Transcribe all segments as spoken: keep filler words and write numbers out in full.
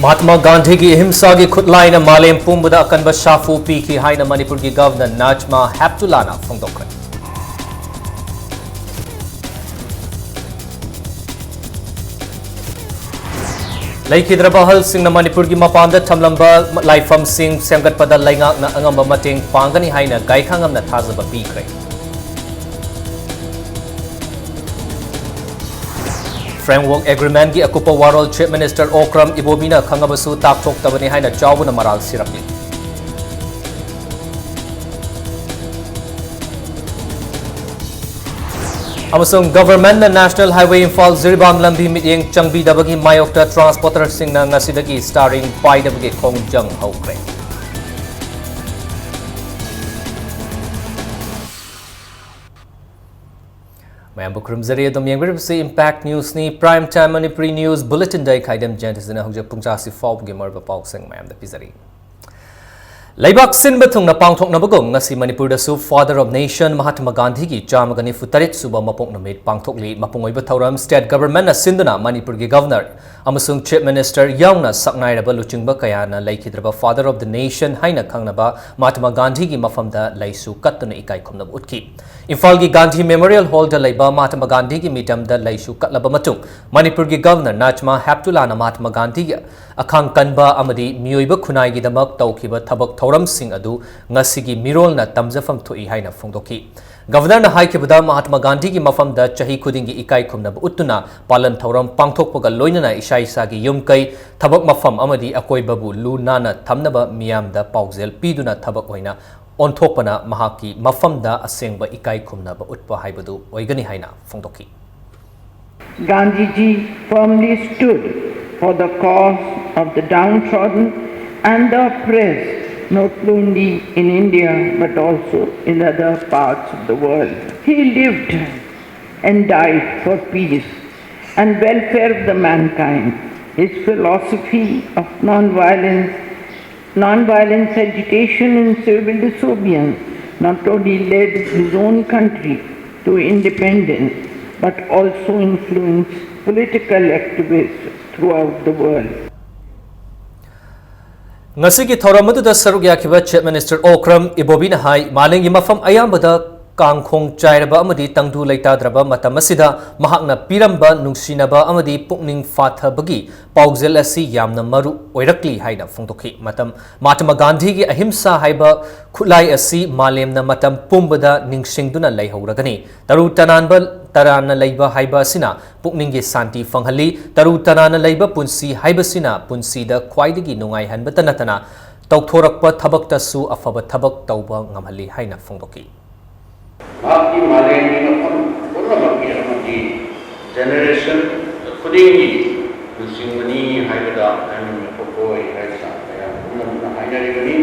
ꯃꯍꯥꯠꯃꯥ ꯒꯥꯟꯙꯤꯒꯤ ꯑꯍꯤꯝꯁꯥꯒꯤ ꯈꯨꯠꯂꯥꯏꯅ ꯃꯥꯂꯦꯝ ꯄꯨꯝꯕꯗ ꯑꯀꯟꯕ ꯁꯥꯐꯨ ꯄꯤꯈꯤ ꯍꯥꯏꯅ ꯃꯅꯤꯄꯨꯔꯒꯤ ꯒꯚꯔꯅꯔ ꯅꯥꯖꯃꯥ ꯍꯦꯞꯇꯨꯂꯥꯅ ꯐꯣꯡꯗꯣꯛꯈ꯭ꯔꯦ꯫ ꯂꯩꯈꯤꯗ꯭ꯔꯕ ꯑꯍꯜꯁꯤꯡꯅ ꯃꯅꯤꯄꯨꯔꯒꯤ ꯃꯄꯥꯟꯗ ꯊꯝꯂꯝꯕ ꯂꯥꯏꯐꯝꯁꯤꯡ ꯁꯦꯝꯒꯠꯄꯗ ꯂꯩꯉꯥꯛꯅ ꯑꯉꯝꯕ ꯃꯇꯦꯡ ꯄꯥꯡꯒꯅꯤ ꯍꯥꯏꯅ ꯒꯥꯏꯈꯥꯉꯝꯅ ꯊꯥꯖꯕ ꯄꯤꯈ꯭ꯔꯦ꯫ Framework Agreementꯀꯤ ꯑꯀꯨꯞꯄ ꯋꯥꯔꯣꯜ Chief Minister ꯑꯣꯀ꯭ꯔꯝ ꯏꯕꯣꯕꯤꯅ ꯈꯪꯉꯕꯁꯨ ꯇꯥꯛꯊꯣꯛꯇꯕꯅꯤ ꯍꯥꯏꯅ ꯆꯥꯎꯕꯅ ꯃꯔꯥꯜ ꯁꯤꯔꯛꯂꯤ꯫ ꯑꯃꯁꯨꯡ Governmentꯅ National Highway ꯏꯝꯐꯥꯜ ꯖꯤꯔꯤꯕꯥꯝ ꯂꯝꯕꯤ ꯃꯤꯠꯌꯦꯡ ꯆꯪꯕꯤꯗꯕꯒꯤ ꯃꯥꯌꯣꯛꯇ transporterꯁꯤꯡꯅ ꯉꯁꯤꯗꯒꯤ steering ꯄꯥꯏꯗꯕꯒꯤ ꯈꯣꯡꯖꯪ ꯍꯧꯈ꯭ꯔꯦ꯫ ꯃꯌꯥꯝꯕꯨ ꯈꯨꯔꯨꯝꯖꯔꯤ꯫ ꯑꯗꯨꯝ ꯌꯦꯡꯕꯤꯔꯤꯕꯁꯤ Impact Newsꯅꯤ꯫ Prime Time Manipuri news bulletinꯗ ꯑꯩ ꯈꯥꯏꯗꯦꯝ ꯖꯌꯟꯇꯁꯤꯅ ꯍꯧꯖꯤꯛ ꯄꯨꯡ ꯇꯔꯥꯁꯤ ꯐꯥꯎꯕꯒꯤ ꯃꯔꯨꯑꯣꯏꯕ ꯄꯥꯎꯁꯤꯡ ꯃꯌꯥꯝꯗ ꯄꯤꯖꯔꯤ꯫ ꯂꯩꯕꯥꯛ ꯁꯤꯟꯕ ꯊꯨꯡꯅ ꯄꯥꯡꯊꯣꯛꯅꯕꯒꯨꯝ ꯉꯁꯤ ꯃꯅꯤꯄꯨꯔꯗꯁꯨ Father of Nation ꯃꯍꯥꯇꯃꯥ ꯒꯥꯟꯙꯤꯒꯤ ꯆꯥꯝꯃꯒ ꯅꯤꯐꯨ ꯇꯔꯦꯠ ꯁꯨꯕ ꯃꯄꯣꯛ ꯅꯨꯃꯤꯠ ꯄꯥꯡꯊꯣꯛꯂꯤ꯫ ꯃꯄꯨꯡ ꯑꯣꯏꯕ ꯊꯧꯔꯝ state governmentꯅ ꯁꯤꯟꯗꯨꯅ ꯃꯅꯤꯄꯨꯔꯒꯤ governor ꯑꯃꯁꯨꯡ Chief Minister ꯌꯥꯎꯅ ꯁꯛꯅꯥꯏꯔꯕ ꯂꯨꯆꯤꯡꯕ ꯀꯌꯥꯅ ꯂꯩꯈꯤꯗ꯭ꯔꯕ Father of the Nation ꯍꯥꯏꯅ ꯈꯪꯅꯕ ꯃꯍꯥꯇꯃꯥ ꯒꯥꯟꯙꯤꯒꯤ ꯃꯐꯝꯗ ꯂꯩꯁꯨ ꯀꯠꯇꯨꯅ ꯏꯀꯥꯏ ꯈꯨꯝꯅꯕ ꯎꯠꯈꯤ꯫ ꯏꯝꯐꯥꯜꯒꯤ ꯒꯥꯟꯙꯤ Memorial Hallꯗ ꯂꯩꯕ ꯃꯍꯥꯇꯃꯥ ꯒꯥꯟꯙꯤꯒꯤ ꯃꯤꯇꯝꯗ ꯂꯩꯁꯨ ꯀꯠꯂꯕ ꯃꯇꯨꯡ ꯃꯅꯤꯄꯨꯔꯒꯤ governor ꯅꯥꯖꯃꯥ ꯍꯦꯞꯇꯨꯂꯥꯅ ꯃꯍꯥꯇꯃꯥ ꯒꯥꯟꯙꯤꯒꯤ ꯑꯈꯥꯡ ꯀꯟꯕ ꯑꯃꯗꯤ ꯃꯤꯑꯣꯏꯕ ꯈꯨꯟꯅꯥꯏꯒꯤꯗꯃꯛ ꯇꯧꯈꯤꯕ ꯊꯕꯛ ꯊꯧꯔꯝꯁꯤꯡ ꯑꯗꯨ ꯉꯁꯤꯒꯤ ꯃꯤꯔꯣꯜꯅ ꯇꯝꯖꯐꯝ ꯊꯣꯛꯏ ꯍꯥꯏꯅ ꯐꯣꯡꯗꯣꯛꯈꯤ꯫ Governorꯅ ꯍꯥꯏꯈꯤꯕꯗ ꯃꯍꯥꯇꯃꯥ ꯒꯥꯟꯙꯤꯒꯤ ꯃꯐꯝꯗ ꯆꯍꯤ ꯈꯨꯗꯤꯡꯒꯤ ꯏꯀꯥꯏ ꯈꯨꯝꯅꯕ ꯎꯠꯇꯨꯅ ꯄꯥꯂꯟ ꯊꯧꯔꯝ ꯄꯥꯡꯊꯣꯛꯄꯒ ꯂꯣꯏꯅꯅ ꯏꯁꯥ ꯏꯁꯥꯒꯤ ꯌꯨꯝ ꯀꯩ, ꯊꯕꯛ ꯃꯐꯝ ꯑꯃꯗꯤ ꯑꯀꯣꯏꯕꯕꯨ ꯂꯨ ꯅꯥꯟꯅ ꯊꯝꯅꯕ ꯃꯤꯌꯥꯝꯗ ꯄꯥꯎꯖꯦꯜ ꯄꯤꯗꯨꯅ ꯊꯕꯛ ꯑꯣꯏꯅ ꯑꯣꯟꯊꯣꯛꯄꯅ ꯃꯍꯥꯛꯀꯤ ꯃꯐꯝꯗ ꯑꯁꯦꯡꯕ ꯏꯀꯥꯏ ꯈꯨꯝꯅꯕ ꯎꯠꯄ ꯍꯥꯏꯕꯗꯨ ꯑꯣꯏꯒꯅꯤ ꯍꯥꯏꯅ ꯐꯣꯡꯗꯣꯛꯈꯤ꯫ Gandhiji firmly stood for the cause of the downtrodden and the oppressed, not only in India but also in other parts of the world. He lived and died for peace and welfare of the mankind. His philosophy of non-violence, non-violence agitation and civil disobedience not only led his own country to independence but also influenced political activists throughout the world. ꯉꯁꯤꯒꯤ ꯊꯧꯔꯝ ꯑꯗꯨꯗ ꯁꯔꯨꯛ ꯌꯥꯈꯤꯕ Chief Minister Okram Ibobiꯅ ꯍꯥꯏ, ꯃꯥꯂꯦꯝꯒꯤ ꯃꯐꯝ ꯑꯌꯥꯝꯕꯗ ꯀꯥꯡꯈꯣꯡ ꯆꯥꯏꯔꯕ ꯑꯃꯗꯤ ꯇꯪꯗꯨ ꯂꯩꯇꯥꯗ꯭ꯔꯕ ꯃꯇꯝ ꯑꯁꯤꯗ ꯃꯍꯥꯛꯅ ꯄꯤꯔꯝꯕ ꯅꯨꯡꯁꯤꯅꯕ ꯑꯃꯗꯤ ꯄꯨꯛꯅꯤꯡ ꯐꯥꯊꯕꯒꯤ ꯄꯥꯎꯖꯦꯜ ꯑꯁꯤ ꯌꯥꯝꯅ ꯃꯔꯨ ꯑꯣꯏꯔꯛꯂꯤ ꯍꯥꯏꯅ ꯐꯣꯡꯗꯣꯛꯈꯤ꯫ ꯃꯇꯝ, ꯃꯍꯥꯇꯃꯥ ꯒꯥꯟꯙꯤꯒꯤ ꯑꯍꯤꯝꯁꯥ ꯍꯥꯏꯕ ꯈꯨꯠꯂꯥꯏ ꯑꯁꯤ ꯃꯥꯂꯦꯝꯅ ꯃꯇꯝ ꯄꯨꯝꯕꯗ ꯅꯤꯡꯁꯤꯡꯗꯨꯅ ꯂꯩꯍꯧꯔꯒꯅꯤ꯫ ꯇꯔꯨ ꯇꯅꯥꯟꯕ, ꯇꯔꯥꯅ ꯂꯩꯕ ꯍꯥꯏꯕ ꯑꯁꯤꯅ ꯄꯨꯛꯅꯤꯡꯒꯤ ꯁꯥꯟꯇꯤ ꯐꯪꯍꯜꯂꯤ꯫ ꯇꯔꯨ ꯇꯅꯥꯟꯅ ꯂꯩꯕ ꯄꯨꯟꯁꯤ ꯍꯥꯏꯕꯁꯤꯅ ꯄꯨꯟꯁꯤꯗ ꯈ꯭ꯋꯥꯏꯗꯒꯤ ꯅꯨꯡꯉꯥꯏꯍꯟꯕꯇ ꯅꯠꯇꯅ, ꯇꯧꯊꯣꯔꯛꯄ ꯊꯕꯛꯇꯁꯨ ꯑꯐꯕ ꯊꯕꯛ ꯇꯧꯕ ꯉꯝꯍꯜꯂꯤ ꯍꯥꯏꯅ ꯐꯣꯡꯗꯣꯛꯈꯤ꯫ ꯃꯍꯥꯛꯀꯤ ꯃꯥꯂꯦꯝꯒꯤ ꯃꯐꯝ ꯄꯨꯝꯅꯃꯛꯀꯤ ꯑꯃꯗꯤ generation ꯈꯨꯗꯤꯡꯒꯤ ꯂꯨꯆꯤꯡꯕꯅꯤ ꯍꯥꯏꯕꯗ ꯍꯥꯏꯃꯟꯕ ꯊꯣꯛꯂꯣꯏ ꯍꯥꯏꯗꯨꯅ ꯃꯌꯥꯝ ꯄꯨꯝꯅꯃꯛꯅ ꯍꯥꯏꯅꯔꯤꯕꯅꯤ꯫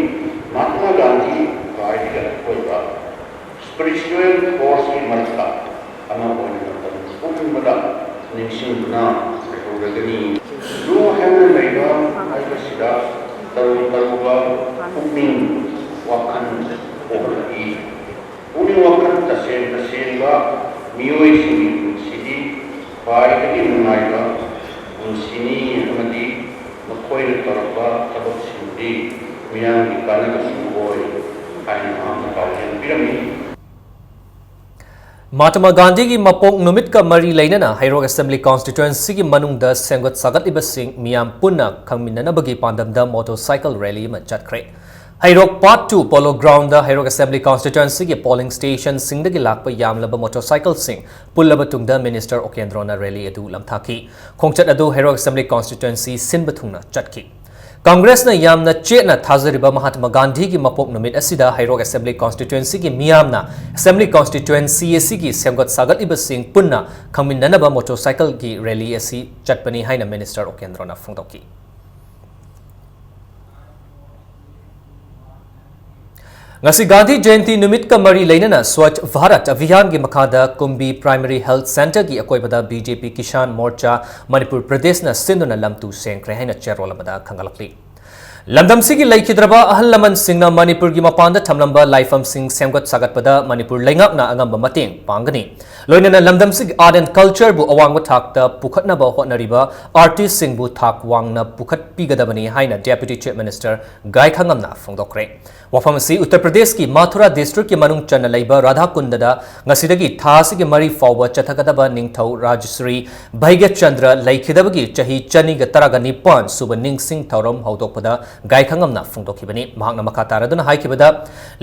ꯃꯍꯥꯇꯃꯥ ꯒꯥꯟꯙꯤ ꯈ꯭ꯋꯥꯏꯗꯒꯤ ꯑꯊꯣꯏꯕ spiritual forceꯀꯤ ꯃꯔꯛꯇ ꯑꯃ ꯑꯣꯏꯅ ꯃꯇꯝ ꯄꯨꯝꯕꯗ ꯅꯤꯡꯁꯤꯡꯗꯨꯅ ꯂꯩꯍꯧꯔꯒꯅꯤ꯫ ꯂꯨ ꯍꯦꯟꯅ ꯂꯩꯕ ꯍꯥꯏꯕꯁꯤꯗ ꯇꯔꯨ ꯇꯔꯨꯕ ꯄꯨꯛꯅꯤꯡ ꯋꯥꯈꯜ ꯄꯣꯛꯍꯜꯂꯛꯏ꯫ ꯄꯨꯛꯅꯤꯡ ꯋꯥꯈꯜ ꯇꯁꯦꯡ ꯇꯁꯦꯡꯕ ꯃꯤꯑꯣꯏꯁꯤꯡꯒꯤ ꯄꯨꯟꯁꯤꯗꯤ ꯈ꯭ꯋꯥꯏꯗꯒꯤ ꯅꯨꯡꯉꯥꯏꯕ ꯄꯨꯟꯁꯤꯅꯤ ꯑꯃꯗꯤ ꯃꯈꯣꯏꯅ ꯇꯧꯔꯛꯄ ꯊꯕꯛꯁꯤꯡꯗꯤ ꯃꯤꯌꯥꯝꯒꯤ ꯀꯥꯟꯅꯕꯁꯨ ꯑꯣꯏ ꯍꯥꯏꯅ ꯃꯍꯥꯛꯅ ꯄꯥꯎꯖꯦꯜ ꯄꯤꯔꯝꯃꯤ꯫ ꯃꯍꯥꯇꯃꯥ ꯒꯥꯟꯙꯤꯒꯤ ꯃꯄꯣꯛ ꯅꯨꯃꯤꯠꯀ ꯃꯔꯤ ꯂꯩꯅꯅ ꯍꯩꯔꯣꯛ Assembly Constituencyꯒꯤ ꯃꯅꯨꯡꯗ ꯁꯦꯝꯒꯠ ꯁꯥꯒꯠꯂꯤꯕꯁꯤꯡ ꯃꯤꯌꯥꯝ ꯄꯨꯟꯅ ꯈꯪꯃꯤꯟꯅꯅꯕꯒꯤ ꯄꯥꯟꯗꯝꯗ motorcycle rally ꯑꯃ ꯆꯠꯈ꯭ꯔꯦ꯫ ꯍꯩꯔꯣꯛ Part two Polo Groundꯗ ꯍꯩꯔꯣꯛ Assembly Constituencyꯒꯤ polling stationꯁꯤꯡꯗꯒꯤ ꯂꯥꯛꯄ ꯌꯥꯝꯂꯕ motorcycleꯁꯤꯡ ꯄꯨꯜꯂꯕ ꯇꯨꯡꯗ Minister ꯎꯀꯦꯟꯗ꯭ꯔꯣꯅ rally ꯑꯗꯨ ꯂꯝꯊꯥꯈꯤ꯫ ꯈꯣꯡꯆꯠ ꯑꯗꯨ ꯍꯩꯔꯣꯛ Assembly Constituency ꯁꯤꯟꯕ ꯊꯨꯡꯅ ꯆꯠꯈꯤ꯫ ꯀꯪꯒ꯭ꯔꯦꯁꯅ ꯌꯥꯝꯅ ꯆꯦꯠꯅ ꯊꯥꯖꯔꯤꯕ ꯃꯍꯥꯇꯃꯥ ꯒꯥꯟꯙꯤꯒꯤ ꯃꯄꯣꯛ ꯅꯨꯃꯤꯠ ꯑꯁꯤꯗ ꯍꯩꯔꯣꯛ Assembly Constituencyꯒꯤ ꯃꯤꯌꯥꯝꯅ Assembly Constituency ꯑꯁꯤꯒꯤ ꯁꯦꯝꯒꯠ ꯁꯥꯒꯠꯂꯤꯕꯁꯤꯡ ꯄꯨꯟꯅ ꯈꯪꯃꯤꯟꯅꯅꯕ motorcycleꯒꯤ rally ꯑꯁꯤ ꯆꯠꯄꯅꯤ ꯍꯥꯏꯅ Minister ꯎꯀꯦꯟꯗ꯭ꯔꯣꯅ ꯐꯣꯡꯗꯣꯛꯈꯤ꯫ ꯉꯁꯤ ꯒꯥꯟꯙꯤ ꯖꯌꯟꯇꯤ ꯅꯨꯃꯤꯠꯀ ꯃꯔꯤ ꯂꯩꯅꯅ Swachh Bharat Abhiyanꯒꯤ ꯃꯈꯥꯗ ꯀꯨꯝꯕꯤ Primary Health Centreꯒꯤ ꯑꯀꯣꯏꯕꯗ BJP Kisan Morcha ꯃꯅꯤꯄꯨꯔ ꯄ꯭ꯔꯗꯦꯁꯅ ꯁꯤꯟꯗꯨꯅ ꯂꯝ ꯇꯨ ꯁꯦꯡꯈ꯭ꯔꯦ ꯍꯥꯏꯅ ꯆꯦꯔꯣꯜ ꯑꯃꯗ ꯈꯪꯒꯠꯂꯛꯂꯤ꯫ ꯂꯝꯗꯝꯁꯤꯒꯤ ꯂꯩꯈꯤꯗ꯭ꯔꯕ ꯑꯍꯜ ꯂꯃꯟꯁꯤꯡꯅ ꯃꯅꯤꯄꯨꯔꯒꯤ ꯃꯄꯥꯟꯗ ꯊꯝꯂꯝꯕ ꯂꯥꯏꯐꯝꯁꯤꯡ ꯁꯦꯝꯒꯠ ꯁꯥꯒꯠꯄꯗ ꯃꯅꯤꯄꯨꯔ ꯂꯩꯉꯥꯛꯅ ꯑꯉꯝꯕ ꯃꯇꯦꯡ ꯄꯥꯡꯒꯅꯤ꯫ ꯂꯣꯏꯅꯅ ꯂꯝꯗꯝꯁꯤꯒꯤ art and culture ꯕꯨ ꯑꯋꯥꯡꯕ ꯊꯥꯛꯇ ꯄꯨꯈꯠꯅꯕ ꯍꯣꯠꯅꯔꯤꯕ artist ꯁꯤꯡꯕꯨ ꯊꯥꯛ ꯋꯥꯡꯅ ꯄꯨꯈꯠꯄꯤꯒꯗꯕꯅꯤ ꯍꯥꯏꯅ Deputy Chief Minister ꯒꯥꯏꯈꯥꯉꯝꯅ ꯐꯣꯡꯗꯣꯛꯈ꯭ꯔꯦ꯫ ꯋꯥꯐꯝ ꯑꯁꯤ ꯎꯠꯇꯔ ꯄ꯭ꯔꯗꯦꯁꯀꯤ ꯃꯊꯨꯔꯥ district ꯀꯤ ꯃꯅꯨꯡ ꯆꯟꯅ ꯂꯩꯕ ꯔꯥꯙꯥꯀꯨꯟꯗꯗ ꯉꯁꯤꯗꯒꯤ ꯊꯥ ꯑꯁꯤꯒꯤ ꯃꯔꯤ ꯐꯥꯎꯕ ꯆꯠꯊꯒꯗꯕ ꯅꯤꯡꯊꯧ ꯔꯥꯖꯁ꯭ꯔꯤ ꯚꯩꯒ꯭ꯌꯆꯟꯗ꯭ꯔ ꯂꯩꯈꯤꯗꯕꯒꯤ ꯆꯍꯤ ꯆꯅꯤꯒ ꯇꯔꯥꯒ ꯅꯤꯄꯥꯟ ꯁꯨꯕ ꯅꯤꯡꯁꯤꯡ ꯊꯧꯔꯝ ꯍꯧꯗꯣꯛꯄꯗ ꯒꯥꯏꯈꯥꯉꯝꯅ ꯐꯣꯡꯗꯣꯛꯈꯤꯕꯅꯤ꯫ ꯃꯍꯥꯛꯅ ꯃꯈꯥ ꯇꯥꯔꯗꯨꯅ ꯍꯥꯏꯈꯤꯕꯗ,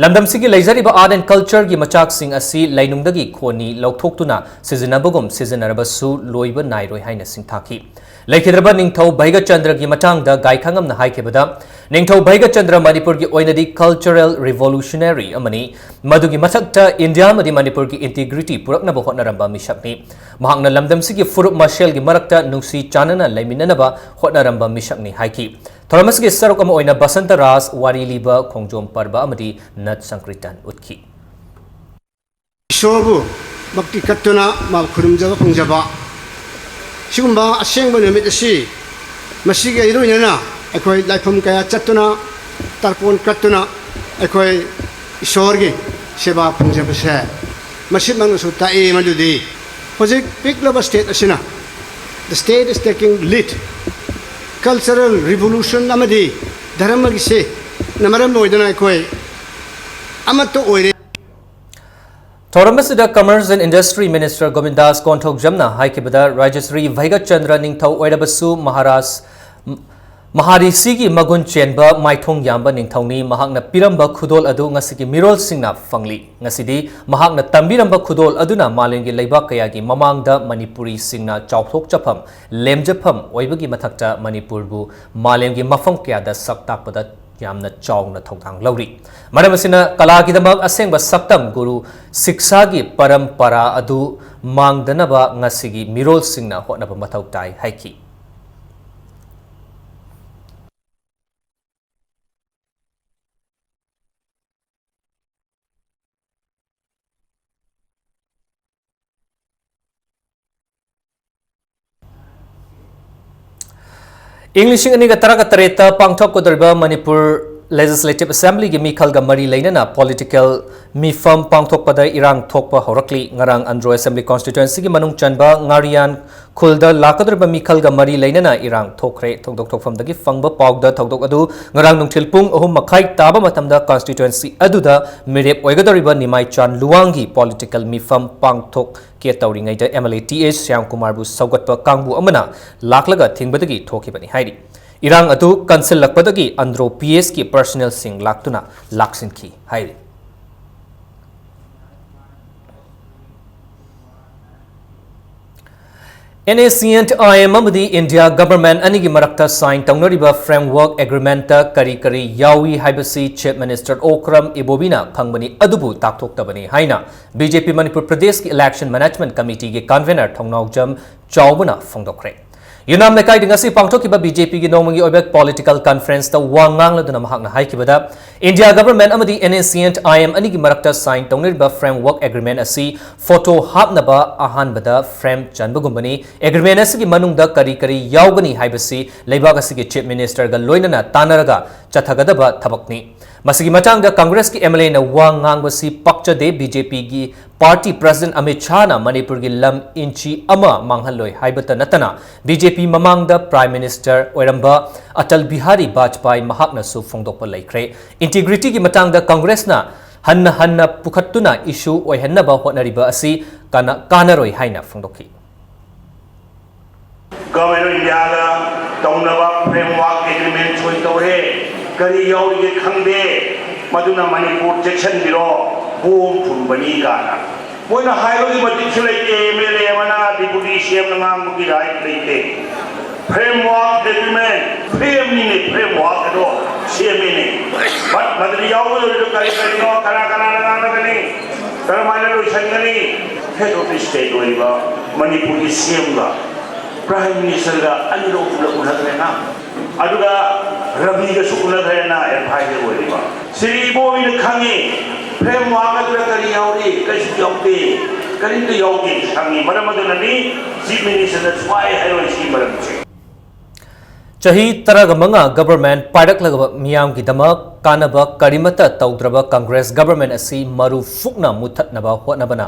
ꯂꯝꯗꯝꯁꯤꯒꯤ ꯂꯩꯖꯔꯤꯕ art and culture ꯒꯤ ꯃꯆꯥꯛꯁꯤꯡ ꯑꯁꯤ ꯂꯩꯅꯨꯡꯗꯒꯤ ꯈꯣꯟꯅꯤ ꯂꯧꯊꯣꯛꯇꯨꯅ ꯁꯤꯖꯤꯟꯅꯕꯒꯨꯝ ꯁꯤꯖꯤꯟꯅꯔꯕꯁꯨ ꯂꯣꯏꯕ ꯅꯥꯏꯔꯣꯏ ꯍꯥꯏꯅ ꯁꯤꯡꯊꯥꯈꯤ꯫ ꯂꯩꯈꯤꯗ꯭ꯔꯕ ꯅꯤꯡꯊꯧ ꯚꯩꯒ꯭ꯌꯆꯟꯗ꯭ꯔꯒꯤ ꯃꯇꯥꯡꯗ ꯒꯥꯏꯈꯥꯉꯝꯅ ꯍꯥꯏꯈꯤꯕꯗ, ꯅꯤꯡꯊꯧ ꯚꯩꯒ꯭ꯌꯆꯟꯗ꯭ꯔ ꯃꯅꯤꯄꯨꯔꯒꯤ ꯑꯣꯏꯅꯗꯤ cultural revolutionary ꯑꯃꯅꯤ꯫ ꯃꯗꯨꯒꯤ ꯃꯊꯛꯇ ꯏꯟꯗꯤꯌꯥ ꯑꯃꯗꯤ ꯃꯅꯤꯄꯨꯔꯒꯤ integrity ꯄꯨꯔꯛꯅꯕ ꯍꯣꯠꯅꯔꯝꯕ ꯃꯤꯁꯛꯅꯤ꯫ ꯃꯍꯥꯛꯅ ꯂꯝꯗꯝꯁꯤꯒꯤ ꯐꯨꯔꯨꯞ ꯃꯁꯦꯜꯒꯤ ꯃꯔꯛꯇ ꯅꯨꯡꯁꯤ ꯆꯥꯟꯅꯅ ꯂꯩꯃꯤꯟꯅꯅꯕ ꯍꯣꯠꯅꯔꯝꯕ ꯃꯤꯁꯛꯅꯤ ꯍꯥꯏꯈꯤ꯫ ꯊꯧꯔꯝ ꯑꯁꯤꯒꯤ ꯁꯔꯨꯛ ꯑꯃ ꯑꯣꯏꯅ ꯕꯁꯟꯇ ꯔꯥꯁ, ꯋꯥꯔꯤ ꯂꯤꯕ, ꯈꯣꯡꯖꯣꯝ ꯄꯔꯕ ꯑꯃꯗꯤ ꯅꯠ ꯁꯪꯀ꯭ꯔꯤꯇꯟ ꯎꯠꯈꯤ꯫ ꯏꯁꯣꯔꯕꯨ ꯚꯛꯇꯤ ꯀꯠꯇꯨꯅ ꯃꯥꯕꯨ ꯈꯨꯔꯨꯝꯖꯕ ꯐꯪꯖꯕ, ꯁꯤꯒꯨꯝꯕ ꯑꯁꯦꯡꯕ ꯅꯨꯃꯤꯠ ꯑꯁꯤ, ꯃꯁꯤꯒ ꯏꯔꯣꯏꯅꯅ ꯑꯩꯈꯣꯏ ꯂꯥꯏꯐꯝ ꯀꯌꯥ ꯆꯠꯇꯨꯅ, ꯇꯔꯄꯣꯟ ꯀꯠꯇꯨꯅ ꯑꯩꯈꯣꯏ ꯏꯁꯣꯔꯒꯤ ꯁꯦꯕꯥ ꯐꯪꯖꯕꯁꯦ, ꯃꯁꯤꯃꯛꯅꯁꯨ ꯇꯥꯛꯏ ꯃꯗꯨꯗꯤ ꯍꯧꯖꯤꯛ ꯄꯤꯛꯂꯕ state ꯑꯁꯤꯅ, the state is taking lead, cultural revolution ꯑꯃꯗꯤ ꯙꯔꯃꯒꯤꯁꯦꯅ ꯃꯔꯝ ꯑꯣꯏꯗꯨꯅ ꯑꯩꯈꯣꯏ ꯑꯃꯠꯇ ꯑꯣꯏꯔꯦ꯫ ꯊꯧꯔꯝ ꯑꯁꯤꯗ Commerce and Industry Minister ꯒꯣꯕꯤꯟꯗꯥꯁ ꯀꯣꯟꯊꯧꯖꯝꯅ ꯍꯥꯏꯈꯤꯕꯗ, Rajshri Bhagyachandra ꯅꯤꯡꯊꯧ ꯑꯣꯏꯔꯕꯁꯨ ꯃꯍꯥꯔꯥꯖ, ꯃꯍꯥꯔꯤꯁꯤꯒꯤ ꯃꯒꯨꯟ ꯆꯦꯟꯕ ꯃꯥꯏꯊꯣꯡ ꯌꯥꯝꯕ ꯅꯤꯡꯊꯧꯅꯤ꯫ ꯃꯍꯥꯛꯅ ꯄꯤꯔꯝꯕ ꯈꯨꯗꯣꯜ ꯑꯗꯨ ꯉꯁꯤꯒꯤ ꯃꯤꯔꯣꯜꯁꯤꯡꯅ ꯐꯪꯂꯤ꯫ ꯉꯁꯤꯗꯤ ꯃꯍꯥꯛꯅ ꯇꯝꯕꯤꯔꯝꯕ ꯈꯨꯗꯣꯜ ꯑꯗꯨꯅ ꯃꯥꯂꯦꯝꯒꯤ ꯂꯩꯕꯥꯛ ꯀꯌꯥꯒꯤ ꯃꯃꯥꯡꯗ ꯃꯅꯤꯄꯨꯔꯤꯁꯤꯡꯅ ꯆꯥꯎꯊꯣꯛꯆꯐꯝ, ꯂꯦꯝꯖꯐꯝ ꯑꯣꯏꯕꯒꯤ ꯃꯊꯛꯇ ꯃꯅꯤꯄꯨꯔꯕꯨ ꯃꯥꯂꯦꯝꯒꯤ ꯃꯐꯝ ꯀꯌꯥꯗ ꯁꯛ ꯇꯥꯛꯄꯗ ꯌꯥꯝꯅ ꯆꯥꯎꯅ ꯊꯧꯗꯥꯡ ꯂꯧꯔꯤ꯫ ꯃꯔꯝ ꯑꯁꯤꯅ ꯀꯂꯥꯒꯤꯗꯃꯛ ꯑꯁꯦꯡꯕ ꯁꯛꯇꯝ ꯒꯨꯔꯨ ꯁꯤꯛꯁꯥꯒꯤ ꯄꯔꯝꯄꯔꯥ ꯑꯗꯨ ꯃꯥꯡꯗꯅꯕ ꯉꯁꯤꯒꯤ ꯃꯤꯔꯣꯜꯁꯤꯡꯅ ꯍꯣꯠꯅꯕ ꯃꯊꯧ ꯇꯥꯏ ꯍꯥꯏꯈꯤ꯫ ꯏꯪ ꯂꯤꯁꯤꯡ ꯑꯅꯤꯒ ꯇꯔꯥꯒ ꯇꯔꯦꯠꯇ ꯄꯥꯡꯊꯣꯛꯀꯗꯧꯔꯤꯕ ꯃꯅꯤꯄꯨꯔ Legislative Assemblyꯒꯤ ꯃꯤꯈꯜꯒ ꯃꯔꯤ ꯂꯩꯅꯅ political ꯃꯤꯐꯝ ꯄꯥꯡꯊꯣꯛꯄꯗ ꯏꯔꯥꯡ ꯊꯣꯛꯄ ꯍꯧꯔꯛꯂꯤ꯫ ꯉꯔꯥꯡ ꯑꯟꯗ꯭ꯔꯣ Assembly Constituencyꯒꯤ ꯃꯅꯨꯡ ꯆꯟꯕ ꯉꯥꯔꯤꯌꯥꯟ ꯈꯨꯜꯗ ꯂꯥꯛꯀꯗꯧꯔꯤꯕ ꯃꯤꯈꯜꯒ ꯃꯔꯤ ꯂꯩꯅꯅ ꯏꯔꯥꯡ ꯊꯣꯛꯈ꯭ꯔꯦ꯫ ꯊꯧꯗꯣꯛ ꯊꯣꯛꯐꯝꯗꯒꯤ ꯐꯪꯕ ꯄꯥꯎꯗ ꯊꯧꯗꯣꯛ ꯑꯗꯨ ꯉꯔꯥꯡ ꯅꯨꯡꯊꯤꯜ ꯄꯨꯡ ꯑꯍꯨꯝ ꯃꯈꯥꯏ ꯇꯥꯕ ꯃꯇꯝꯗ constituency ꯑꯗꯨꯗ ꯃꯤꯔꯦꯞ ꯑꯣꯏꯒꯗꯧꯔꯤꯕ ꯅꯤꯃꯥꯏꯆꯥꯟ ꯂꯨꯋꯥꯡꯒꯤ political ꯃꯤꯐꯝ ꯄꯥꯡꯊꯣꯛ ꯀꯦ ꯇꯧꯔꯤꯉꯩꯗ MLA TA ꯁ꯭ꯌꯥꯝꯀꯨꯃꯥꯔꯕꯨ ꯁꯧꯒꯠꯄ ꯀꯥꯡꯕꯨ ꯑꯃꯅ ꯂꯥꯛꯂꯒ ꯊꯤꯡꯕꯗꯒꯤ ꯊꯣꯛꯈꯤꯕꯅꯤ ꯍꯥꯏꯔꯤ꯫ ꯏꯔꯥꯡ ꯑꯗꯨ ꯀꯟꯁꯤꯜꯂꯛꯄꯗꯒꯤ ꯑꯟꯗ꯭ꯔꯣ PSꯀꯤ personnelꯁꯤꯡ ꯂꯥꯛꯇꯨꯅ ꯂꯥꯛꯁꯤꯟꯈꯤ ꯍꯥꯏꯔꯤ꯫ NSCN-IM ꯑꯃꯗꯤ India Government ꯑꯅꯤꯒꯤ ꯃꯔꯛꯇ sign ꯇꯧꯅꯔꯤꯕ Framework Agreement ꯀꯔꯤ ꯀꯔꯤ ꯌꯥꯎꯏ ꯍꯥꯏꯕꯁꯤ Chief Minister ꯑꯣꯀ꯭ꯔꯝ ꯏꯕꯣꯕꯤꯅ ꯈꯪꯕꯅꯤ, ꯑꯗꯨꯕꯨ ꯇꯥꯛꯊꯣꯛꯇꯕꯅꯤ ꯍꯥꯏꯅ BJP ꯃꯅꯤꯄꯨꯔ ꯄ꯭ꯔꯗꯦꯁꯀꯤ Election Management Committeeꯒꯤ convener ꯊꯧꯅꯥꯎꯖꯝ ꯆꯥꯎꯕꯅ ꯐꯣꯡꯗꯣꯛꯈ꯭ꯔꯦ꯫ ꯌꯨꯅꯥꯝ ꯂꯩꯀꯥꯏꯗ ꯉꯁꯤ ꯄꯥꯡꯊꯣꯛꯈꯤꯕ BJPꯒꯤ ꯅꯣꯡꯃꯒꯤ ꯑꯣꯏꯕ political conferenceꯇ ꯋꯥ ꯉꯥꯡꯂꯗꯨꯅ ꯃꯍꯥꯛꯅ ꯍꯥꯏꯈꯤꯕꯗ, India Government ꯑꯃꯗꯤ NSCN-IM ꯑꯅꯤꯒꯤ ꯃꯔꯛꯇ sign ꯇꯧꯅꯔꯤꯕ Framework Agreement ꯑꯁꯤ photo ꯍꯥꯞꯅꯕ ꯑꯍꯥꯟꯕꯗ frame ꯆꯟꯕꯒꯨꯝꯕꯅꯤ꯫ Agreement ꯑꯁꯤꯒꯤ ꯃꯅꯨꯡꯗ ꯀꯔꯤ ꯀꯔꯤ ꯌꯥꯎꯒꯅꯤ ꯍꯥꯏꯕꯁꯤ ꯂꯩꯕꯥꯛ ꯑꯁꯤꯒꯤ Chief Ministerꯒ ꯂꯣꯏꯅꯅ ꯇꯥꯟꯅꯔꯒ ꯆꯠꯊꯒꯗꯕ ꯊꯕꯛꯅꯤ꯫ ꯃꯁꯤꯒꯤ ꯃꯇꯥꯡꯗ Congressꯀꯤ MLAꯅ ꯋꯥ ꯉꯥꯡꯕꯁꯤ ꯄꯥꯛꯆꯗꯦ꯫ BJPꯒꯤ party president ꯑꯃꯤꯠ ꯁꯥꯍꯅ ꯃꯅꯤꯄꯨꯔꯒꯤ ꯂꯝ inch ꯑꯃ ꯃꯥꯡꯍꯜꯂꯣꯏ ꯍꯥꯏꯕꯇ ꯅꯠꯇꯅ, BJP ꯃꯃꯥꯡꯗ Prime Minister ꯑꯣꯏꯔꯝꯕ ꯑꯇꯜ ꯕꯤꯍꯥꯔꯤ ꯕꯥꯖꯄꯥꯏ ꯃꯍꯥꯛꯅꯁꯨ ꯐꯣꯡꯗꯣꯛꯄ ꯂꯩꯈ꯭ꯔꯦ꯫ Integrityꯒꯤ ꯃꯇꯥꯡꯗ Congressꯅ ꯍꯟꯅ ꯍꯟꯅ ꯄꯨꯈꯠꯇꯨꯅ issue ꯑꯣꯏꯍꯟꯅꯕ ꯍꯣꯠꯅꯔꯤꯕ ꯑꯁꯤ ꯀꯥꯟꯅ-, ꯀꯥꯟꯅꯔꯣꯏ ꯍꯥꯏꯅ ꯐꯣꯡꯗꯣꯛꯈꯤ꯫ Government of Indiaꯒ ꯇꯧꯅꯕ Framework Agreement ꯁꯣꯏ ꯇꯧꯔꯦ, ꯀꯔꯤ ꯌꯥꯎꯔꯤꯒꯦ ꯈꯪꯗꯦ, ꯃꯗꯨꯅ ꯃꯅꯤꯄꯨꯔ ꯆꯦꯛꯁꯤꯟꯕꯤꯔꯣ, bomb ꯐꯨꯝꯕꯅꯤ ꯀꯥꯏꯅ꯫ ꯃꯣꯏꯅ ꯍꯥꯏꯕꯒꯤ ꯃꯇꯤꯛꯁꯨ ꯂꯩꯇꯦ, MLA ꯑꯃꯅ Deputy CMꯅ ꯉꯥꯡꯕꯒꯤ right ꯂꯩꯇꯦ꯫ Framework Agreement, frameꯅꯤꯅꯦ, framework ꯑꯗꯣ ꯁꯦꯝꯃꯤꯅꯦ꯫ But ꯃꯗꯨꯗ ꯌꯥꯎꯒꯗꯧꯔꯤꯗꯣ ꯀꯔꯤ ꯀꯔꯤꯅꯣ, ꯀꯅꯥ ꯀꯅꯥꯅ ꯉꯥꯡꯅꯒꯅꯤ, ꯀꯔꯝꯍꯥꯏꯅ ꯂꯣꯏꯁꯤꯟꯒꯅꯤ? Head of State ꯑꯣꯏꯔꯤꯕ ꯃꯅꯤꯄꯨꯔꯒꯤ CMꯒ Prime Ministerꯒ ꯑꯅꯤꯔꯛ ꯑꯍꯨꯝꯂꯛ ꯎꯅꯈ꯭ꯔꯦꯅ, ꯑꯗꯨꯒ ꯔꯕꯤꯒꯁꯨ ꯎꯅꯈ꯭ꯔꯦꯅ, advisor ꯑꯣꯏꯔꯤꯕ꯫ ꯁ꯭ꯔꯤ ꯏꯕꯣꯕꯤꯅ ꯈꯪꯉꯤ, framework ꯑꯗꯨꯗ ꯀꯔꯤ ꯌꯥꯎꯔꯤ, ꯀꯔꯤꯁꯨ ꯌꯥꯎꯗꯦ, ꯀꯔꯤꯝꯇ ꯌꯥꯎꯗꯦ ꯈꯪꯉꯤ꯫ ꯃꯔꯝ ꯑꯗꯨꯅꯅꯤ Chief Ministerꯅ ꯁꯨꯡꯍꯥꯏ ꯍꯥꯏꯔꯣꯏ ꯁꯤꯒꯤ ꯃꯔꯝꯁꯦ꯫ ꯆꯍꯤ ꯇꯔꯥꯒ ꯃꯉꯥ government ꯄꯥꯏꯔꯛꯂꯕ ꯃꯤꯌꯥꯝꯒꯤꯗꯃꯛ ꯀꯥꯟꯅꯕ ꯀꯔꯤꯃꯠꯇ ꯇꯧꯗ꯭ꯔꯕ Congress government ꯑꯁꯤ ꯃꯔꯨ ꯐꯨꯛꯅ ꯃꯨꯊꯠꯅꯕ ꯍꯣꯠꯅꯕꯅ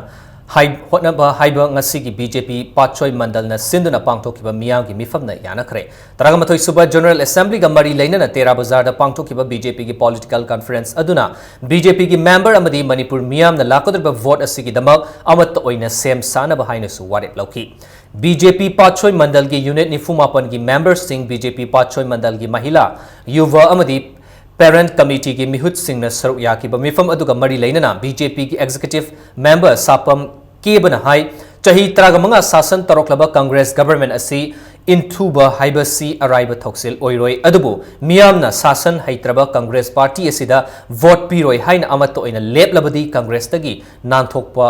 ꯍꯥꯏ-, ꯍꯣꯠꯅꯕ ꯍꯥꯏꯕ ꯉꯁꯤꯒꯤ B J P ꯄꯥꯠꯁꯣꯏ ꯃꯟꯗꯜꯅ ꯁꯤꯟꯗꯨꯅ ꯄꯥꯡꯊꯣꯛꯈꯤꯕ ꯃꯤꯌꯥꯝꯒꯤ ꯃꯤꯐꯝꯅ ꯌꯥꯅꯈ꯭ꯔꯦ꯫ ꯇꯔꯥꯃꯥꯊꯣꯏ ꯁꯨꯕ General Assembly ꯒ ꯃꯔꯤ ꯂꯩꯅꯅ ꯇꯦꯔꯥ ꯕꯖꯥꯔꯗ ꯄꯥꯡꯊꯣꯛꯈꯤꯕ B J P ꯒꯤ political conference ꯑꯗꯨꯅ B J P ꯒꯤ member ꯑꯃꯗꯤ ꯃꯅꯤꯄꯨꯔ ꯃꯤꯌꯥꯝꯅ ꯂꯥꯛꯀꯗꯧꯔꯤꯕ vote ꯑꯁꯤꯒꯤꯗꯃꯛ ꯑꯃꯠꯇ ꯑꯣꯏꯅ ꯁꯦꯝ ꯁꯥꯅꯕ ꯍꯥꯏꯅꯁꯨ ꯋꯥꯔꯦꯞ ꯂꯧꯈꯤ꯫ B J P ꯄꯥꯠꯁꯣꯏ ꯃꯟꯗꯜꯒꯤ unit ꯅꯤꯐꯨ ꯃꯥꯄꯟꯒꯤ member ꯁꯤꯡ, B J P ꯄꯥꯠꯁꯣꯏ ꯃꯟꯗꯜꯒꯤ ꯃꯍꯤꯂꯥ, ꯌꯨꯚ ꯑꯃꯗꯤ parent committee ꯒꯤ ꯃꯤꯍꯨꯠꯁꯤꯡꯅ ꯁꯔꯨꯛ ꯌꯥꯈꯤꯕ ꯃꯤꯐꯝ ꯑꯗꯨꯒ ꯃꯔꯤ ꯂꯩꯅꯅ B J P ꯒꯤ executive member ꯁꯥꯄꯝ ꯀꯦꯕꯅ ꯍꯥꯏ, ꯆꯍꯤ ꯇꯔꯥꯃꯉꯥ ꯁꯥꯁꯟ ꯇꯧꯔꯛꯂꯕ Congress government ꯑꯁꯤ ꯏꯟꯊꯨꯕ ꯍꯥꯏꯕꯁꯤ ꯑꯔꯥꯏꯕ ꯊꯧꯁꯤꯜ ꯑꯣꯏꯔꯣꯏ, ꯑꯗꯨꯕꯨ ꯃꯤꯌꯥꯝꯅ ꯁꯥꯁꯟ ꯍꯩꯇ꯭ꯔꯕ Congress party ꯑꯁꯤꯗ vote ꯄꯤꯔꯣꯏ ꯍꯥꯏꯅ ꯑꯃꯠꯇ ꯑꯣꯏꯅ ꯂꯦꯞꯂꯕꯗꯤ Congress ꯇꯒꯤ ꯅꯥꯟꯊꯣꯛꯄ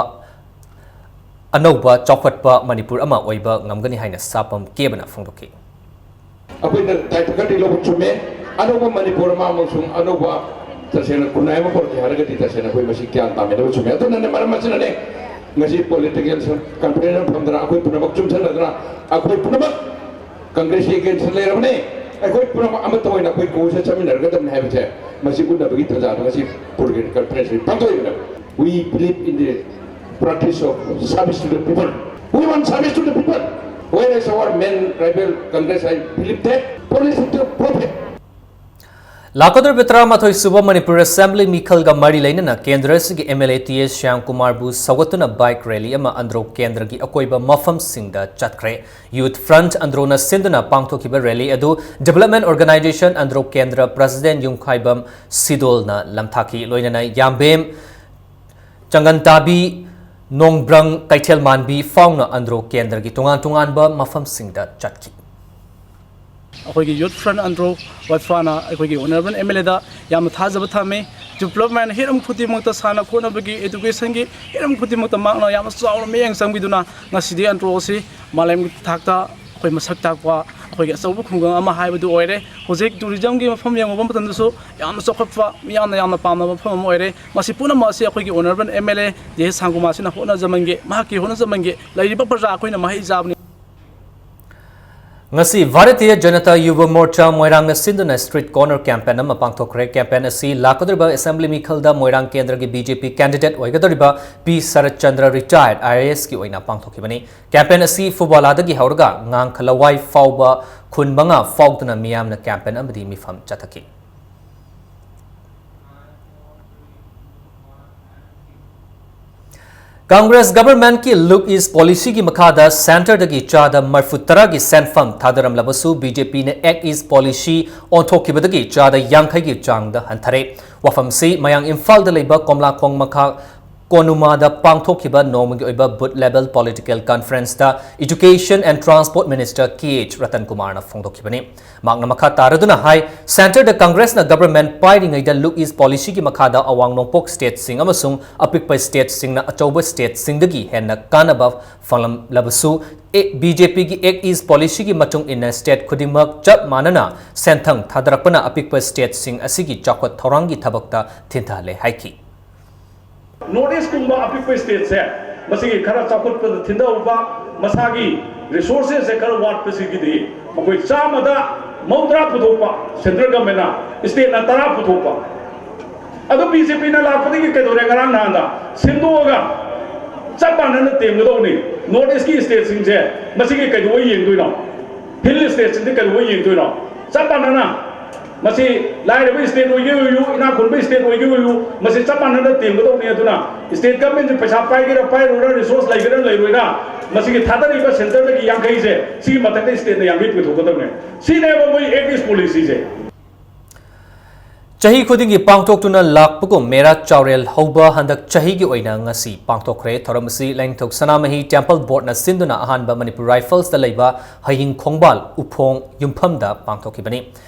ꯑꯅꯧꯕ ꯆꯥꯎꯈꯠꯄ ꯃꯅꯤꯄꯨꯔ ꯑꯃ ꯑꯣꯏꯕ ꯉꯝꯒꯅꯤ ꯍꯥꯏꯅ ꯁꯥꯄꯝ ꯀꯦꯕꯅ ꯐꯣꯡꯗꯣꯛꯈꯤ꯫ ꯑꯩꯈꯣꯏꯅ ꯗꯥꯏꯇ ꯈꯔꯗꯤ ꯂꯧꯕ ꯆꯨꯝꯃꯦ꯫ ꯑꯅꯧꯕ ꯃꯅꯤꯄꯨꯔ ꯑꯃ ꯑꯃꯁꯨꯡ ꯑꯅꯧꯕ ꯇꯁꯦꯡꯅ ꯈꯨꯟꯅꯥꯏ ꯑꯃ ꯄꯨꯔꯛꯀꯦ ꯍꯥꯏꯔꯒꯗꯤ ꯇꯁꯦꯡꯅ ꯑꯩꯈꯣꯏ ꯃꯁꯤ ꯒ꯭ꯌꯥꯟ ꯇꯥꯃꯤꯟꯅꯕ ꯆꯨꯝꯃꯦ꯫ ꯑꯗꯨꯅꯅꯦ, ꯃꯔꯝ ꯑꯁꯤꯅꯅꯦ ꯉꯁꯤ political conference ꯑꯃ ꯐꯝꯗꯅ ꯑꯩꯈꯣꯏ ꯄꯨꯝꯅꯃꯛ ꯆꯨꯝꯁꯤꯟꯅꯗꯅ ꯑꯩꯈꯣꯏ ꯄꯨꯝꯅꯃꯛ Congress ꯀꯤ against ꯂꯩꯔꯕꯅꯦ꯫ ꯑꯩꯈꯣꯏ ꯄꯨꯝꯅꯃꯛ ꯑꯃꯠꯇ ꯑꯣꯏꯅ ꯑꯩꯈꯣꯏ ꯀꯣꯡꯒ꯭ꯔꯦꯁꯇ ꯆꯠꯃꯤꯟꯅꯔꯒꯗꯕꯅꯤ ꯍꯥꯏꯕꯁꯦ ꯃꯁꯤ ꯎꯠꯅꯕꯒꯤ ꯇꯥꯟꯖꯥꯗꯣ ꯉꯁꯤ political conference ꯁꯤ ꯄꯥꯡꯊꯣꯛꯏꯕꯅꯦꯕ꯫ We believe in the practice of service to the people. We want service to the people. Whereas our main rival Congress, I believe that policy to profit. ꯂꯥꯛꯀꯗꯧꯔꯤꯕ ꯇꯔꯥꯃꯥꯊꯣꯏ ꯁꯨꯕ ꯃꯅꯤꯄꯨꯔ Assembly ꯃꯤꯈꯜꯒ ꯃꯔꯤ ꯂꯩꯅꯅ ꯀꯦꯟꯗ꯭ꯔ ꯑꯁꯤꯒꯤ M L A T S ꯁ꯭ꯌꯥꯝꯀꯨꯃꯥꯔꯕꯨ ꯁꯧꯒꯠꯇꯨꯅ bike rally ꯑꯃ ꯑꯟꯗ꯭ꯔꯣ ꯀꯦꯟꯗ꯭ꯔꯒꯤ ꯑꯀꯣꯏꯕ ꯃꯐꯝꯁꯤꯡꯗ ꯆꯠꯈ꯭ꯔꯦ꯫ Youth Front ꯑꯟꯗ꯭ꯔꯣꯅ ꯁꯤꯟꯗꯨꯅ ꯄꯥꯡꯊꯣꯛꯈꯤꯕ rally ꯑꯗꯨ Development Organisation ꯑꯟꯗ꯭ꯔꯣ ꯀꯦꯟꯗ꯭ꯔ President ꯌꯨꯝꯈꯥꯏꯕꯝ ꯁꯤꯗꯣꯜꯅ ꯂꯝꯊꯥꯈꯤ꯫ ꯂꯣꯏꯅꯅ ꯌꯥꯝꯕꯦꯝ, ꯆꯪꯒꯟꯇꯥꯕꯤ, ꯅꯣꯡꯕ꯭ꯔꯪ, ꯀꯩꯊꯦꯜ ꯃꯥꯟꯕꯤ ꯐꯥꯎꯅ ꯑꯟꯗ꯭ꯔꯣ ꯀꯦꯟꯗ꯭ꯔꯒꯤ ꯇꯣꯉꯥꯟ ꯇꯣꯉꯥꯟꯕ ꯃꯐꯝꯁꯤꯡꯗ ꯆꯠꯈꯤ꯫ ꯑꯩꯈꯣꯏꯒꯤ Youth Front ꯑꯟꯗ꯭ꯔꯣ ꯋꯥꯏꯐꯥꯅ ꯑꯩꯈꯣꯏꯒꯤ Honourable M L A ꯗ ꯌꯥꯝꯅ ꯊꯥꯖꯕ ꯊꯝꯃꯤ꯫ Development ꯍꯤꯔꯝ ꯈꯨꯗꯤꯡꯃꯛꯇ, ꯁꯥꯟꯅ ꯈꯣꯠꯅꯕꯒꯤ, education ꯒꯤ ꯍꯤꯔꯝ ꯈꯨꯗꯤꯡꯃꯛꯇ ꯃꯍꯥꯛꯅ ꯌꯥꯝꯅ ꯆꯥꯎꯅ ꯃꯤꯠꯌꯦꯡ ꯆꯪꯕꯤꯗꯨꯅ ꯉꯁꯤꯗꯤ ꯑꯟꯗ꯭ꯔꯣ ꯑꯁꯤ ꯃꯥꯂꯦꯝꯒꯤ ꯊꯥꯛꯇ ꯑꯩꯈꯣꯏ ꯃꯁꯛ ꯇꯥꯛꯄ ꯑꯩꯈꯣꯏꯒꯤ ꯑꯆꯧꯕ ꯈꯨꯡꯒꯪ ꯑꯃ ꯍꯥꯏꯕꯗꯨ ꯑꯣꯏꯔꯦ꯫ ꯍꯧꯖꯤꯛ tourism ꯒꯤ ꯃꯐꯝ ꯌꯦꯡꯉꯨꯕ ꯃꯇꯝꯗꯁꯨ ꯌꯥꯝꯅ ꯆꯥꯎꯈꯠꯄ, ꯃꯤꯌꯥꯝꯅ ꯌꯥꯝꯅ ꯄꯥꯝꯅꯕ ꯃꯐꯝ ꯑꯃ ꯑꯣꯏꯔꯦ꯫ ꯃꯁꯤ ꯄꯨꯝꯅꯃꯛ ꯑꯁꯤ ꯑꯩꯈꯣꯏꯒꯤ Honourable M L A D S Shyamkumar ꯁꯤꯅ ꯍꯣꯠꯅꯖꯃꯟꯒꯤ, ꯃꯍꯥꯛꯀꯤ ꯍꯣꯠꯅꯖꯃꯟꯒꯤ ꯂꯩꯔꯤꯕ ꯄ꯭ꯔꯖꯥ ꯑꯩꯈꯣꯏꯅ ꯃꯍꯩ ꯆꯥꯕꯅꯤ꯫ ꯉꯁꯤ ꯚꯥꯔꯇꯤꯌ ꯖꯅꯇꯥ ꯌꯨꯚ ꯃꯣꯔꯆꯥ ꯃꯣꯏꯔꯥꯡꯅ ꯁꯤꯟꯗꯨꯅ street corner campaign ꯑꯃ ꯄꯥꯡꯊꯣꯛꯈ꯭ꯔꯦ꯫ Campaign ꯑꯁꯤ ꯂꯥꯛꯀꯗꯧꯔꯤꯕ assembly ꯃꯤꯈꯜꯗ ꯃꯣꯏꯔꯥꯡ ꯀꯦꯟꯗ꯭ꯔꯒꯤ B J P candidate ꯑꯣꯏꯒꯗꯧꯔꯤꯕ P Saratchandra, retired I A S ꯀꯤ ꯑꯣꯏꯅ ꯄꯥꯡꯊꯣꯛꯈꯤꯕꯅꯤ꯫ Campaign ꯑꯁꯤ ꯐꯨꯕꯥꯂꯥꯗꯒꯤ ꯍꯧꯔꯒ ꯉꯥꯡꯈꯂꯋꯥꯏ ꯐꯥꯎꯕ ꯈꯨꯟ ꯃꯉꯥ ꯐꯥꯎꯗꯨꯅ ꯃꯤꯌꯥꯝꯅ campaign ꯑꯃꯗꯤ ꯃꯤꯐꯝ ꯆꯠꯊꯈꯤ꯫ Congress government ꯀꯤ Look East policy ꯒꯤ ꯃꯈꯥꯗ centre ꯗꯒꯤ ꯆꯥꯗ ꯃꯔꯐꯨ ꯇꯔꯥꯒꯤ ꯁꯦꯟꯐꯝ ꯊꯥꯗꯔꯝꯂꯕꯁꯨ, B J P ꯅ Act East policy ꯑꯣꯟꯊꯣꯛꯈꯤꯕꯗꯒꯤ ꯆꯥꯗ ꯌꯥꯡꯈꯩꯒꯤ ꯆꯥꯡꯗ ꯍꯟꯊꯔꯦ꯫ ꯋꯥꯐꯝꯁꯤ ꯃꯌꯥꯡ ꯏꯝꯐꯥꯜꯗ ꯂꯩꯕ ꯀꯣꯝꯂꯥꯈꯣꯡ ꯃꯈꯥ ꯀꯣꯅꯨꯃꯥꯗ ꯄꯥꯡꯊꯣꯛꯈꯤꯕ ꯅꯣꯡꯃꯒꯤ ꯑꯣꯏꯕ booth level political conference ꯇ Education and Transport Minister K H Ratan ꯀꯨꯃꯥꯔꯅ ꯐꯣꯡꯗꯣꯛꯈꯤꯕꯅꯤ꯫ ꯃꯍꯥꯛꯅ ꯃꯈꯥ ꯇꯥꯔꯗꯨꯅ ꯍꯥꯏ, centre ꯗ Congress ꯅ government ꯄꯥꯏꯔꯤꯉꯩꯗ Look East policy ꯒꯤ ꯃꯈꯥꯗ ꯑꯋꯥꯡ ꯅꯣꯡꯄꯣꯛ state ꯁꯤꯡ ꯑꯃꯁꯨꯡ ꯑꯄꯤꯛꯄ state ꯁꯤꯡꯅ ꯑꯆꯧꯕ state ꯁꯤꯡꯗꯒꯤ ꯍꯦꯟꯅ ꯀꯥꯟꯅꯕ ꯐꯪꯂꯝꯂꯕꯁꯨ, ꯑꯦ, B J P ꯒꯤ Act East policy ꯒꯤ ꯃꯇꯨꯡ ꯏꯟꯅ state ꯈꯨꯗꯤꯡꯃꯛ ꯆꯞ ꯃꯥꯟꯅꯅ ꯁꯦꯟꯊꯪ ꯊꯥꯗꯔꯛꯄꯅ ꯑꯄꯤꯛꯄ state ꯁꯤꯡ ꯑꯁꯤꯒꯤ ꯆꯥꯎꯈꯠ ꯊꯧꯔꯥꯡꯒꯤ ꯊꯕꯛꯇ ꯊꯤꯟꯊꯍꯜꯂꯦ ꯍꯥꯏꯈꯤ꯫ North East ꯀꯨꯝꯕ ꯑꯄꯤꯛꯄ state ꯁꯦ ꯃꯁꯤꯒꯤ ꯈꯔ ꯆꯥꯎꯈꯠꯄꯗ ꯊꯤꯟꯊꯍꯧꯕ, ꯃꯁꯥꯒꯤ resources ꯁꯦ ꯈꯔ ꯋꯥꯠꯄꯁꯤꯒꯤꯗꯤ ꯃꯈꯣꯏ ꯆꯥꯝꯃꯗ ꯃꯧꯗ꯭ꯔꯥ ꯄꯨꯊꯣꯛꯄ central government ꯅ, state ꯅ ꯇꯔꯥ ꯄꯨꯊꯣꯛꯄ꯫ ꯑꯗꯣ B J P ꯅ ꯂꯥꯛꯄꯗꯒꯤ ꯀꯩꯗꯧꯔꯦ? ꯉꯔꯥꯡ ꯅꯍꯥꯟꯗ ꯁꯦꯝꯗꯣꯛꯑꯒ ꯆꯞ ꯃꯥꯟꯅꯅ ꯇꯦꯝꯒꯗꯧꯕꯅꯤ꯫ North East ꯀꯤ state ꯁꯤꯡꯁꯦ ꯃꯁꯤꯒꯤ ꯀꯩꯗꯧꯕꯩ ꯌꯦꯡꯗꯣꯏꯅꯣ? Hill state ꯁꯤꯡꯗꯤ ꯀꯩꯗꯧꯕꯩ ꯌꯦꯡꯗꯣꯏꯅꯣ? ꯆꯞ ꯃꯥꯟꯅꯅ ꯃꯁꯤ ꯂꯥꯏꯔꯕ state ꯑꯣꯏꯒꯦ ꯑꯣꯏꯌꯨ, ꯏꯅꯥꯛ ꯈꯨꯟꯕ state ꯑꯣꯏꯒꯦ ꯑꯣꯏꯌꯨ, ꯃꯁꯤ ꯆꯞ ꯃꯥꯟꯅꯅ ꯇꯦꯝꯒꯗꯧꯕꯅꯤ꯫ ꯑꯗꯨꯅ state government ꯁꯤ ꯄꯩꯁꯥ ꯄꯥꯏꯒꯦꯔꯥ ꯄꯥꯏꯔꯣꯏꯔꯥ, resource ꯂꯩꯒꯦꯔꯥ ꯂꯩꯔꯣꯏꯔꯥ, ꯃꯁꯤꯒꯤ ꯊꯥꯗꯔꯤꯕ centre ꯗꯒꯤ ꯌꯥꯡꯈꯩꯁꯦ ꯁꯤꯒꯤ ꯃꯊꯛꯇ state ꯅ ꯌꯥꯡꯈꯩ ꯄꯨꯊꯣꯛꯀꯗꯕꯅꯦ꯫ ꯁꯤꯅꯦꯕ ꯃꯣꯏ Act East policy ꯁꯦ꯫ ꯆꯍꯤ ꯈꯨꯗꯤꯡꯒꯤ ꯄꯥꯡꯊꯣꯛꯇꯨꯅ ꯂꯥꯛꯄꯒꯨꯝ ꯃꯦꯔꯥ ꯆꯥꯎꯔꯦꯜ ꯍꯧꯕ ꯍꯟꯗꯛ ꯆꯍꯤꯒꯤ ꯑꯣꯏꯅ ꯉꯁꯤ ꯄꯥꯡꯊꯣꯛꯈ꯭ꯔꯦ꯫ ꯊꯧꯔꯝ ꯑꯁꯤ ꯂꯥꯏꯅꯤꯡꯊꯧ ꯁꯅꯥꯃꯍꯤ Temple Board ꯅ ꯁꯤꯟꯗꯨꯅ ꯑꯍꯥꯟꯕ Manipur Rifles ꯇ ꯂꯩꯕ ꯍꯌꯤꯡ ꯈꯣꯡꯕꯥꯜ ꯎꯐꯣꯡ ꯌꯨꯝꯐꯝꯗ ꯄꯥꯡꯊꯣꯛꯈꯤꯕꯅꯤ꯫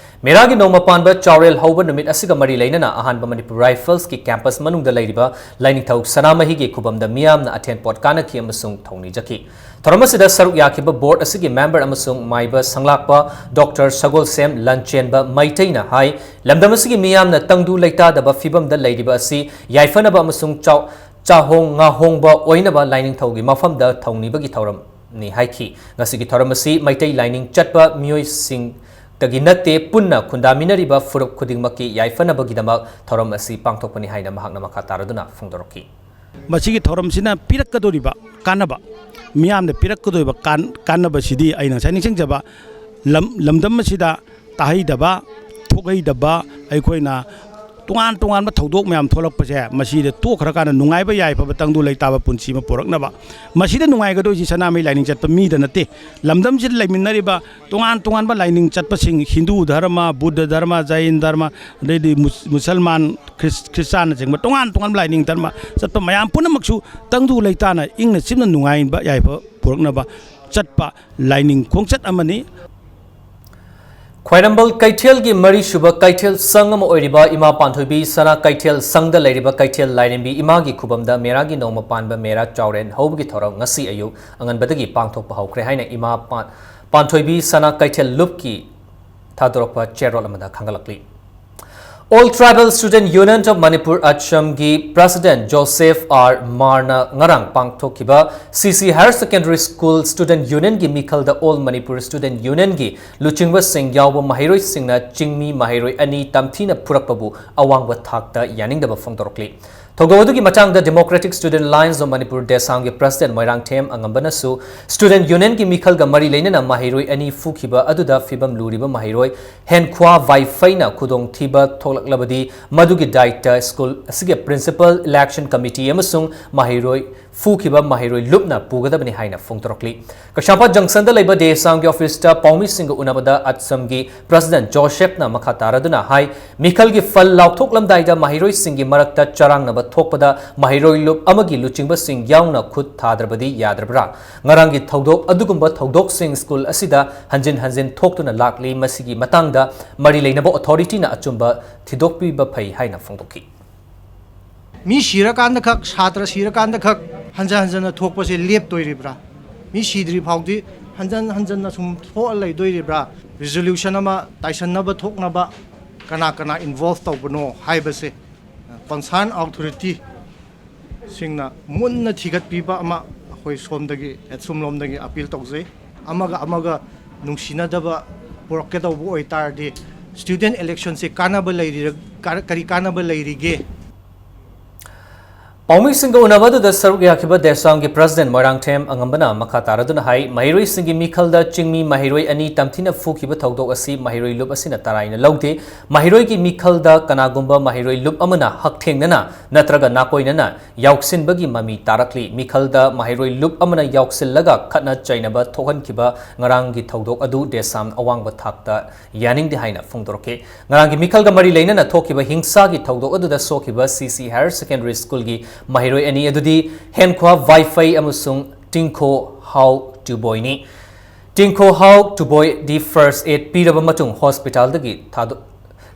ꯃꯦꯔꯥꯒꯤ ꯅꯣꯡꯃ ꯄꯥꯟꯕ ꯆꯥꯎꯔꯦꯜ ꯍꯧꯕ ꯅꯨꯃꯤꯠ ꯑꯁꯤꯒ ꯃꯔꯤ ꯂꯩꯅꯅ ꯑꯍꯥꯟꯕ Manipur Rifles ꯀꯤ campus ꯃꯅꯨꯡꯗ ꯂꯩꯔꯤꯕ ꯂꯥꯏꯅꯤꯡꯊꯧ ꯁꯅꯥꯃꯍꯤꯒꯤ ꯈꯨꯕꯝꯗ ꯃꯤꯌꯥꯝꯅ ꯑꯊꯦꯟ ꯄꯣꯠ ꯀꯥꯅꯈꯤ ꯑꯃꯁꯨꯡ ꯊꯧꯅꯤꯖꯈꯤ꯫ ꯊꯧꯔꯝ ꯑꯁꯤꯗ ꯁꯔꯨꯛ ꯌꯥꯈꯤꯕ board ꯑꯁꯤꯒꯤ member ꯑꯃꯁꯨꯡ ꯃꯥꯏꯕ ꯁꯪꯂꯥꯛꯄ Doctor ꯁꯒꯣꯜꯁꯦꯝ ꯂꯟꯆꯦꯟꯕ ꯃꯩꯇꯩꯅ ꯍꯥꯏ, ꯂꯝꯗꯝ ꯑꯁꯤꯒꯤ ꯃꯤꯌꯥꯝꯅ ꯇꯪꯗꯨ ꯂꯩꯇꯥꯗꯕ ꯐꯤꯕꯝꯗ ꯂꯩꯔꯤꯕ ꯑꯁꯤ ꯌꯥꯏꯐꯅꯕ ꯑꯃꯁꯨꯡ ꯆꯥꯎ-, ꯆꯥꯍꯣꯡ ꯉꯥꯍꯣꯡꯕ ꯑꯣꯏꯅꯕ ꯂꯥꯏꯅꯤꯡꯊꯧꯒꯤ ꯃꯐꯝꯗ ꯊꯧꯅꯤꯕꯒꯤ ꯊꯧꯔꯝ ꯅꯤ ꯍꯥꯏꯈꯤ꯫ ꯉꯁꯤꯒꯤ ꯊꯧꯔꯝ ꯑꯁꯤ ꯃꯩꯇꯩ ꯂꯥꯏꯅꯤꯡ ꯆꯠꯄ ꯃꯤꯑꯣꯏꯁꯤꯡꯗꯒꯤ ꯅꯠꯇꯦ, ꯄꯨꯟꯅ ꯈꯨꯟꯗꯥꯃꯤꯟꯅꯔꯤꯕ ꯐꯨꯔꯨꯞ ꯈꯨꯗꯤꯡꯃꯛꯀꯤ ꯌꯥꯏꯐꯅꯕꯒꯤꯗꯃꯛ ꯊꯧꯔꯝ ꯑꯁꯤ ꯄꯥꯡꯊꯣꯛꯄꯅꯤ ꯍꯥꯏꯅ ꯃꯍꯥꯛꯅ ꯃꯈꯥ ꯇꯥꯔꯗꯨꯅ ꯐꯣꯡꯗꯣꯔꯛꯈꯤ꯫ ꯃꯁꯤꯒꯤ ꯊꯧꯔꯝꯁꯤꯅ ꯄꯤꯔꯛꯀꯗꯧꯔꯤꯕ ꯀꯥꯟꯅꯕ, ꯃꯤꯌꯥꯝꯗ ꯄꯤꯔꯛꯀꯗꯧꯔꯤꯕ ꯀꯥꯟ-, ꯀꯥꯟꯅꯕꯁꯤꯗꯤ ꯑꯩꯅ ꯉꯁꯥꯏ ꯅꯤꯡꯁꯤꯡꯖꯕ, ꯂꯝ-, ꯂꯝꯗꯝ ꯑꯁꯤꯗ ꯇꯥꯍꯩꯗꯕ, ꯊꯣꯛꯍꯩꯗꯕ, ꯑꯩꯈꯣꯏꯅ ꯇꯣꯉꯥꯟ ꯇꯣꯉꯥꯟꯕ ꯊꯧꯗꯣꯛ ꯃꯌꯥꯝ ꯊꯣꯛꯂꯛꯄꯁꯦ, ꯃꯁꯤꯗ ꯇꯣꯛꯈ꯭ꯔꯀꯥꯟꯗ ꯅꯨꯡꯉꯥꯏꯕ ꯌꯥꯏꯐꯕ ꯇꯪꯗꯨ ꯂꯩꯇꯥꯕ ꯄꯨꯟꯁꯤ ꯑꯃ ꯄꯨꯔꯛꯅꯕ꯫ ꯃꯁꯤꯗ ꯅꯨꯡꯉꯥꯏꯒꯗꯣꯏꯁꯤ ꯁꯅꯥꯃꯍꯤ ꯂꯥꯏꯅꯤꯡ ꯆꯠꯄ ꯃꯤꯗ ꯅꯠꯇꯦ, ꯂꯝꯗꯝꯁꯤꯗ ꯂꯩꯃꯤꯟꯅꯔꯤꯕ ꯇꯣꯉꯥꯟ ꯇꯣꯉꯥꯟꯕ ꯂꯥꯏꯅꯤꯡ ꯆꯠꯄꯁꯤꯡ, ꯍꯤꯟꯗꯨ ꯙꯔꯃ, ꯕꯨꯗꯙ ꯙꯔꯃ, ꯖꯩꯟ ꯙꯔꯃ, ꯑꯗꯩꯗꯤ ꯃꯨꯁ-, ꯃꯨꯁꯜꯃꯥꯟ, ꯈ꯭ꯔꯤꯁ-, ꯈ꯭ꯔꯤꯁꯇꯥꯟꯅꯆꯤꯡꯕ ꯇꯣꯉꯥꯟ ꯇꯣꯉꯥꯟꯕ ꯂꯥꯏꯅꯤꯡ ꯙꯔꯃ ꯆꯠꯄ ꯃꯌꯥꯝ ꯄꯨꯝꯅꯃꯛꯁꯨ ꯇꯪꯗꯨ ꯂꯩꯇꯥꯅ ꯏꯪꯅ ꯆꯤꯛꯅ ꯅꯨꯡꯉꯥꯏꯕ ꯌꯥꯏꯐ ꯄꯨꯔꯛꯅꯕ ꯆꯠꯄ ꯂꯥꯏꯅꯤꯡ ꯈꯣꯡꯆꯠ ꯑꯃꯅꯤ꯫ ꯈ꯭ꯋꯥꯏꯔꯝꯕꯟ ꯀꯩꯊꯦꯜꯒꯤ ꯃꯔꯤꯁꯨꯕ ꯀꯩꯊꯦꯜ ꯁꯪ ꯑꯃ ꯑꯣꯏꯔꯤꯕ ꯏꯃꯥ ꯄꯥꯟꯊꯣꯏꯕꯤ ꯁꯅꯥ ꯀꯩꯊꯦꯜ ꯁꯪꯗ ꯂꯩꯔꯤꯕ ꯀꯩꯊꯦꯜ ꯂꯥꯏꯔꯦꯝꯕꯤ ꯏꯃꯥꯒꯤ ꯈꯨꯕꯝꯗ ꯃꯦꯔꯥꯒꯤ ꯅꯣꯡꯃ ꯄꯥꯟꯕ ꯃꯦꯔꯥ ꯆꯥꯎꯔꯦꯟ ꯍꯧꯕꯒꯤ ꯊꯧꯔꯝ ꯉꯁꯤ ꯑꯌꯨꯛ ꯑꯉꯟꯕꯗꯒꯤ ꯄꯥꯡꯊꯣꯛꯄ ꯍꯧꯈ꯭ꯔꯦ ꯍꯥꯏꯅ ꯏꯃꯥ ꯄꯥꯟ-, ꯄꯥꯟꯊꯣꯏꯕꯤ ꯁꯅꯥ ꯀꯩꯊꯦꯜ ꯂꯨꯞꯀꯤ ꯊꯥꯗꯣꯔꯛꯄ ꯆꯦꯔꯣꯜ ꯑꯃꯗ ꯈꯪꯒꯠꯂꯛꯂꯤ꯫ All Tribal Student Union of Manipur, ꯑꯆꯝꯒꯤ President ꯖꯣꯁꯦꯐ ꯑꯥꯔ ꯃꯥꯔꯅ ꯉꯔꯥꯡ ꯄꯥꯡꯊꯣꯛꯈꯤꯕ ꯁꯤ ꯁꯤ Higher Secondary School Student Unionꯒꯤ ꯃꯤꯈꯜꯗ All Manipur Student Unionꯒꯤ ꯂꯨꯆꯤꯡꯕꯁꯤꯡ ꯌꯥꯎꯕ ꯃꯍꯩꯔꯣꯏꯁꯤꯡꯅ ꯆꯤꯡꯃꯤ ꯃꯍꯩꯔꯣꯏ ꯑꯅꯤ ꯇꯝꯊꯤꯅ ꯐꯨꯔꯛꯄꯕꯨ ꯑꯋꯥꯡꯕ ꯊꯥꯛꯇ ꯌꯥꯅꯤꯡꯗꯕ ꯐꯣꯡꯗꯣꯔꯛꯂꯤ꯫ ꯊꯧꯗꯣꯛ ꯑꯗꯨꯒꯤ ꯃꯇꯥꯡꯗ Democratic Student Alliance of Manipur, ꯗꯦꯁꯥꯡꯒꯤ President Moirangthem ꯑꯉꯝꯕꯅꯁꯨ Student Unionꯒꯤ ꯃꯤꯈꯜꯒ ꯃꯔꯤ ꯂꯩꯅꯅ ꯃꯍꯩꯔꯣꯏ ꯑꯅꯤ ꯐꯨꯈꯤꯕ ꯑꯗꯨꯗ ꯐꯤꯕꯝ ꯂꯨꯔꯤꯕ ꯃꯍꯩꯔꯣꯏ ꯍꯦꯟꯈ꯭ꯋꯥ ꯋꯥꯏꯐꯩꯅ ꯈꯨꯗꯣꯡꯊꯤꯕ ꯊꯣꯛꯂꯛꯂꯕꯗꯤ ꯃꯗꯨꯒꯤ ꯗꯥꯏꯇ ꯁ꯭ꯀꯨꯜ ꯑꯁꯤꯒꯤ Principal Election Committee ꯑꯃꯁꯨꯡ ꯃꯍꯩꯔꯣꯏ ꯐꯨꯈꯤꯕ ꯃꯍꯩꯔꯣꯏ ꯂꯨꯞꯅ ꯄꯨꯒꯗꯕꯅꯤ ꯍꯥꯏꯅ ꯐꯣꯡꯗꯣꯔꯛꯂꯤ꯫ ꯀꯩꯁꯥꯝꯄꯥꯠ ꯖꯪꯁꯟꯗ ꯂꯩꯕ ꯗꯦꯁꯥꯡꯒꯤ ꯑꯣꯐꯤꯁꯇ ꯄꯥꯎꯃꯤꯁꯤꯡꯒ ꯎꯅꯕꯗ ꯑꯆꯝꯒꯤ President ꯖꯣꯁꯦꯐꯅ ꯃꯈꯥ ꯇꯥꯔꯗꯨꯅ ꯍꯥꯏ, ꯃꯤꯈꯜꯒꯤ ꯐꯜ ꯂꯥꯎꯊꯣꯛꯂꯝꯗꯥꯏꯗ ꯃꯍꯩꯔꯣꯏꯁꯤꯡꯒꯤ ꯃꯔꯛꯇ ꯆꯔꯥꯡꯅꯕ ꯊꯣꯛꯄꯗ ꯃꯍꯩꯔꯣꯏ ꯂꯨꯞ ꯑꯃꯒꯤ ꯂꯨꯆꯤꯡꯕꯁꯤꯡ ꯌꯥꯎꯅ ꯈꯨꯠ ꯊꯥꯗ꯭ꯔꯕꯗꯤ ꯌꯥꯗ꯭ꯔꯕ꯭ꯔꯥ? ꯉꯔꯥꯡꯒꯤ ꯊꯧꯗꯣꯛ ꯑꯗꯨꯒꯨꯝꯕ ꯊꯧꯗꯣꯛꯁꯤꯡ ꯁ꯭ꯀꯨꯜ ꯑꯁꯤꯗ ꯍꯟꯖꯤꯟ ꯍꯟꯖꯤꯟ ꯊꯣꯛꯇꯨꯅ ꯂꯥꯛꯂꯤ꯫ ꯃꯁꯤꯒꯤ ꯃꯇꯥꯡꯗ ꯃꯔꯤ ꯂꯩꯅꯕ ꯑꯣꯊꯣꯔꯤꯇꯤꯅ ꯑꯆꯨꯝꯕ ꯊꯤꯗꯣꯛꯄꯤꯕ ꯐꯩ ꯍꯥꯏꯅ ꯐꯣꯡꯗꯣꯛꯈꯤ꯫ ꯃꯤ ꯁꯤꯔꯀꯥꯟꯗ ꯈꯛ, ꯁꯥꯇ꯭ꯔ ꯁꯤꯔꯀꯥꯟꯗ ꯈꯛ ꯍꯟꯖꯟ ꯍꯟꯖꯟꯅ ꯊꯣꯛꯄꯁꯦ ꯂꯦꯞꯇꯣꯏꯔꯤꯕ꯭ꯔꯥ? ꯃꯤ ꯁꯤꯗ꯭ꯔꯤ ꯐꯥꯎꯗꯤ ꯍꯟꯖꯟ ꯍꯟꯖꯟꯅ ꯁꯨꯝ ꯊꯣꯛꯑ ꯂꯩꯗꯣꯏꯔꯤꯕ꯭ꯔꯥ? Resolution ꯑꯃ, ꯇꯥꯏꯁꯟꯅꯕ ꯊꯣꯛꯅꯕ ꯀꯅꯥ ꯀꯅꯥ involve ꯇꯧꯕꯅꯣ ꯍꯥꯏꯕꯁꯦ concern authority ꯁꯤꯡꯅ ꯃꯨꯟꯅ ꯊꯤꯒꯠꯄꯤꯕ ꯑꯃ ꯑꯩꯈꯣꯏ ꯁꯣꯝꯗꯒꯤ, ꯑꯁꯣꯝꯂꯣꯝꯗꯒꯤ ꯑꯄꯤꯜ ꯇꯧꯖꯩ꯫ ꯑꯃꯒ ꯑꯃꯒ ꯅꯨꯡꯁꯤꯅꯗꯕ ꯄꯨꯔꯛꯀꯗꯧꯕ ꯑꯣꯏꯇꯥꯔꯗꯤ, ꯁ꯭ꯇꯨꯗꯦꯟ ꯏꯂꯦꯛꯁꯟꯁꯦ ꯀꯥꯟꯅꯕ ꯂꯩꯔꯤꯔ-, ꯀꯥ-, ꯀꯔꯤ ꯀꯥꯟꯅꯕ ꯂꯩꯔꯤꯒꯦ? ꯄꯥꯎꯃꯤꯁꯤꯡꯒ ꯎꯅꯕ ꯑꯗꯨꯗ ꯁꯔꯨꯛ ꯌꯥꯈꯤꯕ ꯗꯦꯁꯥꯝꯒꯤ ꯄ꯭ꯔꯁꯤꯗꯦꯟ ꯃꯣꯏꯔꯥꯡꯊꯦꯝ ꯑꯉꯝꯕꯅ ꯃꯈꯥ ꯇꯥꯔꯗꯨꯅ ꯍꯥꯏ, ꯃꯍꯩꯔꯣꯏꯁꯤꯡꯒꯤ ꯃꯤꯈꯜꯗ ꯆꯤꯡꯃꯤ ꯃꯍꯩꯔꯣꯏ ꯑꯅꯤ ꯇꯝꯊꯤꯅ ꯐꯨꯈꯤꯕ ꯊꯧꯗꯣꯛ ꯑꯁꯤ ꯃꯍꯩꯔꯣꯏ ꯂꯨꯞ ꯑꯁꯤꯅ ꯇꯔꯥꯏꯅ ꯂꯧꯗꯦ꯫ ꯃꯍꯩꯔꯣꯏꯒꯤ ꯃꯤꯈꯜꯗ ꯀꯅꯥꯒꯨꯝꯕ ꯃꯍꯩꯔꯣꯏ ꯂꯨꯞ ꯑꯃꯅ ꯍꯛꯊꯦꯡꯅꯅ ꯅꯠꯇ꯭ꯔꯒ ꯅꯥꯀꯣꯏꯅꯅ ꯌꯥꯎꯁꯤꯟꯕꯒꯤ ꯃꯃꯤ ꯇꯥꯔꯛꯂꯤ꯫ ꯃꯤꯈꯜꯗ ꯃꯍꯩꯔꯣꯏ ꯂꯨꯞ ꯑꯃꯅ ꯌꯥꯎꯁꯤꯜꯂꯒ ꯈꯠꯅ ꯆꯩꯅꯕ ꯊꯣꯛꯍꯟꯈꯤꯕ ꯉꯔꯥꯡꯒꯤ ꯊꯧꯗꯣꯛ ꯑꯗꯨ ꯗꯦꯁꯥꯝ ꯑꯋꯥꯡꯕ ꯊꯥꯛꯇ ꯌꯥꯅꯤꯡꯗꯦ ꯍꯥꯏꯅ ꯐꯣꯡꯗꯣꯔꯛꯈꯤ꯫ ꯉꯔꯥꯡꯒꯤ ꯃꯤꯈꯜꯒ ꯃꯔꯤ ꯂꯩꯅꯅ ꯊꯣꯛꯈꯤꯕ ꯍꯤꯡꯁꯥꯒꯤ ꯊꯧꯗꯣꯛ ꯑꯗꯨꯗ ꯁꯣꯛꯈꯤꯕ ꯁꯤ ꯁꯤ ꯍꯥꯌꯔ ꯁꯦꯀꯦꯟꯗꯔꯤ ꯁ꯭ꯀꯨꯜꯒꯤ ꯃꯍꯩꯔꯣꯏ ꯑꯅꯤ ꯑꯗꯨꯗꯤ ꯍꯦꯟꯈ꯭ꯋꯥ ꯋꯥꯏꯐꯩ ꯑꯃꯁꯨꯡ ꯇꯤꯡꯈꯣ ꯍꯥꯎ ꯇꯨꯕꯣꯏꯅꯤ꯫ ꯇꯤꯡꯈꯣ ꯍꯥꯎ ꯇꯨꯕꯣꯏꯗꯤ ꯐꯥꯔꯁ ꯑꯦꯗ ꯄꯤꯔꯕ ꯃꯇꯨꯡ ꯍꯣꯁꯄꯤꯇꯥꯜꯗꯒꯤ ꯊꯥꯗꯣꯛ-,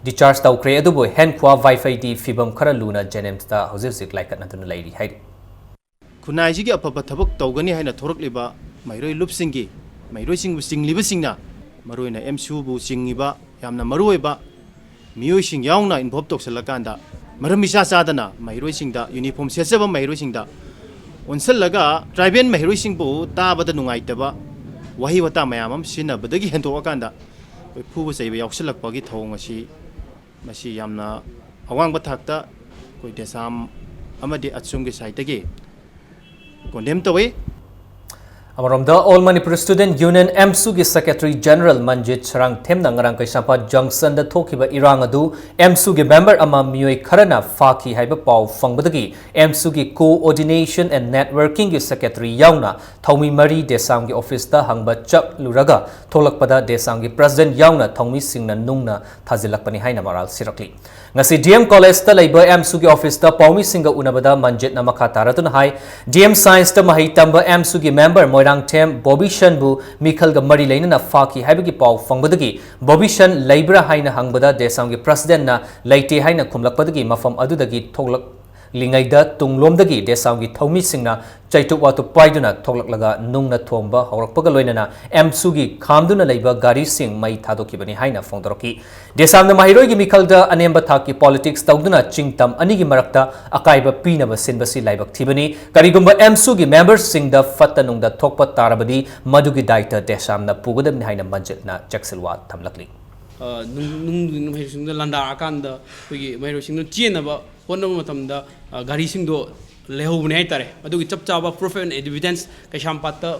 ꯗꯤꯁꯆꯥꯔꯖ ꯇꯧꯈ꯭ꯔꯦ, ꯑꯗꯨꯕꯨ ꯍꯦꯟꯈ꯭ꯋꯥ ꯋꯥꯏꯐꯩꯗꯤ ꯐꯤꯕꯝ ꯈꯔ ꯂꯨꯅ ꯖꯦꯅꯤꯝꯁꯇ ꯍꯧꯖꯤꯛ ꯍꯧꯖꯤꯛ ꯂꯥꯏꯀꯠꯅꯗꯨꯅ ꯂꯩꯔꯤ ꯍꯥꯏꯔꯤ꯫ ꯈꯨꯟꯅꯥꯏꯁꯤꯒꯤ ꯑꯐꯕ ꯊꯕꯛ ꯇꯧꯒꯅꯤ ꯍꯥꯏꯅ ꯊꯣꯔꯛꯂꯤꯕ ꯃꯍꯩꯔꯣꯏ ꯂꯨꯞꯁꯤꯡꯒꯤ, ꯃꯍꯩꯔꯣꯏꯁꯤꯡꯕꯨ ꯆꯤꯡꯂꯤꯕꯁꯤꯡꯅ, ꯃꯔꯨꯑꯣꯏꯅ ꯑꯦꯝꯁꯨꯕꯨ ꯆꯤꯡꯉꯤꯕ ꯌꯥꯝꯅ ꯃꯔꯨꯑꯣꯏꯕ ꯃꯤꯑꯣꯏꯁꯤꯡ ꯌꯥꯎꯅ ꯏꯟꯚꯣꯜꯕ ꯇꯧꯁꯤꯜꯂꯀꯥꯟꯗ, ꯃꯔꯝ ꯏꯆꯥ ꯆꯥꯗꯅ ꯃꯍꯩꯔꯣꯏꯁꯤꯡꯗ, ꯌꯨꯅꯤꯐꯣꯔꯝ ꯁꯦꯠꯆꯕ ꯃꯍꯩꯔꯣꯏꯁꯤꯡꯗ ꯑꯣꯟꯁꯤꯜꯂꯒ, ꯇ꯭ꯔꯥꯏꯕꯦꯜ ꯃꯍꯩꯔꯣꯏꯁꯤꯡꯕꯨ ꯇꯥꯕꯗ ꯅꯨꯡꯉꯥꯏꯇꯕ ꯋꯥꯍꯩ ꯋꯥꯇꯥ ꯃꯌꯥꯝ ꯑꯃ ꯁꯤꯖꯤꯟꯅꯕꯗꯒꯤ ꯍꯦꯟꯗꯣꯛꯑꯀꯥꯟꯗ ꯑꯩꯈꯣꯏ ꯐꯨꯕ ꯆꯩꯕ ꯌꯥꯎꯁꯤꯜꯂꯛꯄꯒꯤ ꯊꯧꯑꯣꯡ ꯑꯁꯤ, ꯃꯁꯤ ꯌꯥꯝꯅ ꯑꯋꯥꯡꯕ ꯊꯥꯛꯇ ꯑꯩꯈꯣꯏ ꯗꯦꯁꯥꯝ ꯑꯃꯗꯤ ꯑꯆꯨꯝꯒꯤ ꯁꯥꯏꯠꯇꯒꯤ ꯀꯣꯟꯗꯦꯝ ꯇꯧꯏ꯫ ꯑꯃꯔꯣꯝꯗ, ꯑꯣꯜ ꯃꯅꯤꯄꯨꯔ ꯁ꯭ꯇꯨꯗꯦꯟꯠ ꯌꯨꯅꯤꯌꯟ, ꯑꯦꯝꯁꯨꯒꯤ ꯁꯦꯀ꯭ꯔꯦꯇꯔꯤ ꯖꯦꯅꯔꯦꯜ ꯃꯟꯖꯤꯠ ꯁꯔꯥꯡꯊꯦꯝꯅ ꯉꯔꯥꯡ ꯀꯩꯁꯥꯝꯄꯥꯠ ꯖꯪꯁꯟꯗ ꯊꯣꯛꯈꯤꯕ ꯏꯔꯥꯡ ꯑꯗꯨ ꯑꯦꯝꯁꯨꯒꯤ ꯃꯦꯝꯕꯔ ꯑꯃ ꯃꯤꯑꯣꯏ ꯈꯔꯅ ꯐꯥꯈꯤ ꯍꯥꯏꯕ ꯄꯥꯎ ꯐꯪꯕꯗꯒꯤ ꯑꯦꯝꯁꯨꯒꯤ ꯀꯣꯑꯣꯔꯗꯤꯅꯦꯁꯟ ꯑꯦꯟ ꯅꯦꯠꯋꯔꯀꯤꯡꯒꯤ ꯁꯦꯀ꯭ꯔꯦꯇꯔꯤ ꯌꯥꯎꯅ ꯊꯧꯃꯤ ꯃꯔꯤ ꯗꯦꯁꯥꯝꯒꯤ ꯑꯣꯐꯤꯁꯇ ꯍꯪꯕ ꯆꯠꯂꯨꯔꯒ ꯊꯣꯛꯂꯛꯄꯗ ꯗꯦꯁꯥꯝꯒꯤ ꯄ꯭ꯔꯁꯤꯗꯦꯟꯠ ꯌꯥꯎꯅ ꯊꯧꯃꯤꯁꯤꯡꯅ ꯅꯨꯡꯅ ꯊꯥꯖꯤꯜꯂꯛꯄꯅꯤ ꯍꯥꯏꯅ ꯃꯔꯥꯜ ꯁꯤꯔꯛꯂꯤ꯫ ꯉꯁꯤ ꯗꯤ ꯑꯦꯝ ꯀꯣꯂꯦꯖꯇ ꯂꯩꯕ ꯑꯦꯝꯁꯨꯒꯤ ꯑꯣꯐꯤꯁꯇ ꯄꯥꯎꯃꯤꯁꯤꯡꯒ ꯎꯅꯕꯗ ꯃꯟꯖꯤꯠꯅ ꯃꯈꯥ ꯇꯥꯔꯗꯨꯅ ꯍꯥꯏ, ꯗꯤ ꯑꯦꯝ ꯁꯥꯏꯟꯁꯇ ꯃꯍꯩ ꯇꯝꯕ ꯑꯦꯝꯁꯨꯒꯤ ꯃꯦꯝꯕꯔ ꯃꯣꯏꯔꯥꯡꯊꯦꯝ ꯕꯣꯕꯤꯁꯟꯕꯨ ꯃꯤꯈꯜꯒ ꯃꯔꯤ ꯂꯩꯅꯅ ꯐꯥꯈꯤ ꯍꯥꯏꯕꯒꯤ ꯄꯥꯎ ꯐꯪꯕꯗꯒꯤ ꯕꯣꯕꯤꯁꯟ ꯂꯩꯕ꯭ꯔꯥ ꯍꯥꯏꯅ ꯍꯪꯕꯗ ꯗꯦꯁꯥꯝꯒꯤ ꯄ꯭ꯔꯁꯤꯗꯦꯟꯠꯅ ꯂꯩꯇꯦ ꯍꯥꯏꯅ ꯈꯨꯝꯂꯛꯄꯗꯒꯤ ꯃꯐꯝ ꯑꯗꯨꯗꯒꯤ ꯊꯣꯛꯂꯛ-, ꯂꯤꯉꯩꯗ ꯇꯨꯡꯂꯣꯝꯗꯒꯤ ꯗꯦꯁꯥꯝꯒꯤ ꯊꯧꯃꯤꯁꯤꯡꯅ ꯆꯩꯇꯨꯞ ꯋꯥꯇꯨꯞ ꯄꯥꯏꯗꯨꯅ ꯊꯣꯛꯂꯛꯂꯒ ꯅꯨꯡꯅ ꯊꯣꯝꯕ ꯍꯧꯔꯛꯄꯒ ꯂꯣꯏꯅꯅ ꯑꯦꯝꯁꯨꯒꯤ ꯈꯥꯝꯗꯨꯅ ꯂꯩꯕ ꯒꯥꯔꯤꯁꯤꯡ ꯃꯩ ꯊꯥꯗꯣꯛꯈꯤꯕꯅꯤ ꯍꯥꯏꯅ ꯐꯣꯡꯗꯣꯔꯛꯈꯤ꯫ ꯗꯦꯁꯥꯝꯅ ꯃꯍꯩꯔꯣꯏꯒꯤ ꯃꯤꯈꯜꯗ ꯑꯅꯦꯝꯕ ꯊꯥꯛꯀꯤ politics ꯇꯧꯗꯨꯅ ꯆꯤꯡꯇꯝ ꯑꯅꯤꯒꯤ ꯃꯔꯛꯇ ꯑꯀꯥꯏꯕ ꯄꯤꯅꯕ ꯁꯤꯟꯕꯁꯤ ꯂꯥꯏꯕꯛ ꯊꯤꯕꯅꯤ꯫ ꯀꯔꯤꯒꯨꯝꯕ ꯑꯦꯝꯁꯨꯒꯤ memberꯁꯤꯡꯗ ꯐꯠꯇ ꯅꯨꯡꯗ ꯊꯣꯛꯄ ꯇꯥꯔꯕꯗꯤ ꯃꯗꯨꯒꯤ ꯗꯥꯏꯇ ꯗꯦꯁꯥꯝꯅ ꯄꯨꯒꯗꯕꯅꯤ ꯍꯥꯏꯅ ꯃꯟꯖꯤꯠꯅ ꯆꯦꯛꯁꯤꯜꯋꯥ ꯊꯝꯂꯛꯂꯤ꯫ ꯑ, ꯅꯨꯡ-, ꯅꯨꯡ-, ꯃꯍꯩꯔꯣꯏꯁꯤꯡꯗ ꯂꯥꯟꯗꯥꯔꯛꯑꯀꯥꯟꯗ ꯑꯩꯈꯣꯏꯒꯤ ꯃꯍꯩꯔꯣꯏꯁꯤꯡꯗꯨ ꯆꯦꯟꯅꯕ ꯍꯣꯠꯅꯕ ꯃꯇꯝꯗ, ꯑ, ꯒꯥꯔꯤꯁꯤꯡꯗꯣ ꯂꯩꯍꯧꯕꯅꯦ ꯍꯥꯏꯇꯥꯔꯦ꯫ ꯑꯗꯨꯒꯤ ꯆꯞ ꯆꯥꯕ proof and evidence ꯀꯩꯁꯥꯝꯄꯥꯠꯇ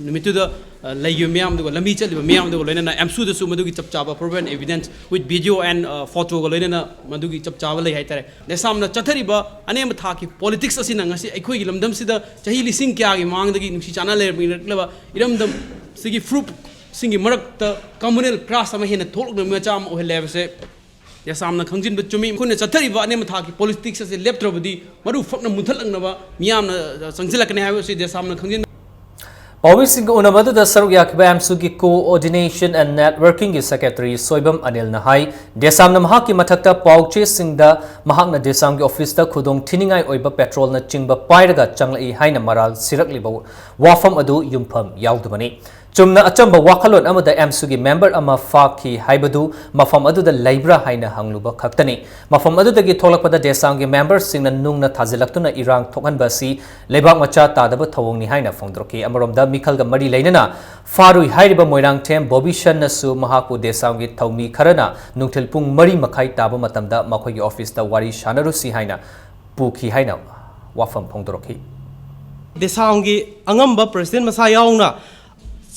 ꯅꯨꯃꯤꯠꯇꯨꯗ, ꯑ, ꯂꯩꯈꯤꯕ ꯃꯤꯌꯥꯝꯗꯨꯒ ꯂꯝꯕꯤ ꯆꯠꯂꯤꯕ ꯃꯤꯌꯥꯝꯗꯨꯒ ꯂꯣꯏꯅꯅ ꯑꯦꯝꯁꯨꯗꯁꯨ ꯃꯗꯨꯒꯤ ꯆꯞ ꯆꯥꯕ proof and evidence with video and, ꯑ, photoꯒ ꯂꯣꯏꯅꯅ ꯃꯗꯨꯒꯤ ꯆꯞ ꯆꯥꯕ ꯂꯩ ꯍꯥꯏꯇꯥꯔꯦ꯫ ꯗꯦꯁꯥꯝꯅ ꯆꯠꯊꯔꯤꯕ ꯑꯅꯦꯝꯕ ꯊꯥꯛꯀꯤ politics ꯑꯁꯤꯅ ꯉꯁꯤ ꯑꯩꯈꯣꯏꯒꯤ ꯂꯝꯗꯝꯁꯤꯗ ꯆꯍꯤ ꯂꯤꯁꯤꯡ ꯀꯌꯥꯒꯤ ꯃꯃꯥꯡꯗꯒꯤ ꯅꯨꯡꯁꯤ ꯆꯥꯟꯅ ꯂꯩꯔꯛꯂꯕ ꯏꯔꯝꯗꯝꯁꯤꯒꯤ ꯐꯨꯔꯨꯞꯁꯤꯡꯒꯤ ꯃꯔꯛꯇ communal clash ꯑꯃ ꯍꯦꯟꯅ ꯊꯣꯛꯂꯛꯅꯕ ꯃꯆꯥꯛ ꯑꯃ ꯑꯣꯏꯍꯜꯂꯦ ꯍꯥꯏꯕꯁꯦ ꯗꯦꯁꯥꯝꯅ ꯈꯪꯖꯤꯟꯕ ꯆꯨꯝꯃꯤ꯫ ꯑꯩꯈꯣꯏꯅ ꯆꯠꯊꯔꯤꯕ ꯑꯅꯦꯝꯕ ꯊꯥꯛꯀꯤ politics ꯑꯁꯤ ꯂꯦꯞꯇ꯭ꯔꯕꯗꯤ ꯃꯔꯨ ꯐꯛꯅ ꯃꯨꯟꯊꯠꯂꯛꯅꯕ ꯃꯤꯌꯥꯝꯅ ꯆꯪꯁꯤꯜꯂꯛꯀꯅꯤ ꯍꯥꯏꯕꯁꯤ ꯗꯦꯁꯥꯝꯅ ꯈꯪꯖꯤꯟ ꯄꯥꯎꯃꯤꯁꯤꯡꯒ ꯎꯅꯕ ꯑꯗꯨꯗ ꯁꯔꯨꯛ ꯌꯥꯈꯤꯕ ꯑꯦꯝꯁꯨꯒꯤ Coordination and Networkingꯒꯤ secretary ꯁꯣꯏꯕꯝ ꯑꯅꯤꯜꯅ ꯍꯥꯏ, ꯗꯦꯁꯥꯝꯅ ꯃꯍꯥꯛꯀꯤ ꯃꯊꯛꯇ ꯄꯥꯎ ꯆꯦꯁꯤꯡꯗ ꯃꯍꯥꯛꯅ ꯗꯦꯁꯥꯝꯒꯤ officeꯇ ꯈꯨꯗꯣꯡ ꯊꯤꯅꯤꯡꯉꯥꯏ ꯑꯣꯏꯕ petrolꯅꯆꯤꯡꯕ ꯄꯥꯏꯔꯒ ꯆꯪꯂꯛꯏ ꯍꯥꯏꯅ ꯃꯔꯥꯜ ꯁꯤꯔꯛꯂꯤꯕ ꯋꯥꯐꯝ ꯑꯗꯨ ꯌꯨꯝꯐꯝ ꯌꯥꯎꯗꯕꯅꯤ꯫ ꯆꯨꯝꯅ ꯑꯆꯝꯕ ꯋꯥꯈꯜꯂꯣꯟ ꯑꯃꯗ ꯑꯦꯝꯁꯨꯒꯤ member ꯑꯃ ꯐꯥꯈꯤ ꯍꯥꯏꯕꯗꯨ ꯃꯐꯝ ꯑꯗꯨꯗ ꯂꯩꯕ꯭ꯔꯥ ꯍꯥꯏꯅ ꯍꯪꯂꯨꯕ ꯈꯛꯇꯅꯤ꯫ ꯃꯐꯝ ꯑꯗꯨꯗꯒꯤ ꯊꯣꯛꯂꯛꯄꯗ ꯗꯦꯁꯥꯝꯒꯤ memberꯁꯤꯡꯅ ꯅꯨꯡꯅ ꯊꯥꯖꯤꯜꯂꯛꯇꯨꯅ ꯏꯔꯥꯡ ꯊꯣꯛꯍꯟꯕ ꯑꯁꯤ ꯂꯩꯕꯥꯛ ꯃꯆꯥ ꯇꯥꯗꯕ ꯊꯧꯑꯣꯡꯅꯤ ꯍꯥꯏꯅ ꯐꯣꯡꯗꯣꯔꯛꯈꯤ꯫ ꯑꯃꯔꯣꯝꯗ ꯃꯤꯈꯜꯒ ꯃꯔꯤ ꯂꯩꯅꯅ ꯐꯥꯔꯨꯏ ꯍꯥꯏꯔꯤꯕ ꯃꯣꯏꯔꯥꯡꯊꯦꯝ ꯕꯣꯕꯤꯁꯟꯅꯁꯨ ꯃꯍꯥꯛꯄꯨ ꯗꯦꯁꯥꯝꯒꯤ ꯊꯧꯃꯤ ꯈꯔꯅ ꯅꯨꯡꯊꯤꯜ ꯄꯨꯡ ꯃꯔꯤ ꯃꯈꯥꯏ ꯇꯥꯕ ꯃꯇꯝꯗ ꯃꯈꯣꯏꯒꯤ officeꯇ ꯋꯥꯔꯤ ꯁꯥꯟꯅꯔꯨꯁꯤ ꯍꯥꯏꯅ ꯄꯨꯈꯤ ꯍꯥꯏꯅ ꯋꯥꯐꯝ ꯐꯣꯡꯗꯣꯔꯛꯈꯤ꯫ ꯗꯦꯁꯥꯝꯒꯤ ꯑꯉꯝꯕ president ꯃꯁꯥ ꯌꯥꯎꯅ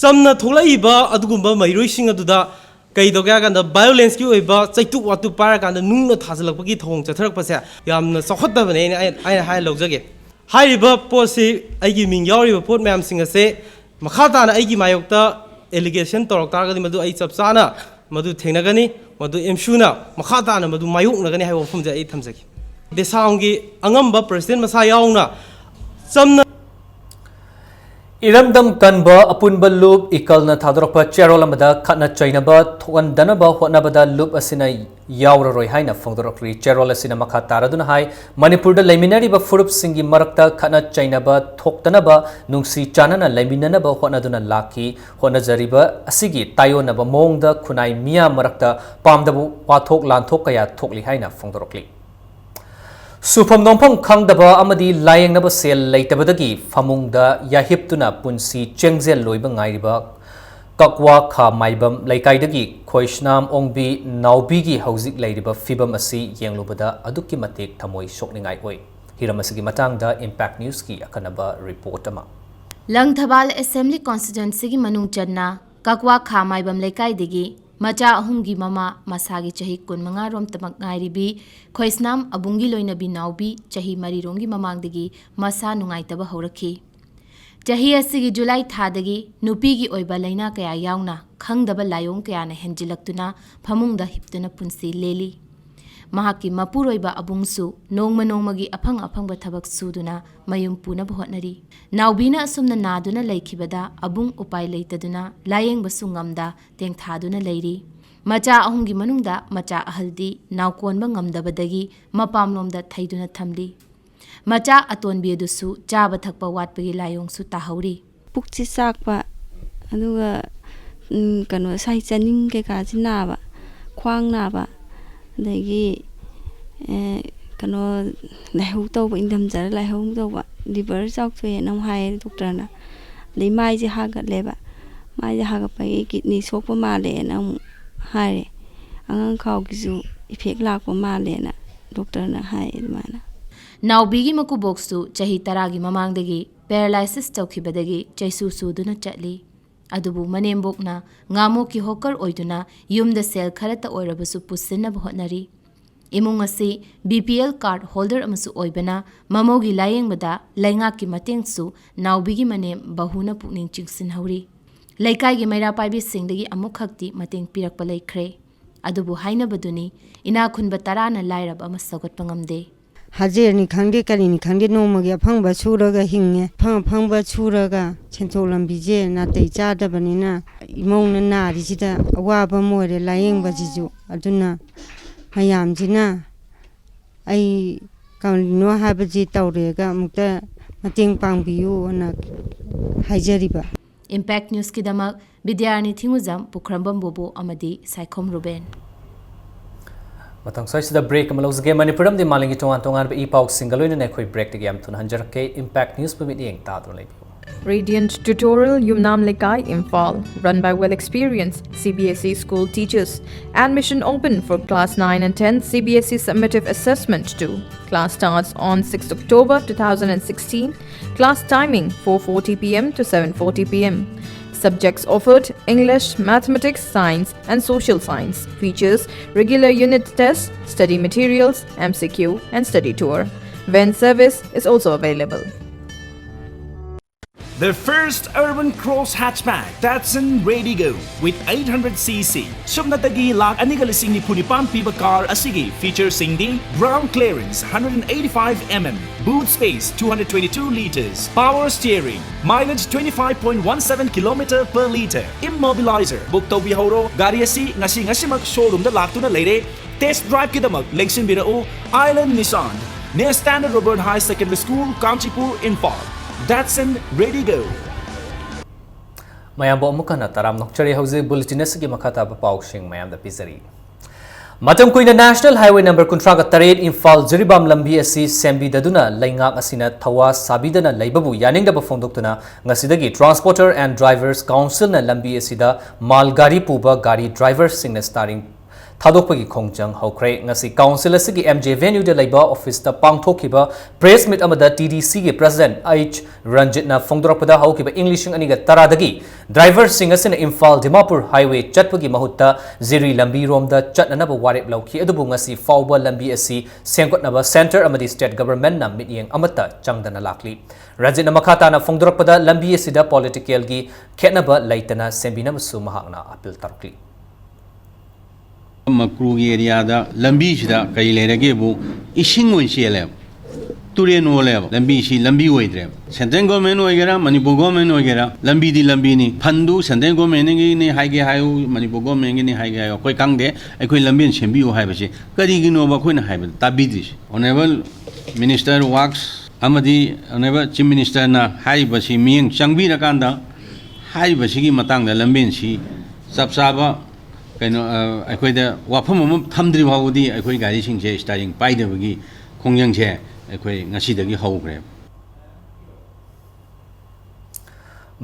ꯆꯝꯅ ꯊꯣꯛꯂꯛꯏꯕ ꯑꯗꯨꯒꯨꯝꯕ ꯃꯍꯩꯔꯣꯏꯁꯤꯡ ꯑꯗꯨꯗ ꯀꯩꯗꯧꯒꯦ ꯍꯥꯏ ꯀꯥꯟꯗ violenceꯀꯤ ꯑꯣꯏꯕ ꯆꯩꯇꯨꯞ ꯋꯥꯇꯨꯞ ꯄꯥꯏꯔꯀꯥꯟꯗ ꯅꯨꯡꯅ ꯊꯥꯖꯤꯜꯂꯛꯄꯒꯤ ꯊꯧꯑꯣꯡ ꯆꯠꯊꯔꯛꯄꯁꯦ ꯌꯥꯝꯅ ꯆꯥꯎꯈꯠꯇꯕꯅꯦ ꯑꯩꯅ, ꯑꯩꯅ, ꯑꯩꯅ ꯍꯥꯏꯔ ꯂꯧꯖꯒꯦ꯫ ꯍꯥꯏꯔꯤꯕ ꯄꯣꯠꯁꯤ ꯑꯩꯒꯤ ꯃꯤꯡ ꯌꯥꯎꯔꯤꯕ ꯄꯣꯠ ꯃꯌꯥꯝꯁꯤꯡ ꯑꯁꯦ ꯃꯈꯥ ꯇꯥꯅ ꯑꯩꯒꯤ ꯃꯥꯌꯣꯛꯇ allegation ꯇꯧꯔꯛ ꯇꯥꯔꯒꯗꯤ ꯃꯗꯨ ꯑꯩ ꯆꯞ ꯆꯥꯅ ꯃꯗꯨ ꯊꯦꯡꯅꯒꯅꯤ, ꯃꯗꯨ ꯑꯦꯝꯁꯨꯅ ꯃꯈꯥ ꯇꯥꯅ ꯃꯗꯨ ꯃꯥꯌꯣꯛꯅꯒꯅꯤ ꯍꯥꯏꯕ ꯋꯥꯐꯝꯁꯦ ꯑꯩ ꯊꯝꯖꯒꯦ꯫ ꯗꯦꯁꯥꯝꯒꯤ ꯑꯉꯝꯕ president ꯃꯁꯥ ꯌꯥꯎꯅ ꯆꯝꯅ ꯏꯔꯝꯗꯝ ꯀꯟꯕ ꯑꯄꯨꯟꯕ ꯂꯨꯞ ꯏꯀꯜꯅ ꯊꯥꯗꯣꯔꯛꯄ ꯆꯦꯔꯣꯜ ꯑꯃꯗ ꯈꯠꯅ ꯆꯩꯅꯕ ꯊꯣꯛꯍꯟꯗꯅꯕ ꯍꯣꯠꯅꯕꯗ ꯂꯨꯞ ꯑꯁꯤꯅ ꯌꯥꯎꯔꯔꯣꯏ ꯍꯥꯏꯅ ꯐꯣꯡꯗꯣꯔꯛꯂꯤ꯫ ꯆꯦꯔꯣꯜ ꯑꯁꯤꯅ ꯃꯈꯥ ꯇꯥꯔꯗꯨꯅ ꯍꯥꯏ, ꯃꯅꯤꯄꯨꯔꯗ ꯂꯩꯃꯤꯟꯅꯔꯤꯕ ꯐꯨꯔꯨꯞꯁꯤꯡꯒꯤ ꯃꯔꯛꯇ ꯈꯠꯅ ꯆꯩꯅꯕ ꯊꯣꯛꯇꯅꯕ ꯅꯨꯡꯁꯤ ꯆꯥꯟꯅꯅ ꯂꯩꯃꯤꯟꯅꯅꯕ ꯍꯣꯠꯅꯗꯨꯅ ꯂꯥꯛꯈꯤ꯫ ꯍꯣꯠꯅꯖꯔꯤꯕ ꯑꯁꯤꯒꯤ ꯇꯥꯏꯑꯣꯟꯅꯕ ꯃꯑꯣꯡꯗ ꯈꯨꯟꯅꯥꯏ ꯃꯤꯌꯥꯝ ꯃꯔꯛꯇ ꯄꯥꯝꯗꯕ ꯋꯥꯊꯣꯛ ꯂꯥꯟꯊꯣꯛ ꯀꯌꯥ ꯊꯣꯛꯂꯤ ꯍꯥꯏꯅ ꯐꯣꯡꯗꯣꯔꯛꯂꯤ꯫ ꯁꯨꯐꯝ ꯅꯣꯝꯐꯝ ꯈꯪꯗꯕ ꯑꯃꯗꯤ ꯂꯥꯌꯦꯡꯅꯕ ꯁꯦꯜ ꯂꯩꯇꯕꯗꯒꯤ ꯐꯃꯨꯡꯗ ꯌꯥꯍꯤꯞꯇꯨꯅ ꯄꯨꯟꯁꯤ ꯆꯦꯡꯖꯦꯜ ꯂꯣꯏꯕ ꯉꯥꯏꯔꯤꯕ ꯀꯛꯋꯥ ꯈꯥ ꯃꯥꯏꯕꯝ ꯂꯩꯀꯥꯏꯗꯒꯤ ꯈꯣꯏꯁꯅꯥꯝ ꯑꯣꯡꯕꯤ ꯅꯥꯎꯕꯤꯒꯤ ꯍꯧꯖꯤꯛ ꯂꯩꯔꯤꯕ ꯐꯤꯕꯝ ꯑꯁꯤ ꯌꯦꯡꯂꯨꯕꯗ ꯑꯗꯨꯛꯀꯤ ꯃꯇꯤꯛ ꯊꯃꯣꯏ ꯁꯣꯛꯅꯤꯡꯉꯥꯏ ꯑꯣꯏ꯫ ꯍꯤꯔꯝ ꯑꯁꯤꯒꯤ ꯃꯇꯥꯡꯗ Impact Newsꯀꯤ ꯑꯀꯟꯅꯕ report ꯑꯃ꯫ ꯂꯪꯊꯕꯥꯜ Assembly Constituencyꯒꯤ ꯃꯅꯨꯡ ꯆꯟꯅ ꯀꯛꯋꯥ ꯈꯥ ꯃꯥꯏꯕꯝ ꯂꯩꯀꯥꯏꯗꯒꯤ ꯃꯆꯥ ꯑꯍꯨꯝꯒꯤ ꯃꯃꯥ, ꯃꯁꯥꯒꯤ ꯆꯍꯤ ꯀꯨꯟꯃꯉꯥ ꯔꯣꯝꯇꯃꯛ ꯉꯥꯏꯔꯤꯕꯤ ꯈꯣꯏꯁꯅꯥꯝ ꯑꯕꯨꯡꯒꯤ ꯂꯣꯏꯅꯕꯤ ꯅꯥꯎꯕꯤ, ꯆꯍꯤ ꯃꯔꯤ ꯔꯣꯝꯒꯤ ꯃꯃꯥꯡꯗꯒꯤ ꯃꯁꯥ ꯅꯨꯡꯉꯥꯏꯇꯕ ꯍꯧꯔꯛꯈꯤ꯫ ꯆꯍꯤ ꯑꯁꯤꯒꯤ ꯖꯨꯂꯥꯏ ꯊꯥꯗꯒꯤ ꯅꯨꯄꯤꯒꯤ ꯑꯣꯏꯕ ꯂꯥꯏꯅꯥ ꯀꯌꯥ ꯌꯥꯎꯅ ꯈꯪꯗꯕ ꯂꯥꯏꯑꯣꯡ ꯀꯌꯥꯅ ꯍꯦꯟꯖꯤꯜꯂꯛꯇꯨꯅ ꯐꯃꯨꯡꯗ ꯍꯤꯞꯇꯨꯅ ꯄꯨꯟꯁꯤ ꯂꯦꯜꯂꯤ꯫ ꯃꯍꯥꯛꯀꯤ ꯃꯄꯨꯔꯣꯏꯕ ꯑꯕꯨꯡꯁꯨ ꯅꯣꯡꯃ ꯅꯣꯡꯃꯒꯤ ꯑꯐꯪ ꯑꯐꯪꯕ ꯊꯕꯛ ꯁꯨꯗꯨꯅ ꯃꯌꯨꯝ ꯄꯨꯅꯕ ꯍꯣꯠꯅꯔꯤ꯫ ꯅꯥꯎꯕꯤꯅ ꯑꯁꯨꯝꯅ ꯅꯥꯗꯨꯅ ꯂꯩꯈꯤꯕꯗ ꯑꯕꯨꯡ ꯎꯄꯥꯏ ꯂꯩꯇꯗꯨꯅ ꯂꯥꯌꯦꯡꯕꯁꯨ ꯉꯝꯗ ꯇꯦꯡꯊꯥꯗꯨꯅ ꯂꯩꯔꯤ꯫ ꯃꯆꯥ ꯑꯍꯨꯝꯒꯤ ꯃꯅꯨꯡꯗ ꯃꯆꯥ ꯑꯍꯜꯗꯤ ꯅꯥꯎꯀꯣꯟꯕ ꯉꯝꯗꯕꯗꯒꯤ ꯃꯄꯥꯝꯂꯣꯝꯗ ꯊꯩꯗꯨꯅ ꯊꯝꯂꯤ꯫ ꯃꯆꯥ ꯑꯇꯣꯟꯕꯤ ꯑꯗꯨꯁꯨ ꯆꯥꯕ ꯊꯛꯄ ꯋꯥꯠꯄꯒꯤ ꯂꯥꯏꯑꯣꯡꯁꯨ ꯇꯥꯍꯧꯔꯤ꯫ ꯄꯨꯛꯁꯤ ꯆꯥꯛꯄ, ꯑꯗꯨꯒ, ꯎꯝ, ꯀꯩꯅꯣ, ꯁꯥꯏ ꯆꯥꯅꯤꯡ ꯀꯩꯀꯥꯁꯤ ꯅꯥꯕ, ꯈ꯭ꯋꯥꯡ ꯅꯥꯕ, ꯑꯗꯒꯤ, ꯑꯦ, ꯀꯩꯅꯣ, ꯂꯥꯏꯍꯧ ꯇꯧꯕ, ꯏꯪꯊꯝꯊꯥꯗ ꯂꯥꯏꯍꯧ ꯇꯧꯕ, liver ꯆꯥꯎꯊꯣꯛꯑꯦꯅ ꯑꯃꯨꯛ ꯍꯥꯏꯌꯦ ꯗꯣꯛꯇꯔꯅ꯫ ꯑꯗꯩ ꯃꯥꯏꯁꯦ ꯍꯥꯒꯠꯂꯦꯕ, ꯃꯥꯏꯁꯦ ꯍꯥꯒꯠꯄꯒꯤ kidney ꯁꯣꯛꯄ ꯃꯥꯜꯂꯦꯅ ꯑꯃꯨꯛ ꯍꯥꯏꯔꯦ꯫ ꯑꯉꯥꯡ ꯈꯥꯎꯒꯤꯁꯨ effect ꯂꯥꯛꯄ ꯃꯥꯜꯂꯦꯅ ꯗꯣꯛꯇꯔꯅ ꯍꯥꯏ ꯑꯗꯨꯃꯥꯏꯅ꯫ ꯅꯥꯎꯕꯤꯒꯤ ꯃꯀꯨꯕꯣꯛꯁꯨ ꯆꯍꯤ ꯇꯔꯥꯒꯤ ꯃꯃꯥꯡꯗꯒꯤ paralysis ꯇꯧꯈꯤꯕꯗꯒꯤ ꯆꯩꯁꯨ ꯆꯨꯗꯨꯅ ꯆꯠꯂꯤ꯫ ꯑꯗꯨꯕꯨ ꯃꯅꯦꯝꯕꯣꯛꯅ ꯉꯥꯃꯣꯛꯀꯤ hawker ꯑꯣꯏꯗꯨꯅ ꯌꯨꯝꯗ ꯁꯦꯜ ꯈꯔꯇ ꯑꯣꯏꯔꯕꯁꯨ ꯄꯨꯁꯤꯟꯅꯕ ꯍꯣꯠꯅꯔꯤ꯫ ꯏꯃꯨꯡ ꯑꯁꯤ BPL card holder ꯑꯃꯁꯨ ꯑꯣꯏꯕꯅ ꯃꯃꯧꯒꯤ ꯂꯥꯌꯦꯡꯕꯗ ꯂꯩꯉꯥꯛꯀꯤ ꯃꯇꯦꯡꯁꯨ ꯅꯥꯎꯕꯤꯒꯤ ꯃꯅꯦꯝ ꯕꯍꯨꯅ ꯄꯨꯛꯅꯤꯡ ꯆꯤꯡꯁꯤꯟꯍꯧꯔꯤ꯫ ꯂꯩꯀꯥꯏꯒꯤ ꯃꯩꯔꯥ ꯄꯥꯏꯕꯤꯁꯤꯡꯗꯒꯤ ꯑꯃꯨꯛꯈꯛꯇꯤ ꯃꯇꯦꯡ ꯄꯤꯔꯛꯄ ꯂꯩꯈ꯭ꯔꯦ꯫ ꯑꯗꯨꯕꯨ ꯍꯥꯏꯅꯕꯗꯨꯅꯤ, ꯏꯅꯥꯛ ꯈꯨꯟꯕ ꯇꯔꯥꯅ ꯂꯥꯏꯔꯕ ꯑꯃ ꯁꯧꯒꯠꯄ ꯉꯝꯗꯦ꯫ ꯍꯥꯖꯤꯔꯅꯤ ꯈꯪꯗꯦ, ꯀꯔꯤꯅꯤ ꯈꯪꯗꯦ, ꯅꯣꯡꯃꯒꯤ ꯑꯐꯪꯕ ꯁꯨꯔꯒ ꯍꯤꯡꯉꯦ꯫ ꯑꯐꯪ ꯑꯐꯪꯕ ꯁꯨꯔꯒ ꯁꯦꯟꯊꯣꯛ ꯂꯝꯕꯤꯁꯦ ꯅꯥꯇꯩ ꯆꯥꯗꯕꯅꯤꯅ ꯏꯃꯧꯅ ꯅꯥꯔꯤꯁꯤꯗ ꯑꯋꯥꯕ ꯑꯃ ꯑꯣꯏꯔꯦ ꯂꯥꯌꯦꯡꯕꯁꯤꯁꯨ꯫ ꯑꯗꯨꯅ ꯃꯌꯥꯝꯁꯤꯅ ꯑꯩ ꯀꯔꯤꯅꯣ ꯍꯥꯏꯕꯁꯤ ꯇꯧꯔꯦꯒ ꯑꯃꯨꯛꯇ ꯃꯇꯦꯡ ꯄꯥꯡꯕꯤꯌꯨꯅ ꯍꯥꯏꯖꯔꯤꯕ꯫ ꯏꯝꯄꯦꯛ ꯅ꯭ꯌꯨꯁꯀꯤꯗꯃꯛ ꯕꯤꯗ꯭ꯌꯥꯔꯥꯅꯤ ꯊꯤꯡꯉꯨꯖꯝ, ꯄꯨꯈ꯭ꯔꯝꯕꯝ ꯕꯣꯕꯣ ꯑꯃꯗꯤ ꯁꯥꯏꯈꯣꯝ ꯔꯨꯕꯦꯟ꯫ ꯃꯇꯥꯡ ꯁ꯭ꯋꯥꯏꯁꯤꯗ ꯕ꯭ꯔꯦꯛ ꯑꯃ ꯂꯧꯖꯒꯦ꯫ ꯃꯅꯤꯄꯨꯔ ꯑꯃꯗꯤ ꯃꯥꯂꯦꯝꯒꯤ ꯇꯣꯉꯥꯟ ꯇꯣꯉꯥꯟꯕ ꯏ ꯄꯥꯎꯁꯤꯡꯒ ꯂꯣꯏꯅꯅ ꯑꯩꯈꯣꯏ ꯕ꯭ꯔꯦꯛꯇꯒꯤ ꯌꯥꯝ ꯊꯨꯅ ꯍꯟꯖꯔꯛꯀꯦ꯫ ꯏꯝꯄꯦꯛ ꯅ꯭ꯌꯨꯁꯄꯨ ꯃꯤꯠꯌꯦꯡ ꯇꯥꯗꯨꯅ ꯂꯩꯕꯤꯌꯨ꯫ Radiant Tutorial, Yumnam Lekai, Imphal, run by well experienced C B S E school teachers. Admission open for class nine and ten C B S E summative assessment two. Class starts on sixth October two thousand and sixteen. Class timing four forty p m to seven forty p m. Subjects offered: English, Mathematics, Science, and Social Science. Features: regular unit tests, study materials, M C Q, and study tour. Van service is also available. The first urban cross hatchback, Datsun Redigo, with eight hundred c c. ꯁꯨꯞꯅꯇꯒꯤ ꯂꯥꯈ ꯑꯅꯤꯒ ꯂꯤꯁꯤꯡ ꯅꯤꯐꯨ ꯅꯤꯄꯥꯟ ꯄꯤꯕ car ꯑꯁꯤꯒꯤ featureꯁꯤꯡꯗꯤ: ground clearance hundred and eighty-five mm, boot space two hundred twenty-two litres, power steering, mileage twenty-five point one seven kilometer per litre, immobilizer. Book ꯇꯧꯕꯤꯍꯧꯔꯣ꯫ ꯒꯥꯔꯤ ꯑꯁꯤ ꯉꯁꯤ ꯉꯁꯤꯃꯛ showroomꯗ ꯂꯥꯛꯇꯨꯅ ꯂꯩꯔꯦ꯫ Test driveꯀꯤꯗꯃꯛ ꯂꯦꯡꯁꯤꯟꯕꯤꯔꯛꯎ Island Nissan, near Standard Robert High Secondary School, Kanchipur, Imphal. Datsun Redigo. ꯃꯌꯥꯝꯕꯨ ꯑꯃꯨꯛ ꯍꯟꯅ ꯇꯔꯥꯝꯅ ꯑꯣꯛꯆꯔꯤ꯫ ꯍꯧꯖꯤꯛ bulletin ꯑꯁꯤꯒꯤ ꯃꯈꯥ ꯇꯥꯕ ꯄꯥꯎꯁꯤꯡ ꯃꯌꯥꯝꯗ ꯄꯤꯖꯔꯤ꯫ ꯃꯇꯝ ꯀꯨꯏꯅ National Highway number ꯀꯨꯟꯊ꯭ꯔꯥꯒ ꯇꯔꯦꯠ ꯏꯝꯐꯥꯜ ꯖꯤꯔꯤꯕꯥꯝ ꯂꯝꯕꯤ ꯑꯁꯤ ꯁꯦꯝꯕꯤꯗꯗꯨꯅ ꯂꯩꯉꯥꯛ ꯑꯁꯤꯅ ꯊꯧꯋꯥ ꯁꯥꯕꯤꯗꯅ ꯂꯩꯕꯕꯨ ꯌꯥꯅꯤꯡꯗꯕ ꯐꯣꯡꯗꯣꯛꯇꯨꯅ ꯉꯁꯤꯗꯒꯤ Transporter and Drivers Councilꯅ ꯂꯝꯕꯤ ꯑꯁꯤꯗ ꯃꯥꯜ ꯒꯥꯔꯤ ꯄꯨꯕ ꯒꯥꯔꯤ driverꯁꯤꯡꯅ steering ꯊꯥꯗꯣꯛꯄꯒꯤ ꯈꯣꯡꯖꯪ ꯍꯧꯈ꯭ꯔꯦ꯫ ꯉꯁꯤ council ꯑꯁꯤꯒꯤ M J Avenueꯗ ꯂꯩꯕ officeꯇ ꯄꯥꯡꯊꯣꯛꯈꯤꯕ press meet ꯑꯃꯗ T D Cꯒꯤ president H ꯔꯟꯖꯤꯠꯅ ꯐꯣꯡꯗꯣꯔꯛꯄꯗ, ꯍꯧꯈꯤꯕ ꯏꯪ ꯂꯤꯁꯤꯡ ꯑꯅꯤꯒ ꯇꯔꯥꯗꯒꯤ driverꯁꯤꯡ ꯑꯁꯤꯅ ꯏꯝꯐꯥꯜ ꯗꯤꯃꯥꯄꯨꯔ highway ꯆꯠꯄꯒꯤ ꯃꯍꯨꯠꯇ ꯖꯤꯔꯤ ꯂꯝꯕꯤꯔꯣꯝꯗ ꯆꯠꯅꯅꯕ ꯋꯥꯔꯦꯞ ꯂꯧꯈꯤ꯫ ꯑꯗꯨꯕꯨ ꯉꯁꯤ ꯐꯥꯎꯕ ꯂꯝꯕꯤ ꯑꯁꯤ ꯁꯦꯝꯒꯠꯅꯕ centre ꯑꯃꯗꯤ state governmentꯅ ꯃꯤꯠꯌꯦꯡ ꯑꯃꯠꯇ ꯆꯪꯗꯅ ꯂꯥꯛꯂꯤ꯫ ꯔꯟꯖꯤꯠꯅ ꯃꯈꯥ ꯇꯥꯅ ꯐꯣꯡꯗꯣꯔꯛꯄꯗ, ꯂꯝꯕꯤ ꯑꯁꯤꯗ politicalꯒꯤ ꯈꯦꯠꯅꯕ ꯂꯩꯇꯅ ꯁꯦꯝꯕꯤꯅꯕꯁꯨ ꯃꯍꯥꯛꯅ appeal ꯇꯧꯔꯛꯂꯤ꯫ ꯃꯀ꯭ꯔꯨꯒꯤ ꯑꯦꯔꯤꯌꯥꯗ ꯂꯝꯕꯤꯁꯤꯗ ꯀꯔꯤ ꯂꯩꯔꯒꯦꯕꯨ, ꯏꯁꯤꯡ ꯑꯣꯏꯅ ꯆꯦꯜꯂꯦꯕ, ꯇꯨꯔꯦꯟ ꯑꯣꯜꯂꯦꯕ꯫ ꯂꯝꯕꯤꯁꯤ ꯂꯝꯕꯤ ꯑꯣꯏꯗ꯭ꯔꯦꯕ꯫ ꯁꯦꯟꯇ꯭ꯔꯦꯜ ꯒꯣꯔꯃꯦꯟ ꯑꯣꯏꯒꯦꯔꯥ, ꯃꯅꯤꯄꯨꯔ ꯒꯣꯔꯃꯦꯟ ꯑꯣꯏꯒꯦꯔꯥ, ꯂꯝꯕꯤꯗꯤ ꯂꯝꯕꯤꯅꯤ꯫ ꯐꯟꯗꯨ ꯁꯦꯟꯇ꯭ꯔꯦꯜ ꯒꯣꯔꯃꯦꯟꯒꯤꯅꯤ ꯍꯥꯏꯒꯦ ꯍꯥꯏꯌꯨ, ꯃꯅꯤꯄꯨꯔ ꯒꯣꯔꯃꯦꯟꯒꯤꯅꯤ ꯍꯥꯏꯒꯦ ꯍꯥꯏꯌꯨ, ꯑꯩꯈꯣꯏ ꯈꯪꯗꯦ꯫ ꯑꯩꯈꯣꯏ ꯂꯝꯕꯦꯟ ꯁꯦꯝꯕꯤꯌꯨ ꯍꯥꯏꯕꯁꯤ ꯀꯔꯤꯒꯤꯅꯣꯕ ꯑꯩꯈꯣꯏꯅ ꯍꯥꯏꯕꯗ ꯇꯥꯕꯤꯗ꯭ꯔꯤꯁꯤ? ꯑꯣꯅꯔꯦꯕꯜ ꯃꯤꯅꯤꯁꯇꯔ ꯋꯥꯔꯛꯁ ꯑꯃꯗꯤ ꯑꯣꯅꯔꯦꯕꯜ ꯆꯤꯐ ꯃꯤꯅꯤꯁꯇꯔꯅ ꯍꯥꯏꯔꯤꯕꯁꯤ ꯃꯤꯠꯌꯦꯡ ꯆꯪꯕꯤꯔꯀꯥꯟꯗ, ꯍꯥꯏꯔꯤꯕꯁꯤꯒꯤ ꯃꯇꯥꯡꯗ ꯂꯝꯕꯦꯟꯁꯤ ꯆꯞ ꯆꯥꯕ ꯀꯩꯅꯣ, ꯑ, ꯑꯩꯈꯣꯏꯗ ꯋꯥꯐꯝ ꯑꯃ ꯊꯝꯗ꯭ꯔꯤ ꯐꯥꯎꯕꯗꯤ ꯑꯩꯈꯣꯏ ꯒꯥꯔꯤꯁꯤꯡꯁꯦ ꯏꯁꯇꯥꯔꯤꯡ ꯄꯥꯏꯗꯕꯒꯤ ꯈꯣꯡꯖꯪꯁꯦ ꯑꯩꯈꯣꯏ ꯉꯁꯤꯗꯒꯤ ꯍꯧꯈ꯭ꯔꯦ꯫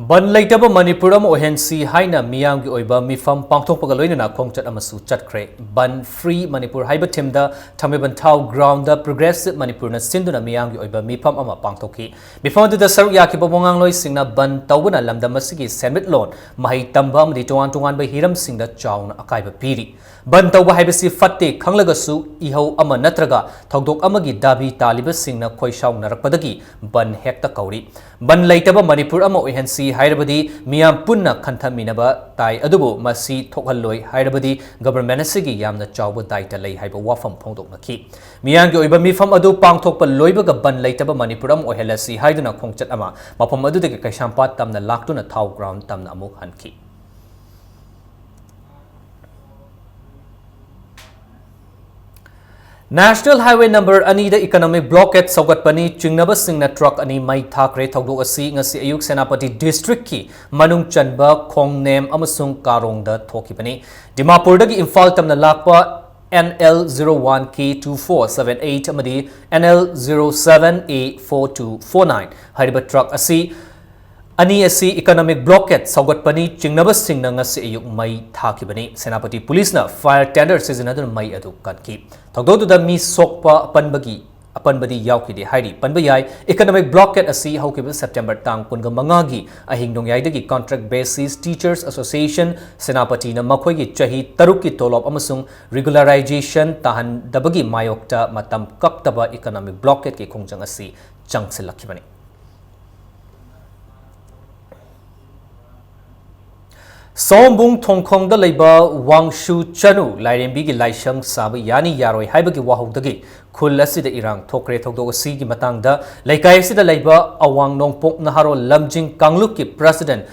ꯕꯟ ꯂꯩꯇꯕ ꯃꯅꯤꯄꯨꯔ ꯑꯃ ꯑꯣꯏꯍꯟꯁꯤ ꯍꯥꯏꯅ ꯃꯤꯌꯥꯝꯒꯤ ꯑꯣꯏꯕ ꯃꯤꯐꯝ ꯄꯥꯡꯊꯣꯛꯄꯒ ꯂꯣꯏꯅꯅ ꯈꯣꯡꯆꯠ ꯑꯃꯁꯨ ꯆꯠꯈ꯭ꯔꯦ꯫ ꯕꯟ ꯐ꯭ꯔꯤ ꯃꯅꯤꯄꯨꯔ ꯍꯥꯏꯕ ꯊꯤꯝꯗ ꯊꯥꯡꯃꯩꯕꯟ ꯊꯥꯎ ꯒ꯭ꯔꯥꯎꯟꯗ ꯄ꯭ꯔꯣꯒ꯭ꯔꯦꯁꯤꯚ ꯃꯅꯤꯄꯨꯔꯅ ꯁꯤꯟꯗꯨꯅ ꯃꯤꯌꯥꯝꯒꯤ ꯑꯣꯏꯕ ꯃꯤꯐꯝ ꯑꯃ ꯄꯥꯡꯊꯣꯛꯈꯤ꯫ ꯃꯤꯐꯝ ꯑꯗꯨꯗ ꯁꯔꯨꯛ ꯌꯥꯈꯤꯕ ꯋꯥꯉꯥꯡꯂꯣꯏꯁꯤꯡꯅ ꯕꯟ ꯇꯧꯕꯅ ꯂꯝꯗꯝ ꯑꯁꯤꯒꯤ ꯁꯦꯟꯃꯤꯠꯂꯣꯟ, ꯃꯍꯩ ꯇꯝꯕ ꯑꯃꯗꯤ ꯇꯣꯉꯥꯟ ꯇꯣꯉꯥꯟꯕ ꯍꯤꯔꯝꯁꯤꯡꯗ ꯆꯥꯎꯅ ꯑꯀꯥꯏꯕ ꯄꯤꯔꯤ꯫ ꯕꯟ ꯇꯧꯕ ꯍꯥꯏꯕꯁꯤ ꯐꯠꯇꯦ ꯈꯪꯂꯒꯁꯨ ꯏꯍꯧ ꯑꯃ ꯅꯠꯇ꯭ꯔꯒ ꯊꯧꯗꯣꯛ ꯑꯃꯒꯤ ꯗꯥꯕꯤ ꯇꯥꯂꯤꯕꯁꯤꯡꯅ ꯈꯣꯏꯁꯥꯎꯅꯔꯛꯄꯗꯒꯤ ꯕꯟ ꯍꯦꯛꯇ ꯀꯧꯔꯤ꯫ ꯕꯟ ꯂꯩꯇꯕ ꯃꯅꯤꯄꯨꯔ ꯑꯃ ꯑꯣꯏꯍꯟꯁꯤ ꯍꯥꯏꯔꯕꯗꯤ ꯃꯤꯌꯥꯝ ꯄꯨꯟꯅ ꯈꯟꯊꯃꯤꯟꯅꯕ ꯇꯥꯏ, ꯑꯗꯨꯕꯨ ꯃꯁꯤ ꯊꯣꯛꯍꯜꯂꯣꯏ ꯍꯥꯏꯔꯕꯗꯤ ꯒꯚꯔꯟꯃꯦꯟꯠ ꯑꯁꯤꯒꯤ ꯌꯥꯝꯅ ꯆꯥꯎꯕ ꯗꯥꯏꯇ ꯂꯩ ꯍꯥꯏꯕ ꯋꯥꯐꯝ ꯐꯣꯡꯗꯣꯛꯅꯈꯤ꯫ ꯃꯤꯌꯥꯝꯒꯤ ꯑꯣꯏꯕ ꯃꯤꯐꯝ ꯑꯗꯨ ꯄꯥꯡꯊꯣꯛꯄ ꯂꯣꯏꯕꯒ ꯕꯟ ꯂꯩꯇꯕ ꯃꯅꯤꯄꯨꯔ ꯑꯃ ꯑꯣꯏꯍꯜꯂꯁꯤ ꯍꯥꯏꯗꯨꯅ ꯈꯣꯡꯆꯠ ꯑꯃ ꯃꯐꯝ ꯑꯗꯨꯗꯒꯤ ꯀꯩꯁꯥꯝꯄꯥꯠ ꯇꯝꯅ ꯂꯥꯛꯇꯨꯅ ꯊꯥꯎ ꯒ꯭ꯔꯥꯎꯟ ꯇꯝꯅ ꯑꯃꯨꯛ ꯍꯟꯈꯤ꯫ ꯅꯦꯁꯅꯦꯜ ꯍꯥꯏꯋꯦ ꯅꯝꯕꯔ ꯑꯅꯤꯗ ꯏꯀꯣꯅꯣꯃꯤꯛ ꯕ꯭ꯂꯣꯀꯦꯠ ꯁꯧꯒꯠꯄꯅꯤ ꯆꯤꯡꯅꯕꯁꯤꯡꯅ ꯇ꯭ꯔꯛ ꯑꯅꯤ ꯃꯩ ꯊꯥꯈ꯭ꯔꯦ꯫ ꯊꯧꯗꯣꯛ ꯑꯁꯤ ꯉꯁꯤ ꯑꯌꯨꯛ ꯁꯦꯅꯥꯄꯇꯤ ꯗꯤꯁꯇ꯭ꯔꯤꯛꯀꯤ ꯃꯅꯨꯡ ꯆꯟꯕ ꯈꯣꯡꯅꯦꯝ ꯑꯃꯁꯨꯡ ꯀꯥꯔꯣꯡꯗ ꯊꯣꯛꯈꯤꯕꯅꯤ꯫ ꯗꯤꯃꯥꯄꯨꯔꯗꯒꯤ ꯏꯝꯐꯥꯜ ꯇꯝꯅ ꯂꯥꯛꯄ N L zero one K two four seven eight ꯑꯃꯗꯤ N L zero seven A four two four nine ꯍꯥꯏꯔꯤꯕ ꯇ꯭ꯔꯛ ꯑꯁꯤ ꯑꯅꯤ ꯑꯁꯤ ꯏꯀꯣꯅꯣꯃꯤꯛ ꯕ꯭ꯂꯣꯀꯦꯠ ꯁꯧꯒꯠꯄꯅꯤ ꯆꯤꯡꯅꯕꯁꯤꯡꯅ ꯉꯁꯤ ꯑꯌꯨꯛ ꯃꯩ ꯊꯥꯈꯤꯕꯅꯤ꯫ ꯁꯦꯅꯥꯄꯇꯤ ꯄꯨꯂꯤꯁꯅ ꯐꯥꯌꯔ ꯇꯦꯟꯗꯔ ꯁꯤꯖꯤꯟꯅꯗꯨꯅ ꯃꯩ ꯑꯗꯨ ꯀꯟꯈꯤ꯫ ꯊꯧꯗꯣꯛꯇꯨꯗ ꯃꯤ ꯁꯣꯛꯄ ꯑꯄꯟꯕꯒꯤ, ꯑꯄꯟꯕꯗꯤ ꯌꯥꯎꯈꯤꯗꯦ ꯍꯥꯏꯔꯤ꯫ ꯄꯟꯕ ꯌꯥꯏ, ꯏꯀꯣꯅꯣꯃꯤꯛ ꯕ꯭ꯂꯣꯀꯦꯠ ꯑꯁꯤ ꯍꯧꯈꯤꯕ ꯁꯦꯞꯇꯦꯝꯕꯔ ꯇꯥꯡ ꯀꯨꯟꯒ ꯃꯉꯥꯒꯤ ꯑꯍꯤꯡ ꯅꯣꯡꯌꯥꯏꯗꯒꯤ ꯀꯣꯟꯇ꯭ꯔꯦꯛ ꯕꯦꯁꯤꯁ ꯇꯤꯆꯔꯁ ꯑꯦꯁꯣꯁꯤꯌꯦꯁꯟ ꯁꯦꯅꯥꯄꯇꯤꯅ ꯃꯈꯣꯏꯒꯤ ꯆꯍꯤ ꯇꯔꯨꯛꯀꯤ ꯇꯣꯂꯣꯞ ꯑꯃꯁꯨꯡ ꯔꯤꯒꯨꯂꯔꯥꯏꯖꯦꯁꯟ ꯇꯥꯍꯟꯗꯕꯒꯤ ꯃꯥꯌꯣꯛꯇ ꯃꯇꯝ ꯀꯛꯇꯕ ꯏꯀꯣꯅꯣꯃꯤꯛ ꯕ꯭ꯂꯣꯀꯦꯠꯀꯤ ꯈꯣꯡꯖꯪ ꯑꯁꯤ ꯆꯪꯁꯤꯜꯂꯛꯈꯤꯕꯅꯤ꯫ ꯁꯑꯣꯝꯕꯨꯡ ꯊꯣꯡꯈꯣꯡꯗ ꯂꯩꯕ ꯋꯥꯡꯁꯨ ꯆꯅꯨ ꯂꯥꯏꯔꯦꯝꯕꯤꯒꯤ ꯂꯥꯏꯁꯪ ꯁꯥꯕ ꯌꯥꯅꯤ ꯌꯥꯔꯣꯏ ꯍꯥꯏꯕꯒꯤ ꯋꯥꯍꯧꯗꯒꯤ ꯈꯨꯜ ꯑꯁꯤꯗ ꯏꯔꯥꯡ ꯊꯣꯛꯈ꯭ꯔꯦ꯫ ꯊꯧꯗꯣꯛ ꯑꯁꯤꯒꯤ ꯃꯇꯥꯡꯗ ꯂꯩꯀꯥꯏ ꯑꯁꯤꯗ ꯂꯩꯕ ꯑꯋꯥꯡ ꯅꯣꯡꯄꯣꯛ ꯅꯍꯥꯔꯣꯜ ꯂꯝꯖꯤꯡ ꯀꯥꯡꯂꯨꯞꯀꯤ president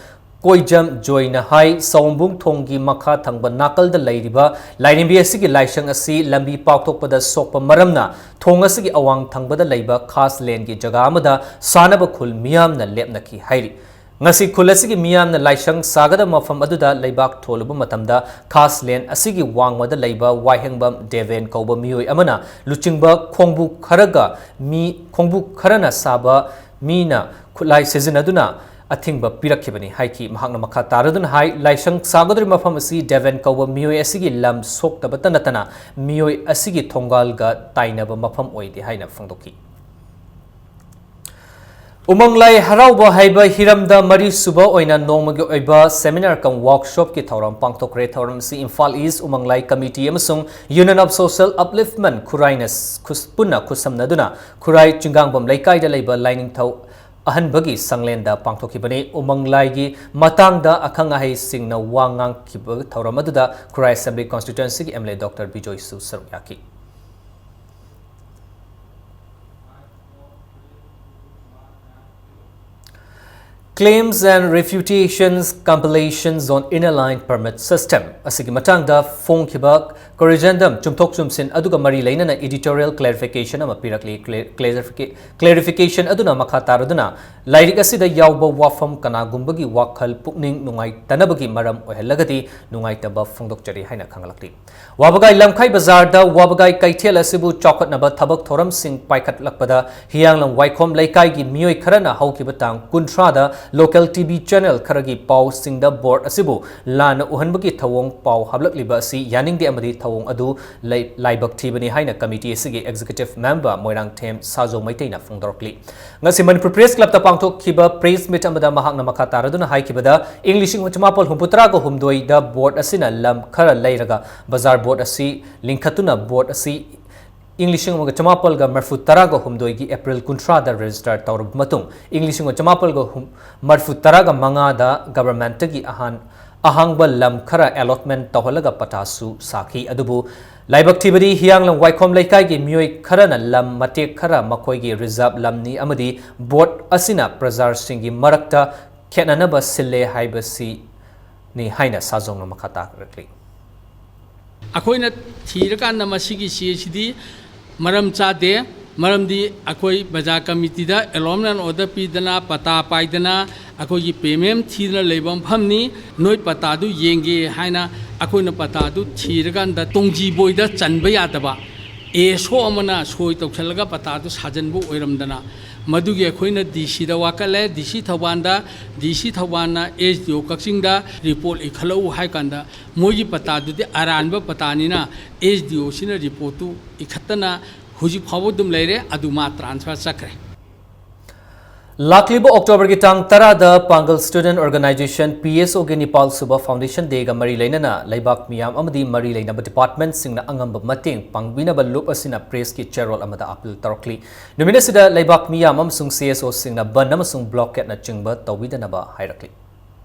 ꯀꯣꯏꯖꯝ ꯖꯣꯏꯅ ꯍꯥꯏ, ꯁꯑꯣꯝꯕꯨꯡ ꯊꯣꯡꯒꯤ ꯃꯈꯥ ꯊꯪꯕ ꯅꯥꯀꯜꯗ ꯂꯩꯔꯤꯕ ꯂꯥꯏꯔꯦꯝꯕꯤ ꯑꯁꯤꯒꯤ ꯂꯥꯏꯁꯪ ꯑꯁꯤ ꯂꯝꯕꯤ ꯄꯥꯛꯊꯣꯛꯄꯗ ꯁꯣꯛꯄ ꯃꯔꯝꯅ ꯊꯣꯡ ꯑꯁꯤꯒꯤ ꯑꯋꯥꯡ ꯊꯪꯕꯗ ꯂꯩꯕ ꯈꯥꯁ ꯂꯦꯟꯒꯤ ꯖꯒꯥ ꯑꯃꯗ ꯁꯥꯅꯕ ꯈꯨꯜ ꯃꯤꯌꯥꯝꯅ ꯂꯦꯞꯅꯈꯤ ꯍꯥꯏꯔꯤ꯫ ꯉꯁꯤ ꯈꯨꯜ ꯑꯁꯤꯒꯤ ꯃꯤꯌꯥꯝꯅ ꯂꯥꯏꯁꯪ ꯁꯥꯒꯗꯕ ꯃꯐꯝ ꯑꯗꯨꯗ ꯂꯩꯕꯥꯛ ꯊꯣꯜꯂꯨꯕ ꯃꯇꯝꯗ ꯈꯥꯁ ꯂꯦꯟ ꯑꯁꯤꯒꯤ ꯋꯥꯡꯃꯗ ꯂꯩꯕ ꯋꯥꯍꯦꯡꯕꯝ ꯗꯦꯕꯦꯟ ꯀꯧꯕ ꯃꯤꯑꯣꯏ ꯑꯃꯅ ꯂꯨꯆꯤꯡꯕ ꯈꯣꯡꯕꯨ ꯈꯔꯒ ꯃꯤ, ꯈꯣꯡꯕꯨ ꯈꯔꯅ ꯁꯥꯕ ꯃꯤꯅ ꯈꯨꯠꯂꯥꯏ ꯁꯤꯖꯤꯟꯅꯗꯨꯅ ꯑꯊꯤꯡꯕ ꯄꯤꯔꯛꯈꯤꯕꯅꯤ ꯍꯥꯏꯈꯤ꯫ ꯃꯍꯥꯛꯅ ꯃꯈꯥ ꯇꯥꯔꯗꯨꯅ ꯍꯥꯏ, ꯂꯥꯏꯁꯪ ꯁꯥꯒꯗꯧꯔꯤꯕ ꯃꯐꯝ ꯑꯁꯤ ꯗꯦꯕꯦꯟ ꯀꯧꯕ ꯃꯤꯑꯣꯏ ꯑꯁꯤꯒꯤ ꯂꯝ ꯁꯣꯛꯇꯕꯇ ꯅꯠꯇꯅ ꯃꯤꯑꯣꯏ ꯑꯁꯤꯒꯤ ꯊꯣꯡꯒꯥꯜꯒ ꯇꯥꯏꯅꯕ ꯃꯐꯝ ꯑꯣꯏꯗꯦ ꯍꯥꯏꯅ ꯐꯣꯡꯗꯣꯛꯈꯤ꯫ ꯎꯃꯪ ꯂꯥꯏ ꯍꯔꯥꯎꯕ ꯍꯥꯏꯕ ꯍꯤꯔꯝꯗ ꯃꯔꯤꯁꯨꯕ ꯑꯣꯏꯅ ꯅꯣꯡꯃꯒꯤ ꯑꯣꯏꯕ seminar cum workshopꯀꯤ ꯊꯧꯔꯝ ꯄꯥꯡꯊꯣꯛꯈ꯭ꯔꯦ꯫ ꯊꯧꯔꯝ ꯑꯁꯤ ꯏꯝꯐꯥꯜ ꯏꯁ ꯎꯃꯪ ꯂꯥꯏ ꯀꯃꯤꯇꯤ ꯑꯃꯁꯨꯡ Union of Social Upliftment ꯈꯨꯔꯥꯏꯅ ꯈꯨꯁ-, ꯄꯨꯟꯅ ꯈꯨꯠꯁꯝꯅꯗꯨꯅ ꯈꯨꯔꯥꯏ ꯆꯤꯡꯒꯥꯡꯕꯝ ꯂꯩꯀꯥꯏꯗ ꯂꯩꯕ ꯂꯥꯏꯅꯤꯡꯊꯧ ꯑꯍꯟꯕꯒꯤ ꯁꯪꯂꯦꯟꯗ ꯄꯥꯡꯊꯣꯛꯈꯤꯕꯅꯤ꯫ ꯎꯃꯪ ꯂꯥꯏꯒꯤ ꯃꯇꯥꯡꯗ ꯑꯈꯪ ꯑꯍꯩꯁꯤꯡꯅ ꯋꯥ ꯉꯥꯡꯈꯤꯕ ꯊꯧꯔꯝ ꯑꯗꯨꯗ ꯈꯨꯔꯥꯏ Assembly Constituencyꯒꯤ MLA Dr ꯕꯤꯖꯣꯏꯁꯨ ꯁꯔꯨꯛ ꯌꯥꯈꯤ꯫ Claims and Refutations Compilation Zone Inner Line Permit System ꯑꯁꯤꯒꯤ ꯃꯇꯥꯡꯗ ꯐꯣꯡꯈꯤꯕ corrigendum ꯆꯨꯝꯊꯣꯛ ꯆꯨꯝꯁꯤꯟ ꯑꯗꯨꯒ ꯃꯔꯤ ꯂꯩꯅꯅ editorial clarification ꯑꯃ ꯄꯤꯔꯛꯂꯤ꯫ Cla-, clarifica-, clarification ꯑꯗꯨꯅ ꯃꯈꯥ ꯇꯥꯔꯗꯨꯅ ꯂꯥꯏꯔꯤꯛ ꯑꯁꯤꯗ ꯌꯥꯎꯕ ꯋꯥꯐꯝ ꯀꯅꯥꯒꯨꯝꯕꯒꯤ ꯋꯥꯈꯜ ꯄꯨꯛꯅꯤꯡ ꯅꯨꯡꯉꯥꯏꯇꯅꯕꯒꯤ ꯃꯔꯝ ꯑꯣꯏꯍꯜꯂꯒꯗꯤ ꯅꯨꯡꯉꯥꯏꯇꯕ ꯐꯣꯡꯗꯣꯛꯆꯔꯤ ꯍꯥꯏꯅ ꯈꯪꯍꯜꯂꯛꯂꯤ꯫ ꯋꯥꯕꯒꯥꯏ ꯂꯝꯈꯥꯏ ꯕꯖꯥꯔꯗ ꯋꯥꯕꯒꯥꯏ ꯀꯩꯊꯦꯜ ꯑꯁꯤꯕꯨ ꯆꯥꯎꯈꯠꯅꯕ ꯊꯕꯛ ꯊꯧꯔꯝꯁꯤꯡ ꯄꯥꯏꯈꯠꯂꯛꯄꯗ ꯍꯤꯌꯥꯡꯂꯝ ꯋꯥꯏꯈꯣꯝ ꯂꯩꯀꯥꯏꯒꯤ ꯃꯤꯑꯣꯏ ꯈꯔꯅ ꯍꯧꯈꯤꯕ ꯇꯥꯡ ꯀꯨꯟꯊ꯭ꯔꯥꯗ local TV channel ꯈꯔꯒꯤ ꯄꯥꯎꯁꯤꯡꯗ board ꯑꯁꯤꯕꯨ ꯂꯥꯟꯅ ꯎꯍꯟꯕꯒꯤ ꯊꯧꯑꯣꯡ ꯄꯥꯎ ꯍꯥꯞꯂꯛꯂꯤꯕ ꯑꯁꯤ ꯌꯥꯅꯤꯡꯗꯦ ꯑꯃꯗꯤ ꯊꯧꯑꯣꯡ ꯑꯗꯨ ꯂꯩ-, ꯂꯥꯏꯕꯛ ꯊꯤꯕꯅꯤ ꯍꯥꯏꯅ committee ꯑꯁꯤꯒꯤ executive member ꯃꯣꯏꯔꯥꯡꯊꯦꯝ ꯁꯥꯖꯧ ꯃꯩꯇꯩꯅ ꯐꯣꯡꯗꯣꯔꯛꯂꯤ꯫ ꯉꯁꯤ ꯃꯅꯤꯄꯨꯔ Press Clubꯇ ꯄꯥꯡꯊꯣꯛꯈꯤꯕ press meet ꯑꯃꯗ ꯃꯍꯥꯛꯅ ꯃꯈꯥ ꯇꯥꯔꯗꯨꯅ ꯍꯥꯏꯈꯤꯕꯗ, ꯏꯪ ꯂꯤꯁꯤꯡ ꯑꯃ ꯆꯃꯥꯄꯜ ꯍꯨꯝꯐꯨꯇꯔꯥꯒ ꯍꯨꯝꯗꯣꯏꯗ board ꯑꯁꯤꯅ ꯂꯝ ꯈꯔ ꯂꯩꯔꯒ ꯕꯖꯥꯔ board ꯑꯁꯤ ꯂꯤꯡꯈꯠꯇꯨꯅ board ꯑꯁꯤ ꯏꯪ ꯂꯤꯁꯤꯡ ꯑꯃꯒ ꯆꯃꯥꯄꯜꯒ ꯃꯔꯤꯐꯨ ꯇꯔꯥꯒ ꯍꯨꯝꯗꯣꯏꯒꯤ April ꯀꯨꯟꯊ꯭ꯔꯥꯗ register ꯇꯧꯔꯕ ꯃꯇꯨꯡ, ꯏꯪ ꯂꯤꯁꯤꯡ ꯑꯃ ꯆꯃꯥꯄꯜꯒ ꯃꯔꯤꯐꯨ ꯇꯔꯥꯒ ꯃꯉꯥꯗ governmentꯇꯒꯤ ꯑꯍꯥꯟ-, ꯑꯍꯥꯡꯕ ꯂꯝ ꯈꯔ allotment ꯇꯧꯍꯜꯂꯒ ꯄꯇꯥꯁꯨ ꯁꯥꯈꯤ꯫ ꯑꯗꯨꯕꯨ ꯂꯥꯏꯕꯛ ꯊꯤꯕꯗꯤ ꯍꯤꯌꯥꯡꯂꯝ ꯋꯥꯏꯈꯣꯝ ꯂꯩꯀꯥꯏꯒꯤ ꯃꯤꯑꯣꯏ ꯈꯔꯅ ꯂꯝ ꯃꯇꯦꯛ ꯈꯔ ꯃꯈꯣꯏꯒꯤ reserve ꯂꯝꯅꯤ ꯑꯃꯗꯤ board ꯑꯁꯤꯅ ꯄ꯭ꯔꯖꯥꯁꯤꯡꯒꯤ ꯃꯔꯛꯇ ꯈꯦꯠꯅꯅꯕ ꯁꯤꯜꯂꯦ ꯍꯥꯏꯕꯁꯤꯅꯤ ꯍꯥꯏꯅ ꯁꯥꯖꯣꯡꯅ ꯃꯈꯥ ꯇꯥꯔꯛꯂꯤ꯫ ꯑꯩꯈꯣꯏꯅ ꯊꯤꯔꯀꯥꯟꯗ ꯃꯁꯤꯒꯤ ꯆꯦꯁꯤꯗꯤ ꯃꯔꯝ ꯆꯥꯗꯦ꯫ ꯃꯔꯝꯗꯤ ꯑꯩꯈꯣꯏ ꯕꯖꯥꯔ ꯀꯃꯤꯇꯤꯗ allotment order ꯄꯤꯗꯅ, ꯄꯇꯥ ꯄꯥꯏꯗꯅ, ꯑꯩꯈꯣꯏꯒꯤ payment ꯊꯤꯗꯅ ꯂꯩꯕ ꯃꯐꯝꯅꯤ꯫ ꯅꯣꯏ ꯄꯇꯥꯗꯨ ꯌꯦꯡꯒꯦ ꯍꯥꯏꯅ ꯑꯩꯈꯣꯏꯅ ꯄꯇꯥꯗꯨ ꯊꯤꯔꯀꯥꯟꯗ ꯇꯣꯡꯖꯤ ꯕꯣꯏꯗ ꯆꯟꯕ ꯌꯥꯗꯕ ꯑꯦꯁ ꯑꯣ ꯑꯃꯅ ꯁꯣꯏ ꯇꯧꯁꯜꯂꯒ ꯄꯇꯥꯗꯨ ꯁꯥꯖꯟꯕ ꯑꯣꯏꯔꯝꯗꯅ, ꯃꯗꯨꯒꯤ ꯑꯩꯈꯣꯏꯅ ꯗꯤ ꯁꯤꯗ ꯋꯥꯀꯠꯂꯦ꯫ ꯗꯤ ꯁꯤ ꯊꯧꯕꯥꯜꯗ, ꯗꯤ ꯁꯤ ꯊꯧꯕꯥꯜꯅ ꯑꯦꯁ ꯗꯤ ꯑꯣ ꯀꯛꯆꯤꯡꯗ report ꯏꯈꯠꯂꯛꯎ ꯍꯥꯏ ꯀꯥꯟꯗ, ꯃꯣꯏꯒꯤ ꯄꯇꯥꯗꯨꯗꯤ ꯑꯔꯥꯟꯕ ꯄꯇꯥꯅꯤꯅ ꯑꯦꯁ ꯗꯤ ꯑꯣ ꯁꯤꯅ reportꯇꯨ ꯏꯈꯠꯇꯅ ꯍꯧꯖꯤꯛ ꯐꯥꯎꯕ ꯑꯗꯨꯝ ꯂꯩꯔꯦ꯫ ꯑꯗꯨ ꯃꯥ transfer ꯆꯠꯈ꯭ꯔꯦ꯫ ꯂꯥꯛꯂꯤꯕ ꯑꯣꯛꯇꯣꯕꯔꯒꯤ ꯇꯥꯡ ꯇꯔꯥꯗ ꯄꯥꯡꯒꯜ Student Organisation, P S O ꯒꯤ ꯅꯤꯄꯥꯜ ꯁꯨꯕ Foundation Dayꯒ ꯃꯔꯤ ꯂꯩꯅꯅ ꯂꯩꯕꯥꯛ ꯃꯤꯌꯥꯝ ꯑꯃꯗꯤ ꯃꯔꯤ ꯂꯩꯅꯕ departmentꯁꯤꯡꯅ ꯑꯉꯝꯕ ꯃꯇꯦꯡ ꯄꯥꯡꯕꯤꯅꯕ ꯂꯨꯞ ꯑꯁꯤꯅ pressꯀꯤ ꯆꯦꯔꯣꯜ ꯑꯃꯗ appeal ꯇꯧꯔꯛꯂꯤ꯫ ꯅꯨꯃꯤꯠ ꯑꯁꯤꯗ ꯂꯩꯕꯥꯛ ꯃꯤꯌꯥꯝ ꯑꯃꯁꯨꯡ C S Oꯁꯤꯡꯅ ꯕꯟ ꯑꯃꯁꯨꯡ blockadeꯅꯆꯤꯡꯕ ꯇꯧꯕꯤꯗꯅꯕ ꯍꯥꯏꯔꯛꯂꯤ꯫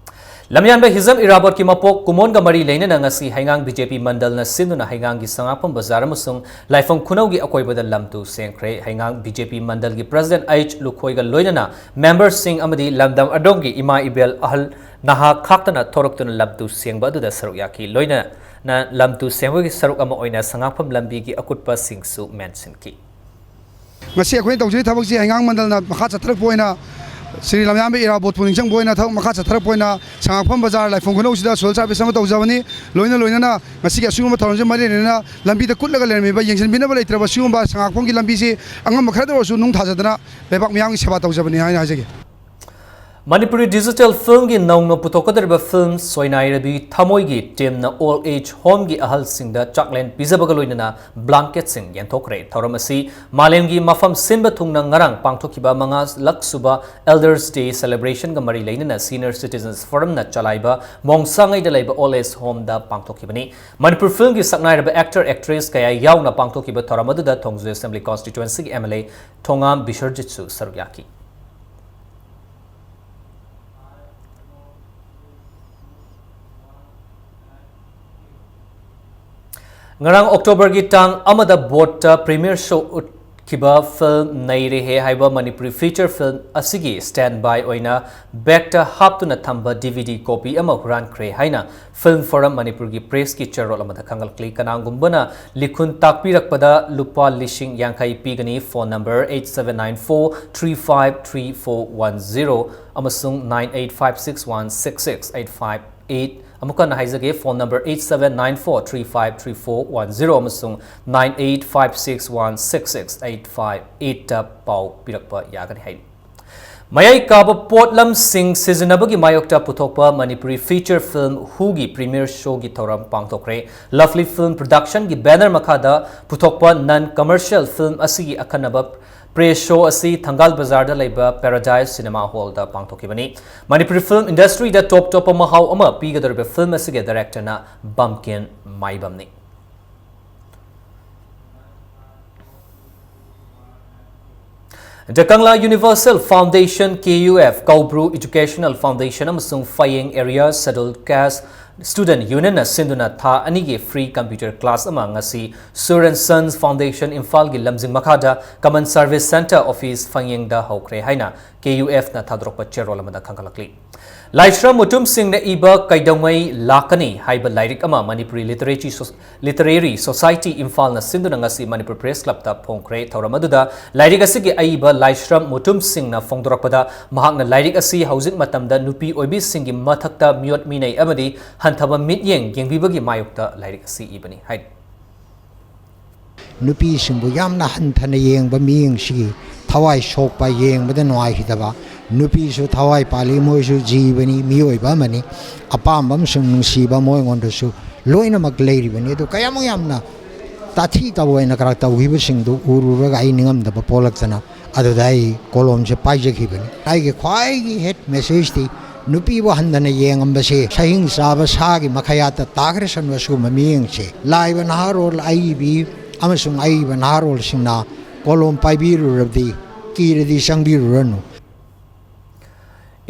ꯂꯝꯌꯥꯟꯕ ꯍꯤꯖꯝ ꯏꯔꯥꯕꯣꯠꯀꯤ ꯃꯄꯣꯛ ꯀꯨꯃꯣꯟꯒ ꯃꯔꯤ ꯂꯩꯅꯅ ꯉꯁꯤ ꯍꯩꯉꯥꯡ B J P ꯃꯟꯗꯜꯅ ꯁꯤꯟꯗꯨꯅ ꯍꯩꯉꯥꯡꯒꯤ ꯁꯉꯥꯛꯐꯝ ꯕꯖꯥꯔ ꯑꯃꯁꯨꯡ ꯂꯥꯏꯐꯝ ꯈꯨꯅꯧꯒꯤ ꯑꯀꯣꯏꯕꯗ ꯂꯝ ꯇꯨ ꯁꯦꯡꯈ꯭ꯔꯦ꯫ ꯍꯩꯉꯥꯡ B J P ꯃꯟꯗꯜꯒꯤ President H ꯂꯨꯈꯣꯏꯒ ꯂꯣꯏꯅꯅ memberꯁꯤꯡ ꯑꯃꯗꯤ ꯂꯝꯗꯝ ꯑꯗꯣꯝꯒꯤ ꯏꯃꯥ ꯏꯕꯦꯜ ꯑꯍꯜ ꯅꯍꯥ ꯈꯥꯛꯇꯅ ꯊꯣꯔꯛꯇꯨꯅ ꯂꯝ ꯇꯨ ꯁꯦꯡꯕ ꯑꯗꯨꯗ ꯁꯔꯨꯛ ꯌꯥꯈꯤ꯫ ꯂꯣꯏꯅꯅ ꯂꯝ ꯇꯨ ꯁꯦꯡꯕꯒꯤ ꯁꯔꯨꯛ ꯑꯃ ꯑꯣꯏꯅ ꯁꯉꯥꯛꯐꯝ ꯂꯝꯕꯤꯒꯤ ꯑꯀꯨꯠꯄꯁꯤꯡꯁꯨ ꯃꯦꯟꯁꯤꯟꯈꯤ꯫ ꯉꯁꯤ ꯑꯩꯈꯣꯏꯅ ꯇꯧꯖꯔꯤꯕ ꯊꯕꯛꯁꯤ ꯍꯩꯉꯥꯡ ꯃꯟꯗꯜꯅ ꯃꯈꯥ ꯆꯠꯊꯔꯛꯄ ꯑꯣꯏꯅ ꯁ꯭ꯔꯤ ꯂꯝꯌꯥꯟꯕ ꯏꯔꯥꯕꯣꯠꯄꯨ ꯅꯤꯡꯁꯤꯡꯕ ꯑꯣꯏꯅ ꯊꯕꯛ ꯃꯈꯥ ꯆꯠꯊꯔꯛꯄ ꯑꯣꯏꯅ ꯁꯉꯥꯛꯐꯝ ꯕꯖꯥꯔ ꯂꯥꯏꯐꯝ ꯈꯨꯅꯧꯁꯤꯗ social service ꯑꯃ ꯇꯧꯖꯕꯅꯤ꯫ ꯂꯣꯏꯅ ꯂꯣꯏꯅꯅ ꯉꯁꯤꯒꯤ ꯑꯁꯤꯒꯨꯝꯕ ꯊꯧꯔꯝꯁꯤ ꯃꯔꯤ ꯂꯩꯅꯅ ꯂꯝꯕꯤꯗ ꯀꯨꯠꯂꯒ ꯂꯩꯔꯝꯃꯤꯕ, ꯌꯦꯡꯁꯤꯟꯕꯤꯅꯕ ꯂꯩꯇ꯭ꯔꯕ ꯁꯤꯒꯨꯝꯕ ꯁꯉꯥꯛꯐꯝꯒꯤ ꯂꯝꯕꯤꯁꯤ ꯑꯉꯝꯕ ꯈꯔꯗ ꯑꯣꯏꯔꯁꯨ ꯅꯨꯡ ꯊꯥꯖꯗꯅ ꯂꯩꯕꯥꯛ ꯃꯤꯌꯥꯝꯒꯤ ꯁꯦꯕꯥ ꯇꯧꯖꯕꯅꯤ ꯍꯥꯏꯅ ꯍꯥꯏꯖꯒꯦ꯫ ꯃꯅꯤꯄꯨꯔꯤ digital filmꯒꯤ ꯅꯧꯅ ꯄꯨꯊꯣꯛꯀꯗꯧꯔꯤꯕ film ꯁꯣꯏꯅꯥꯏꯔꯕꯤ ꯊꯃꯣꯏꯒꯤ teamꯅ old age homeꯒꯤ ꯑꯍꯜꯁꯤꯡꯗ ꯆꯥꯛꯂꯦꯟ ꯄꯤꯖꯕꯒ ꯂꯣꯏꯅꯅ blanketꯁꯤꯡ ꯌꯦꯟꯊꯣꯛꯈ꯭ꯔꯦ꯫ ꯊꯧꯔꯝ ꯑꯁꯤ ꯃꯥꯂꯦꯝꯒꯤ ꯃꯐꯝ ꯁꯤꯟꯕ ꯊꯨꯡꯅ ꯉꯔꯥꯡ ꯄꯥꯡꯊꯣꯛꯈꯤꯕ ꯃꯉꯥ ꯂꯛ ꯁꯨꯕ Elders Day celebrationꯒ ꯃꯔꯤ ꯂꯩꯅꯅ Senior Citizens Forumꯅ ꯆꯂꯥꯏꯕ ꯃꯣꯡꯁꯥꯉꯩꯗ ꯂꯩꯕ old age homeꯗ ꯄꯥꯡꯊꯣꯛꯈꯤꯕꯅꯤ꯫ ꯃꯅꯤꯄꯨꯔ filmꯒꯤ ꯁꯛꯅꯥꯏꯔꯕ actor, actress ꯀꯌꯥ ꯌꯥꯎꯅ ꯄꯥꯡꯊꯣꯛꯈꯤꯕ ꯊꯧꯔꯝ ꯑꯗꯨꯗ ꯊꯣꯡꯖꯨ Assembly Constituencyꯒꯤ M L A ꯊꯣꯉꯥꯝ ꯕꯤꯁ꯭ꯋꯔꯖꯤꯠꯁꯨ ꯁꯔꯨꯛ ꯌꯥꯈꯤ꯫ ꯉꯔꯥꯡ Octoberꯒꯤ ꯇꯥꯡ ꯑꯃꯗ ꯕꯣꯔꯗꯇ premiere show ꯎꯠꯈꯤꯕ film ꯅꯩꯔꯦꯍꯦ ꯍꯥꯏꯕ ꯃꯅꯤꯄꯨꯔꯤ feature film ꯑꯁꯤꯒꯤ standby ꯑꯣꯏꯅ bagꯇ ꯍꯥꯞꯇꯨꯅ ꯊꯝꯕ DVD copy ꯑꯃ ꯍꯨꯔꯥꯟꯈ꯭ꯔꯦ ꯍꯥꯏꯅ Film Forum ꯃꯅꯤꯄꯨꯔꯒꯤ pressꯀꯤ ꯆꯦꯔꯣꯜ ꯑꯃꯗ ꯈꯪꯂꯛꯂꯤ꯫ ꯀꯅꯥꯒꯨꯝꯕꯅ ꯂꯤꯈꯨꯟ ꯇꯥꯛꯄꯤꯔꯛꯄꯗ ꯂꯨꯄꯥ ꯂꯤꯁꯤꯡ ꯌꯥꯡꯈꯩ ꯄꯤꯒꯅꯤ꯫ Phone number eight seven nine four three five three four one zero ꯑꯃꯁꯨꯡ nine eight five six one six six eight five eight꯫ ꯑꯃꯨꯛ ꯍꯟꯅ ꯍꯥꯏꯖꯒꯦ, phone number eight seven nine four three five three four one zero ꯑꯃꯁꯨꯡ nine eight five six one six six eight five eightꯇ ꯄꯥꯎ ꯄꯤꯔꯛꯄ ꯌꯥꯒꯅꯤ ꯍꯥꯏꯔꯤ꯫ ꯃꯌꯥꯏ ꯀꯥꯕ ꯄꯣꯠꯂꯝꯁꯤꯡ ꯁꯤꯖꯤꯟꯅꯕꯒꯤ ꯃꯥꯌꯣꯛꯇ ꯄꯨꯊꯣꯛꯄ ꯃꯅꯤꯄꯨꯔꯤ feature film ꯍꯨꯒꯤ premiere showꯒꯤ ꯊꯧꯔꯝ ꯄꯥꯡꯊꯣꯛꯈ꯭ꯔꯦ꯫ Lovely Film Productionꯒꯤ banner ꯃꯈꯥꯗ ꯄꯨꯊꯣꯛꯄ non commercial film ꯑꯁꯤꯒꯤ ꯑꯈꯟꯅꯕ press show ꯑꯁꯤ ꯊꯪꯒꯥꯜ ꯕꯖꯥꯔꯗ ꯂꯩꯕ Paradise Cinema Hallꯗ ꯄꯥꯡꯊꯣꯛꯈꯤꯕꯅꯤ꯫ Manipuri film industryꯗ top ꯇꯣꯞꯄ ꯃꯍꯥꯎ ꯑꯃ ꯄꯤꯒꯗꯧꯔꯤꯕ film ꯑꯁꯤꯒꯤ directorꯅ ꯕꯝꯀꯤꯟ ꯃꯥꯏꯕꯝꯅꯤ꯫ The Kangla Universal Foundation, K U F, Kaubru Educational Foundation ꯑꯃꯁꯨꯡ ꯐꯌꯦꯡ Area Scheduled Caste Student Unionꯅ ꯁꯤꯟꯗꯨꯅ ꯊꯥ ꯑꯅꯤꯒꯤ free computer class ꯑꯃ ꯉꯁꯤ Sur and Sons Foundation ꯏꯝꯐꯥꯜꯒꯤ ꯂꯝꯖꯤꯡ ꯃꯈꯥꯗ Common Service Centre Office ꯐꯌꯦꯡꯗ ꯍꯧꯈ꯭ꯔꯦ ꯍꯥꯏꯅ K U Fꯅ ꯊꯥꯗꯣꯔꯛꯄ ꯆꯦꯔꯣꯜ ꯑꯃꯗ ꯈꯪꯒꯠꯂꯛꯂꯤ꯫ ꯂꯥꯏꯁ꯭ꯔꯝ ꯃꯨꯇꯨꯝꯁꯤꯡꯅ ꯏꯕ ꯀꯩꯗꯧꯉꯩ ꯂꯥꯛꯀꯅꯤ ꯍꯥꯏꯕ ꯂꯥꯏꯔꯤꯛ ꯑꯃ Manipuri literature soc-, Literary Society ꯏꯝꯐꯥꯜꯅ ꯁꯤꯟꯗꯨꯅ ꯉꯁꯤ ꯃꯅꯤꯄꯨꯔ Press Clubꯇ ꯐꯣꯡꯈ꯭ꯔꯦ꯫ ꯊꯧꯔꯝ ꯑꯗꯨꯗ ꯂꯥꯏꯔꯤꯛ ꯑꯁꯤꯒꯤ ꯑꯏꯕ ꯂꯥꯏꯁ꯭ꯔꯝ ꯃꯨꯇꯨꯝꯁꯤꯡꯅ ꯐꯣꯡꯗꯣꯔꯛꯄꯗ, ꯃꯍꯥꯛꯅ ꯂꯥꯏꯔꯤꯛ ꯑꯁꯤ ꯍꯧꯖꯤꯛ ꯃꯇꯝꯗ ꯅꯨꯄꯤ ꯑꯣꯏꯕꯤꯁꯤꯡꯒꯤ ꯃꯊꯛꯇ ꯃꯤꯑꯣꯠ ꯃꯤꯅꯩ ꯑꯃꯗꯤ ꯍꯟꯊꯕ ꯃꯤꯠꯌꯦꯡ ꯌꯦꯡꯕꯤꯕꯒꯤ ꯃꯥꯌꯣꯛꯇ ꯂꯥꯏꯔꯤꯛ ꯑꯁꯤ ꯏꯕꯅꯤ ꯍꯥꯏꯔꯤ꯫ ꯅꯨꯄꯤꯁꯤꯡꯕꯨ ꯌꯥꯝꯅ ꯍꯟꯊꯅ ꯌꯦꯡꯕ ꯃꯤꯠꯌꯦꯡꯁꯤ ꯊꯋꯥꯏ ꯁꯣꯛꯄ, ꯌꯦꯡꯕꯗ ꯅꯨꯡꯉꯥꯏꯈꯤꯗꯕ꯫ ꯅꯨꯄꯤꯁꯨ ꯊꯋꯥꯏ ꯄꯥꯜꯂꯤ, ꯃꯣꯏꯁꯨ ꯖꯤꯕꯅꯤ, ꯃꯤꯑꯣꯏꯕ ꯑꯃꯅꯤ꯫ ꯑꯄꯥꯝꯕ ꯑꯃꯁꯨꯡ ꯅꯨꯡꯁꯤꯕ ꯃꯣꯏꯉꯣꯟꯗꯁꯨ ꯂꯣꯏꯅꯃꯛ ꯂꯩꯔꯤꯕꯅꯤ꯫ ꯑꯗꯨ ꯀꯌꯥꯃꯨꯛ ꯌꯥꯝꯅ ꯇꯥꯊꯤ ꯇꯥꯑꯣꯏꯅ ꯈꯔ ꯇꯧꯈꯤꯕꯁꯤꯡꯗꯨ ꯎꯔꯨꯔꯒ ꯑꯩ ꯅꯤꯡꯉꯝꯗꯕ ꯄꯣꯛꯂꯛꯇꯅ ꯑꯗꯨꯗ ꯑꯩ ꯀꯣꯂꯣꯝꯁꯦ ꯄꯥꯏꯖꯈꯤꯕꯅꯤ꯫ ꯑꯩꯒꯤ ꯈ꯭ꯋꯥꯏꯒꯤ head messageꯇꯤ ꯅꯨꯄꯤꯕꯨ ꯍꯟꯊꯅ ꯌꯦꯡꯉꯝꯕꯁꯦ ꯁꯍꯤꯡ ꯆꯥꯕ ꯁꯥꯒꯤ ꯃꯈꯌꯥꯠꯇ ꯇꯥꯈ꯭ꯔꯁꯅꯨ꯫ ꯑꯁꯤꯒꯨꯝꯕ ꯃꯤꯠꯌꯦꯡꯁꯦ ꯂꯥꯛꯏꯕ ꯅꯍꯥꯔꯣꯜ ꯑꯏꯕꯤ ꯑꯃꯁꯨꯡ ꯑꯏꯕ ꯅꯍꯥꯔꯣꯜꯁꯤꯡꯅ ꯀꯣꯂꯣꯝ ꯄꯥꯏꯕꯤꯔꯨꯔꯕꯗꯤ ꯀꯤꯔꯗꯤ ꯆꯪꯕꯤꯔꯨꯔꯅꯨ꯫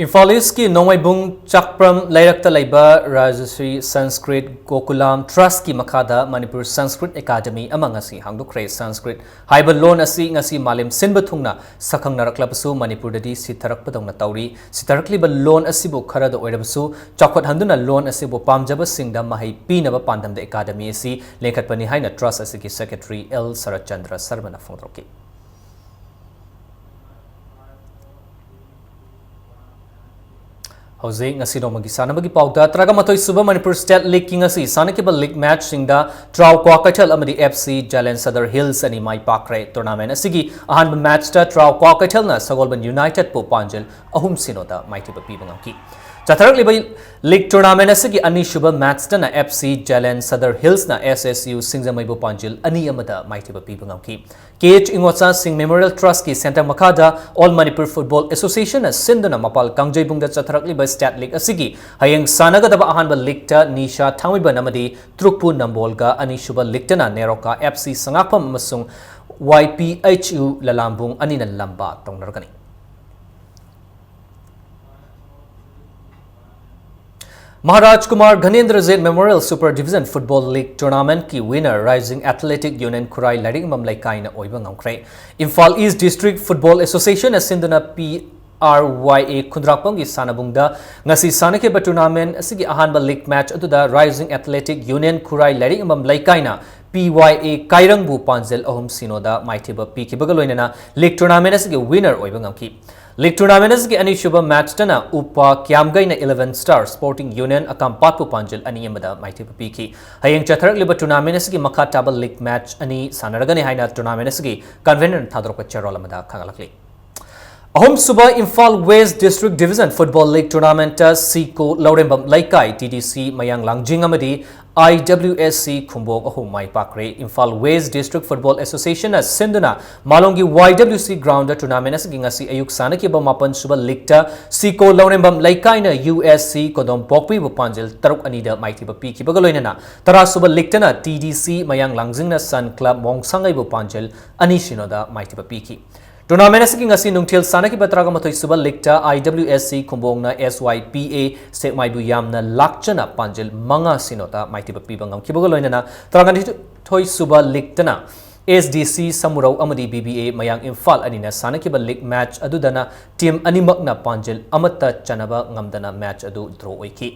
ꯏꯝꯐꯥꯜ ꯏꯁꯀꯤ ꯅꯣꯡꯃꯥꯏꯕꯨꯡ ꯆꯥꯛꯄ꯭ꯔꯝ ꯂꯩꯔꯛꯇ ꯂꯩꯕ ꯔꯥꯖꯁ꯭ꯔꯤ ꯁꯪꯁꯀ꯭ꯔꯤꯠ ꯒꯣꯀꯨꯂꯥꯝ ꯇ꯭ꯔꯁꯀꯤ ꯃꯈꯥꯗ ꯃꯅꯤꯄꯨꯔ ꯁꯪꯁꯀ꯭ꯔꯤꯠ ꯑꯦꯀꯥꯗꯃꯤ ꯑꯃ ꯉꯁꯤ ꯍꯥꯡꯗꯣꯛꯈ꯭ꯔꯦ꯫ ꯁꯪꯁꯀ꯭ꯔꯤꯠ ꯍꯥꯏꯕ ꯂꯣꯟ ꯑꯁꯤ ꯉꯁꯤ ꯃꯥꯂꯦꯝ ꯁꯤꯟꯕ ꯊꯨꯡꯅ ꯁꯛꯈꯪꯅꯔꯛꯂꯕꯁꯨ ꯃꯅꯤꯄꯨꯔꯗꯗꯤ ꯁꯤꯊꯔꯛꯄꯗꯧꯅ ꯇꯧꯔꯤ꯫ ꯁꯤꯊꯔꯛꯂꯤꯕ ꯂꯣꯟ ꯑꯁꯤꯕꯨ ꯈꯔꯗ ꯑꯣꯏꯔꯕꯁꯨ ꯆꯥꯎꯈꯠꯍꯟꯗꯨꯅ ꯂꯣꯟ ꯑꯁꯤꯕꯨ ꯄꯥꯝꯖꯕꯁꯤꯡꯗ ꯃꯍꯩ ꯄꯤꯅꯕ ꯄꯥꯟꯗꯝꯗ ꯑꯦꯀꯥꯗꯃꯤ ꯑꯁꯤ ꯂꯤꯡꯈꯠꯄꯅꯤ ꯍꯥꯏꯅ ꯇ꯭ꯔꯁ ꯑꯁꯤꯒꯤ ꯁꯦꯀ꯭ꯔꯦꯇꯔꯤ ꯑꯦꯜ ꯁꯔꯠꯆꯟꯗ꯭ꯔ ꯁꯔꯃꯅ ꯐꯣꯡꯗꯣꯔꯛꯈꯤ꯫ ꯍꯧꯖꯤꯛ ꯉꯁꯤ ꯅꯣꯡꯃꯒꯤ ꯁꯥꯟꯅꯕꯒꯤ ꯄꯥꯎꯗ ꯇꯔꯥꯃꯥꯊꯣꯏ ꯁꯨꯕ ꯃꯅꯤꯄꯨꯔ ꯁ꯭ꯇꯦꯠ ꯂꯤꯒꯀꯤ ꯉꯁꯤ ꯁꯥꯟꯅꯈꯤꯕ ꯂꯤꯒ ꯃꯦꯆꯁꯤꯡꯗ ꯇ꯭ꯔꯥꯎ ꯀ꯭ꯋꯥꯀꯩꯊꯦꯜ ꯑꯃꯗꯤ F C Zealand Sadar hills ꯑꯅꯤ ꯃꯥꯏ ꯄꯥꯛꯈ꯭ꯔꯦ꯫ ꯇꯣꯔꯅꯥꯃꯦꯟ ꯑꯁꯤꯒꯤ ꯑꯍꯥꯟꯕ ꯃꯦꯆꯇ ꯇ꯭ꯔꯥꯎ ꯀ꯭ꯋꯥꯀꯩꯊꯦꯜꯅ ꯁꯒꯣꯜꯕꯟ ꯌꯨꯅꯥꯏꯇꯦꯗꯄꯨ ꯄꯥꯟꯖꯤꯜ ꯑꯍꯨꯝ ꯁꯤꯅꯣꯗ ꯃꯥꯏꯊꯤꯕ ꯄꯤꯕ ꯉꯝꯈꯤ꯫ ꯆꯠꯊꯔꯛꯂꯤꯕ ꯂꯤꯒ ꯇꯣꯔꯅꯥꯃꯦꯟ ꯑꯁꯤꯒꯤ ꯑꯅꯤꯁꯨꯕ ꯃꯦꯆꯇꯅ ꯑꯦꯐ ꯁꯤ ꯖꯂꯦꯟ ꯁꯗꯔ ꯍꯤꯜꯁꯅ ꯑꯦꯁ ꯑꯦꯁ ꯌꯨ ꯁꯤꯡꯖꯃꯩꯕꯨ ꯄꯥꯟꯖꯤꯜ ꯑꯅꯤ ꯑꯃꯗ ꯃꯥꯏꯊꯤꯕ ꯄꯤꯕ ꯉꯝꯈꯤ꯫ ꯀꯦ ꯑꯩꯆ ꯏꯉꯣꯆꯥ ꯁꯤꯡ ꯃꯦꯃꯣꯔꯤꯌꯦꯜ ꯇ꯭ꯔꯁꯀꯤ ꯁꯦꯟꯇꯔ ꯃꯈꯥꯗ ꯑꯣꯜ ꯃꯅꯤꯄꯨꯔ ꯐꯨꯠꯕꯣꯜ ꯑꯦꯁꯣꯁꯤꯌꯦꯁꯟꯅ ꯁꯤꯟꯗꯨꯅ ꯃꯄꯥꯜ ꯀꯥꯡꯖꯩꯕꯨꯡꯗ ꯆꯠꯊꯔꯛꯂꯤꯕ ꯁ꯭ꯇꯦꯠ ꯂꯤꯒ ꯑꯁꯤꯒꯤ ꯍꯌꯦꯡ ꯁꯥꯟꯅꯒꯗꯕ ꯑꯍꯥꯟꯕ ꯂꯤꯒꯇ ꯅꯤꯁꯥ ꯊꯥꯡꯃꯩꯕꯟ ꯑꯃꯗꯤ ꯇ꯭ꯔꯨꯛꯄꯨ ꯅꯝꯕꯣꯜꯒ, ꯑꯅꯤꯁꯨꯕ ꯂꯤꯒꯇꯅ ꯅꯦꯔꯣꯀꯥ ꯑꯦꯐ ꯁꯤ ꯁꯉꯥꯛꯐꯝ ꯑꯃꯁꯨꯡ ꯋꯥꯏ ꯄꯤ ꯑꯩꯆ ꯌꯨ ꯂꯂꯥꯝꯕꯨꯡ ꯑꯅꯤꯅ ꯂꯝꯕꯥ ꯇꯧꯅꯔꯒꯅꯤ꯫ Maharaj Kumar Bhanendrajit memorial super division football league ꯇꯣꯔꯅꯥꯃꯦꯟꯠꯀꯤ winner rising athletic union Khurai ꯂꯥꯏꯔꯤꯛ ꯌꯨꯝꯐꯝ ꯂꯩꯀꯥꯏꯅ ꯑꯣꯏꯕ ꯉꯝꯈ꯭ꯔꯦ꯫ ꯏꯝꯐꯥꯜ ꯏꯁ꯭ꯠ ꯗꯤꯁꯇ꯭ꯔꯤꯛ ꯐꯨꯠꯕꯣꯜ ꯑꯦꯁꯣꯁꯤꯌꯦꯁꯟꯅ ꯁꯤꯟꯗꯨꯅ ꯄꯤ ꯑꯥꯔ ꯋꯥꯏ ꯑꯦ ꯈꯨꯟꯗ꯭ꯔꯥꯛꯄꯝꯒꯤ ꯁꯥꯟꯅꯕꯨꯡꯗ ꯉꯁꯤ ꯁꯥꯟꯅꯈꯤꯕ ꯇꯣꯔꯅꯥꯃꯦꯟꯠ ꯑꯁꯤꯒꯤ ꯑꯍꯥꯟꯕ ꯂꯤꯒ ꯃꯦꯆ ꯑꯗꯨꯗ ꯔꯥꯏꯖꯤꯡ ꯑꯦꯊꯂꯦꯇꯤꯛ ꯌꯨꯅꯤꯌꯟ ꯈꯨꯔꯥꯏ ꯂꯥꯏꯔꯤꯛ ꯌꯨꯝꯐꯝ ꯂꯩꯀꯥꯏꯅ ꯄꯤ ꯋꯥꯏ ꯑꯦ ꯀꯥꯏꯔꯪꯕꯨ ꯄꯥꯟꯖꯤꯜ ꯑꯍꯨꯝ ꯁꯤꯅꯣꯗ ꯃꯥꯏꯊꯤꯕ ꯄꯤꯈꯤꯕꯒ ꯂꯣꯏꯅꯅ ꯂꯤꯒ ꯇꯣꯔꯅꯥꯃꯦꯟꯠ ꯑꯁꯤꯒꯤ ꯋꯤꯅꯔ ꯑꯣꯏꯕ ꯉꯝꯈꯤ꯫ ꯂꯤꯒ ꯇꯣꯔꯅꯥꯃꯦꯟꯠ ꯑꯁꯤꯒꯤ ꯑꯅꯤꯁꯨꯕ ꯃꯦꯆꯇꯅ ꯎꯄꯥ ꯀ꯭ꯌꯥꯝꯒꯩꯅ ꯏꯂꯦꯚꯦꯟ ꯁ꯭ꯇꯥꯔ ꯁ꯭ꯄꯣꯔꯇꯤꯡ ꯌꯨꯅꯤꯌꯟ ꯑꯀꯥꯝꯄꯥꯠꯄꯨ ꯄꯥꯟꯖꯤꯜ ꯑꯅꯤ ꯑꯃꯗ ꯃꯥꯏꯊꯤꯕ ꯄꯤꯈꯤ꯫ ꯍꯌꯦꯡ ꯆꯠꯊꯔꯛꯂꯤꯕ ꯇꯣꯔꯅꯥꯃꯦꯟꯠ ꯑꯁꯤꯒꯤ ꯃꯈꯥ ꯇꯥꯕ ꯂꯤꯒ ꯃꯦꯆ ꯑꯅꯤ ꯁꯥꯟꯅꯔꯒꯅꯤ ꯍꯥꯏꯅ ꯇꯣꯔꯅꯥꯃꯦꯟꯠ ꯑꯁꯤꯒꯤ ꯀꯟꯚꯦꯅꯔꯅ ꯊꯥꯗꯣꯔꯛꯄ ꯆꯦꯔꯣꯜ ꯑꯃꯗ ꯈꯪꯍꯜꯂꯛꯂꯤ꯫ ꯑꯍꯨꯝꯁꯨꯕ Imphal west district division football league ꯇꯣꯔꯅꯥꯃꯦꯟꯠꯇ ꯁꯤꯀꯣ ꯂꯧꯔꯦꯝꯕꯝ ꯂꯩꯀꯥꯏ, ꯇꯤ ꯗꯤ ꯁꯤ ꯃꯌꯥꯡ ꯂꯥꯡꯖꯤꯡ ꯑꯃꯗꯤ ꯑꯥꯏ ꯗꯕ꯭ꯂꯤꯎ ꯑꯦꯁ ꯁꯤ ꯈꯨꯝꯕꯣꯡ ꯑꯍꯨꯝ ꯃꯥꯏ ꯄꯥꯛꯈ꯭ꯔꯦ꯫ ꯏꯝꯐꯥꯜ ꯋꯦꯁ꯭ꯠ ꯗꯤꯁꯇ꯭ꯔꯤꯛ ꯐꯨꯠꯕꯣꯜ ꯑꯦꯁꯣꯁꯤꯌꯦꯁꯟꯅ ꯁꯤꯟꯗꯨꯅ ꯃꯥꯂꯣꯝꯒꯤ ꯋꯥꯏ ꯗꯕ꯭ꯂꯤꯎ ꯁꯤ ꯒ꯭ꯔꯥꯎꯟꯗ ꯇꯣꯔꯅꯥꯃꯦꯟꯠ ꯑꯁꯤꯒꯤ ꯉꯁꯤ ꯑꯌꯨꯛ ꯁꯥꯟꯅꯈꯤꯕ ꯃꯥꯄꯟ ꯁꯨꯕ ꯂꯤꯒꯇ ꯁꯤꯀꯣ ꯂꯧꯔꯦꯝꯕꯝ ꯂꯩꯀꯥꯏꯅ ꯌꯨ ꯑꯦꯁ ꯁꯤ ꯀꯣꯗꯣꯝꯄꯣꯛꯄꯤꯕꯨ ꯄꯥꯟꯖꯤꯜ ꯇꯔꯨꯛ ꯑꯅꯤꯗ ꯃꯥꯏꯊꯤꯕ ꯄꯤꯈꯤꯕꯒ ꯂꯣꯏꯅꯅ ꯇꯔꯥ ꯁꯨꯕ ꯂꯤꯒꯇꯅ ꯇꯤ ꯗꯤ ꯁꯤ ꯃꯌꯥꯡ ꯂꯥꯡꯖꯤꯡꯅ ꯁꯟ ꯀ꯭ꯂꯕ ꯃꯣꯡꯁꯥꯡꯉꯩꯕꯨ ꯄꯥꯟꯖꯤꯜ ꯑꯅꯤ ꯁꯤꯅꯣꯗ ꯃꯥꯏꯊꯤꯕ ꯄꯤꯈꯤ꯫ Tournament ꯑꯁꯤꯒꯤ ꯉꯁꯤ ꯅꯨꯡꯊꯤꯜ ꯁꯥꯟꯅꯈꯤꯕ ꯇꯔꯥꯃꯥꯊꯣꯏ ꯁꯨꯕ league ꯇ I W S C ꯈꯨꯝꯕꯣꯡꯅ S Y P A ꯁꯦꯛꯃꯥꯏꯕꯨ ꯌꯥꯝꯅ ꯂꯥꯛꯆꯅ ꯄꯥꯟꯖꯤꯜ ꯃꯉꯥ ꯁꯤꯅꯣꯗ ꯃꯥꯏꯊꯤꯕ ꯄꯤꯕ ꯉꯝꯈꯤꯕꯒ ꯂꯣꯏꯅꯅ ꯇꯔꯥꯃꯥꯊꯣꯏ ꯁꯨꯕ league ꯇꯅ S D C ꯁꯃꯨꯔꯧ ꯑꯃꯗꯤ B B A ꯃꯌꯥꯡ ꯏꯝꯐꯥꯜ ꯑꯅꯤꯅ ꯁꯥꯟꯅꯈꯤꯕ league match ꯑꯗꯨꯗꯅ team ꯑꯅꯤꯃꯛꯅ ꯄꯥꯟꯖꯤꯜ ꯑꯃꯠꯇ ꯆꯟꯅꯕ ꯉꯝꯗꯅ match ꯑꯗꯨ draw ꯑꯣꯏꯈꯤ꯫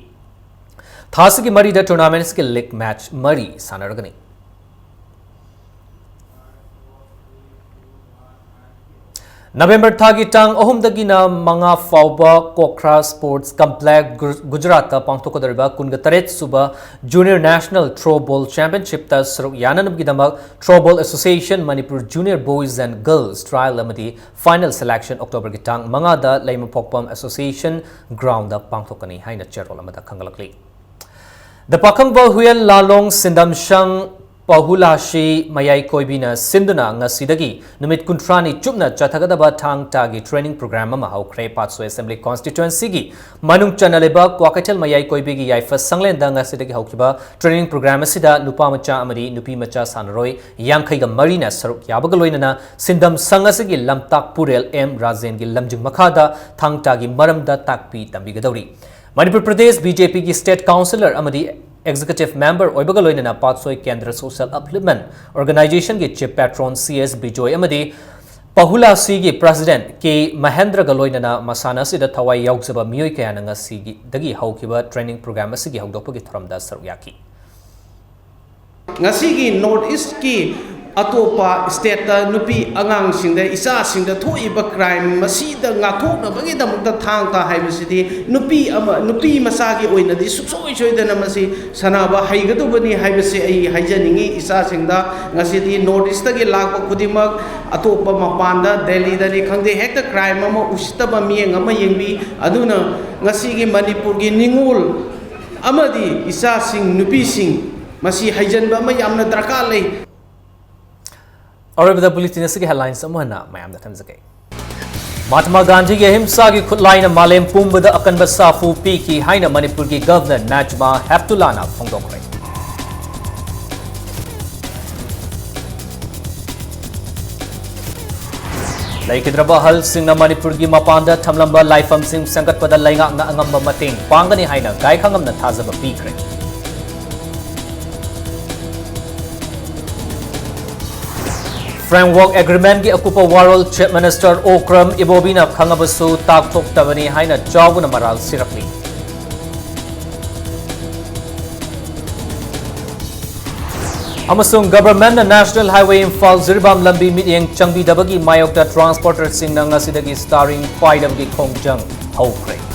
ꯊꯥ ꯑꯁꯤꯒꯤ ꯃꯔꯤꯗ tournament ꯑꯁꯤꯒꯤ league match ꯃꯔꯤ ꯁꯥꯟꯅꯔꯒꯅꯤ꯫ ꯅꯕꯦꯝꯕꯔ ꯊꯥꯒꯤ ꯇꯥꯡ ꯑꯍꯨꯝꯗꯒꯤꯅ ꯃꯉꯥ ꯐꯥꯎꯕ ꯀꯣꯈ꯭ꯔꯥ Sports Complex ꯒꯨ-, ꯒꯨꯖꯔꯥꯠꯇ ꯄꯥꯡꯊꯣꯛꯀꯗꯧꯔꯤꯕ ꯀꯨꯟꯒ ꯇꯔꯦꯠ ꯁꯨꯕ Junior National Throwball Championship ꯇ ꯁꯔꯨꯛ ꯌꯥꯅꯅꯕꯒꯤꯗꯃꯛ Throwball Association Manipur Junior Boys and Girls trial ꯑꯃꯗꯤ final selection October ꯒꯤ ꯇꯥꯡ ꯃꯉꯥꯗ ꯂꯩꯃꯄꯣꯛꯄꯝ Association Ground ꯗ ꯄꯥꯡꯊꯣꯛꯀꯅꯤ ꯍꯥꯏꯅ ꯆꯦꯔꯣꯜ ꯑꯃꯗ ꯈꯪꯒꯠꯂꯛꯂꯤ꯫ ꯗ ꯄꯥꯈꯪꯕ ꯍꯨꯌꯦꯟ ꯂꯥꯂꯣꯡ ꯁꯤꯟꯗꯝꯁꯪ ꯄꯍꯨꯂꯥꯁꯤ ꯃꯌꯥꯏ ꯀꯣꯏꯕꯤꯅ ꯁꯤꯟꯗꯨꯅ ꯉꯁꯤꯗꯒꯤ ꯅꯨꯃꯤꯠ ꯀꯨꯟꯊ꯭ꯔꯥꯅꯤ ꯆꯨꯞꯅ ꯆꯠꯊꯒꯗꯕ ꯊꯥꯡ ꯇꯥꯒꯤ training program ꯑꯃ ꯍꯧꯈ꯭ꯔꯦ꯫ ꯄꯥꯠꯁꯣꯏ Assembly Constituency ꯒꯤ ꯃꯅꯨꯡ ꯆꯟꯅ ꯂꯩꯕ ꯀ꯭ꯋꯥꯀꯩꯊꯦꯜ ꯃꯌꯥꯏ ꯀꯣꯏꯕꯤꯒꯤ ꯌꯥꯏꯐ ꯁꯪꯂꯦꯟꯗ ꯉꯁꯤꯗꯒꯤ ꯍꯧꯈꯤꯕ training program ꯑꯁꯤꯗ ꯅꯨꯄꯥ ꯃꯆꯥ ꯑꯃꯗꯤ ꯅꯨꯄꯤ ꯃꯆꯥ ꯁꯥꯟꯅꯔꯣꯏ ꯌꯥꯡꯈꯩꯒ ꯃꯔꯤꯅ ꯁꯔꯨꯛ ꯌꯥꯕꯒ ꯂꯣꯏꯅꯅ ꯁꯤꯟꯗꯝ ꯁꯪ ꯑꯁꯤꯒꯤ ꯂꯝꯇꯥꯛꯄꯨꯔꯦꯜ ꯑꯦꯝ ꯔꯥꯖꯦꯟꯒꯤ ꯂꯝꯖꯤꯡ ꯃꯈꯥꯗ ꯊꯥꯡ ꯇꯥꯒꯤ ꯃꯔꯝꯗ ꯇꯥꯛꯄꯤ ꯇꯝꯕꯤꯒꯗꯧꯔꯤ꯫ Manipur Pradesh B J P ꯒꯤ state councillor ꯑꯃꯗꯤ executive member ꯑꯣꯏꯕꯒ ꯂꯣꯏꯅꯅ ꯄꯥꯠꯁꯣꯏ ꯀꯦꯟꯗ꯭ꯔ Social Upliftment Organisation ꯒꯤ chief patron C S Bijoy ꯑꯃꯗꯤ ꯄꯍꯨꯂꯥꯁꯤꯒꯤ president ꯀꯦ ꯃꯍꯦꯟꯗ꯭ꯔꯒ ꯂꯣꯏꯅꯅ ꯃꯁꯥꯟꯅ ꯑꯁꯤꯗ ꯊꯋꯥꯏ ꯌꯥꯎꯖꯕ ꯃꯤꯑꯣꯏ ꯀꯌꯥꯅ ꯉꯁꯤꯗꯒꯤ ꯍꯧꯈꯤꯕ training program ꯑꯁꯤꯒꯤ ꯍꯧꯗꯣꯛꯄꯒꯤ ꯊꯧꯔꯝꯗ ꯁꯔꯨꯛ ꯌꯥꯈꯤ꯫ ꯉꯁꯤꯒꯤ North East ꯀꯤ ꯑꯇꯣꯞꯄ state ꯇ ꯅꯨꯄꯤ ꯑꯉꯥꯡꯁꯤꯡꯗ, ꯏꯆꯥꯁꯤꯡꯗ ꯊꯣꯛꯏꯕ crime ꯃꯁꯤꯗ ꯉꯥꯛꯊꯣꯛꯅꯕꯒꯤꯗꯃꯛꯇ ꯊꯥꯡ ꯇꯥ ꯍꯥꯏꯕꯁꯤꯗꯤ ꯅꯨꯄꯤ ꯑꯃ, ꯅꯨꯄꯤ ꯃꯆꯥꯒꯤ ꯑꯣꯏꯅꯗꯤ ꯁꯨꯡꯁꯣꯏ ꯁꯣꯏꯗꯅ ꯃꯁꯤ ꯁꯥꯟꯅꯕ ꯍꯩꯒꯗꯧꯕꯅꯤ ꯍꯥꯏꯕꯁꯤ ꯑꯩ ꯍꯥꯏꯖꯅꯤꯡꯉꯤ꯫ ꯏꯆꯥꯁꯤꯡꯗ ꯉꯁꯤꯗꯤ North East ꯇꯒꯤ ꯂꯥꯛꯄ ꯈꯨꯗꯤꯡꯃꯛ, ꯑꯇꯣꯞꯄ ꯃꯄꯥꯟꯗ, ꯗꯦꯜꯂꯤꯗꯅꯤ ꯈꯪꯗꯦ, ꯍꯦꯛꯇ crime ꯑꯃ, ꯎꯁꯤꯠꯇꯕ ꯃꯤꯠꯌꯦꯡ ꯑꯃ ꯌꯦꯡꯕꯤ꯫ ꯑꯗꯨꯅ ꯉꯁꯤꯒꯤ ꯃꯅꯤꯄꯨꯔꯒꯤ ꯅꯤꯉꯣꯜ ꯑꯃꯗꯤ ꯏꯆꯥꯁꯤꯡ, ꯅꯨꯄꯤꯁꯤꯡ ꯃꯁꯤ ꯍꯩꯖꯤꯟꯕ ꯑꯃ ꯌꯥꯝꯅ ꯗꯔꯀꯥꯔ ꯂꯩ꯫ ꯑꯔꯣꯏꯕꯗ bulletin ꯑꯁꯤꯒꯤ headlines ꯑꯃꯨꯛ ꯍꯟꯅ ꯃꯌꯥꯝꯗ ꯊꯝꯖꯒꯦ꯫ ꯃꯍꯥꯇꯃꯥ ꯒꯥꯟꯙꯤꯒꯤ ꯑꯍꯤꯝꯁꯥꯒꯤ ꯈꯨꯠꯂꯥꯏꯅ ꯃꯥꯂꯦꯝ ꯄꯨꯝꯕꯗ ꯑꯀꯟꯕ ꯁꯥꯐꯨ ꯄꯤꯈꯤ ꯍꯥꯏꯅ ꯃꯅꯤꯄꯨꯔꯒꯤ Governor ꯅꯥꯖꯃꯥ ꯍꯦꯞꯇꯨꯂꯥꯅ ꯐꯣꯡꯗꯣꯛꯈ꯭ꯔꯦ꯫ ꯂꯩꯈꯤꯗ꯭ꯔꯕ ꯑꯍꯜꯁꯤꯡꯅ ꯃꯅꯤꯄꯨꯔꯒꯤ ꯃꯄꯥꯟꯗ ꯊꯝꯂꯝꯕ ꯂꯥꯏꯐꯝꯁꯤꯡ ꯁꯦꯝꯒꯠꯄꯗ ꯂꯩꯉꯥꯛꯅ ꯑꯉꯝꯕ ꯃꯇꯦꯡ ꯄꯥꯡꯒꯅꯤ ꯍꯥꯏꯅ ꯒꯥꯏꯈꯉꯝꯅ ꯊꯥꯖꯕ ꯄꯤꯈ꯭ꯔꯦ꯫ Framework Agreement ꯀꯤ ꯑꯀꯨꯞꯄ ꯋꯥꯔꯣꯜ Chief Minister ꯑꯣꯀ꯭ꯔꯝ ꯏꯕꯣꯕꯤꯅ ꯈꯪꯉꯕꯁꯨ ꯇꯥꯛꯊꯣꯛꯇꯕꯅꯤ ꯍꯥꯏꯅ ꯆꯥꯎꯕꯅ ꯃꯔꯥꯜ ꯁꯤꯔꯛꯂꯤ꯫ ꯑꯃꯁꯨꯡ Government ꯅ National Highway ꯏꯝꯐꯥꯜ ꯖꯤꯔꯤꯕꯥꯝ ꯂꯝꯕꯤ ꯃꯤꯠꯌꯦꯡ ꯆꯪꯕꯤꯗꯕꯒꯤ ꯃꯥꯌꯣꯛꯇ transporter ꯁꯤꯡꯅ ꯉꯁꯤꯗꯒꯤ steering ꯄꯥꯏꯗꯕꯒꯤ ꯈꯣꯡꯖꯪ ꯍꯧꯈ꯭ꯔꯦ꯫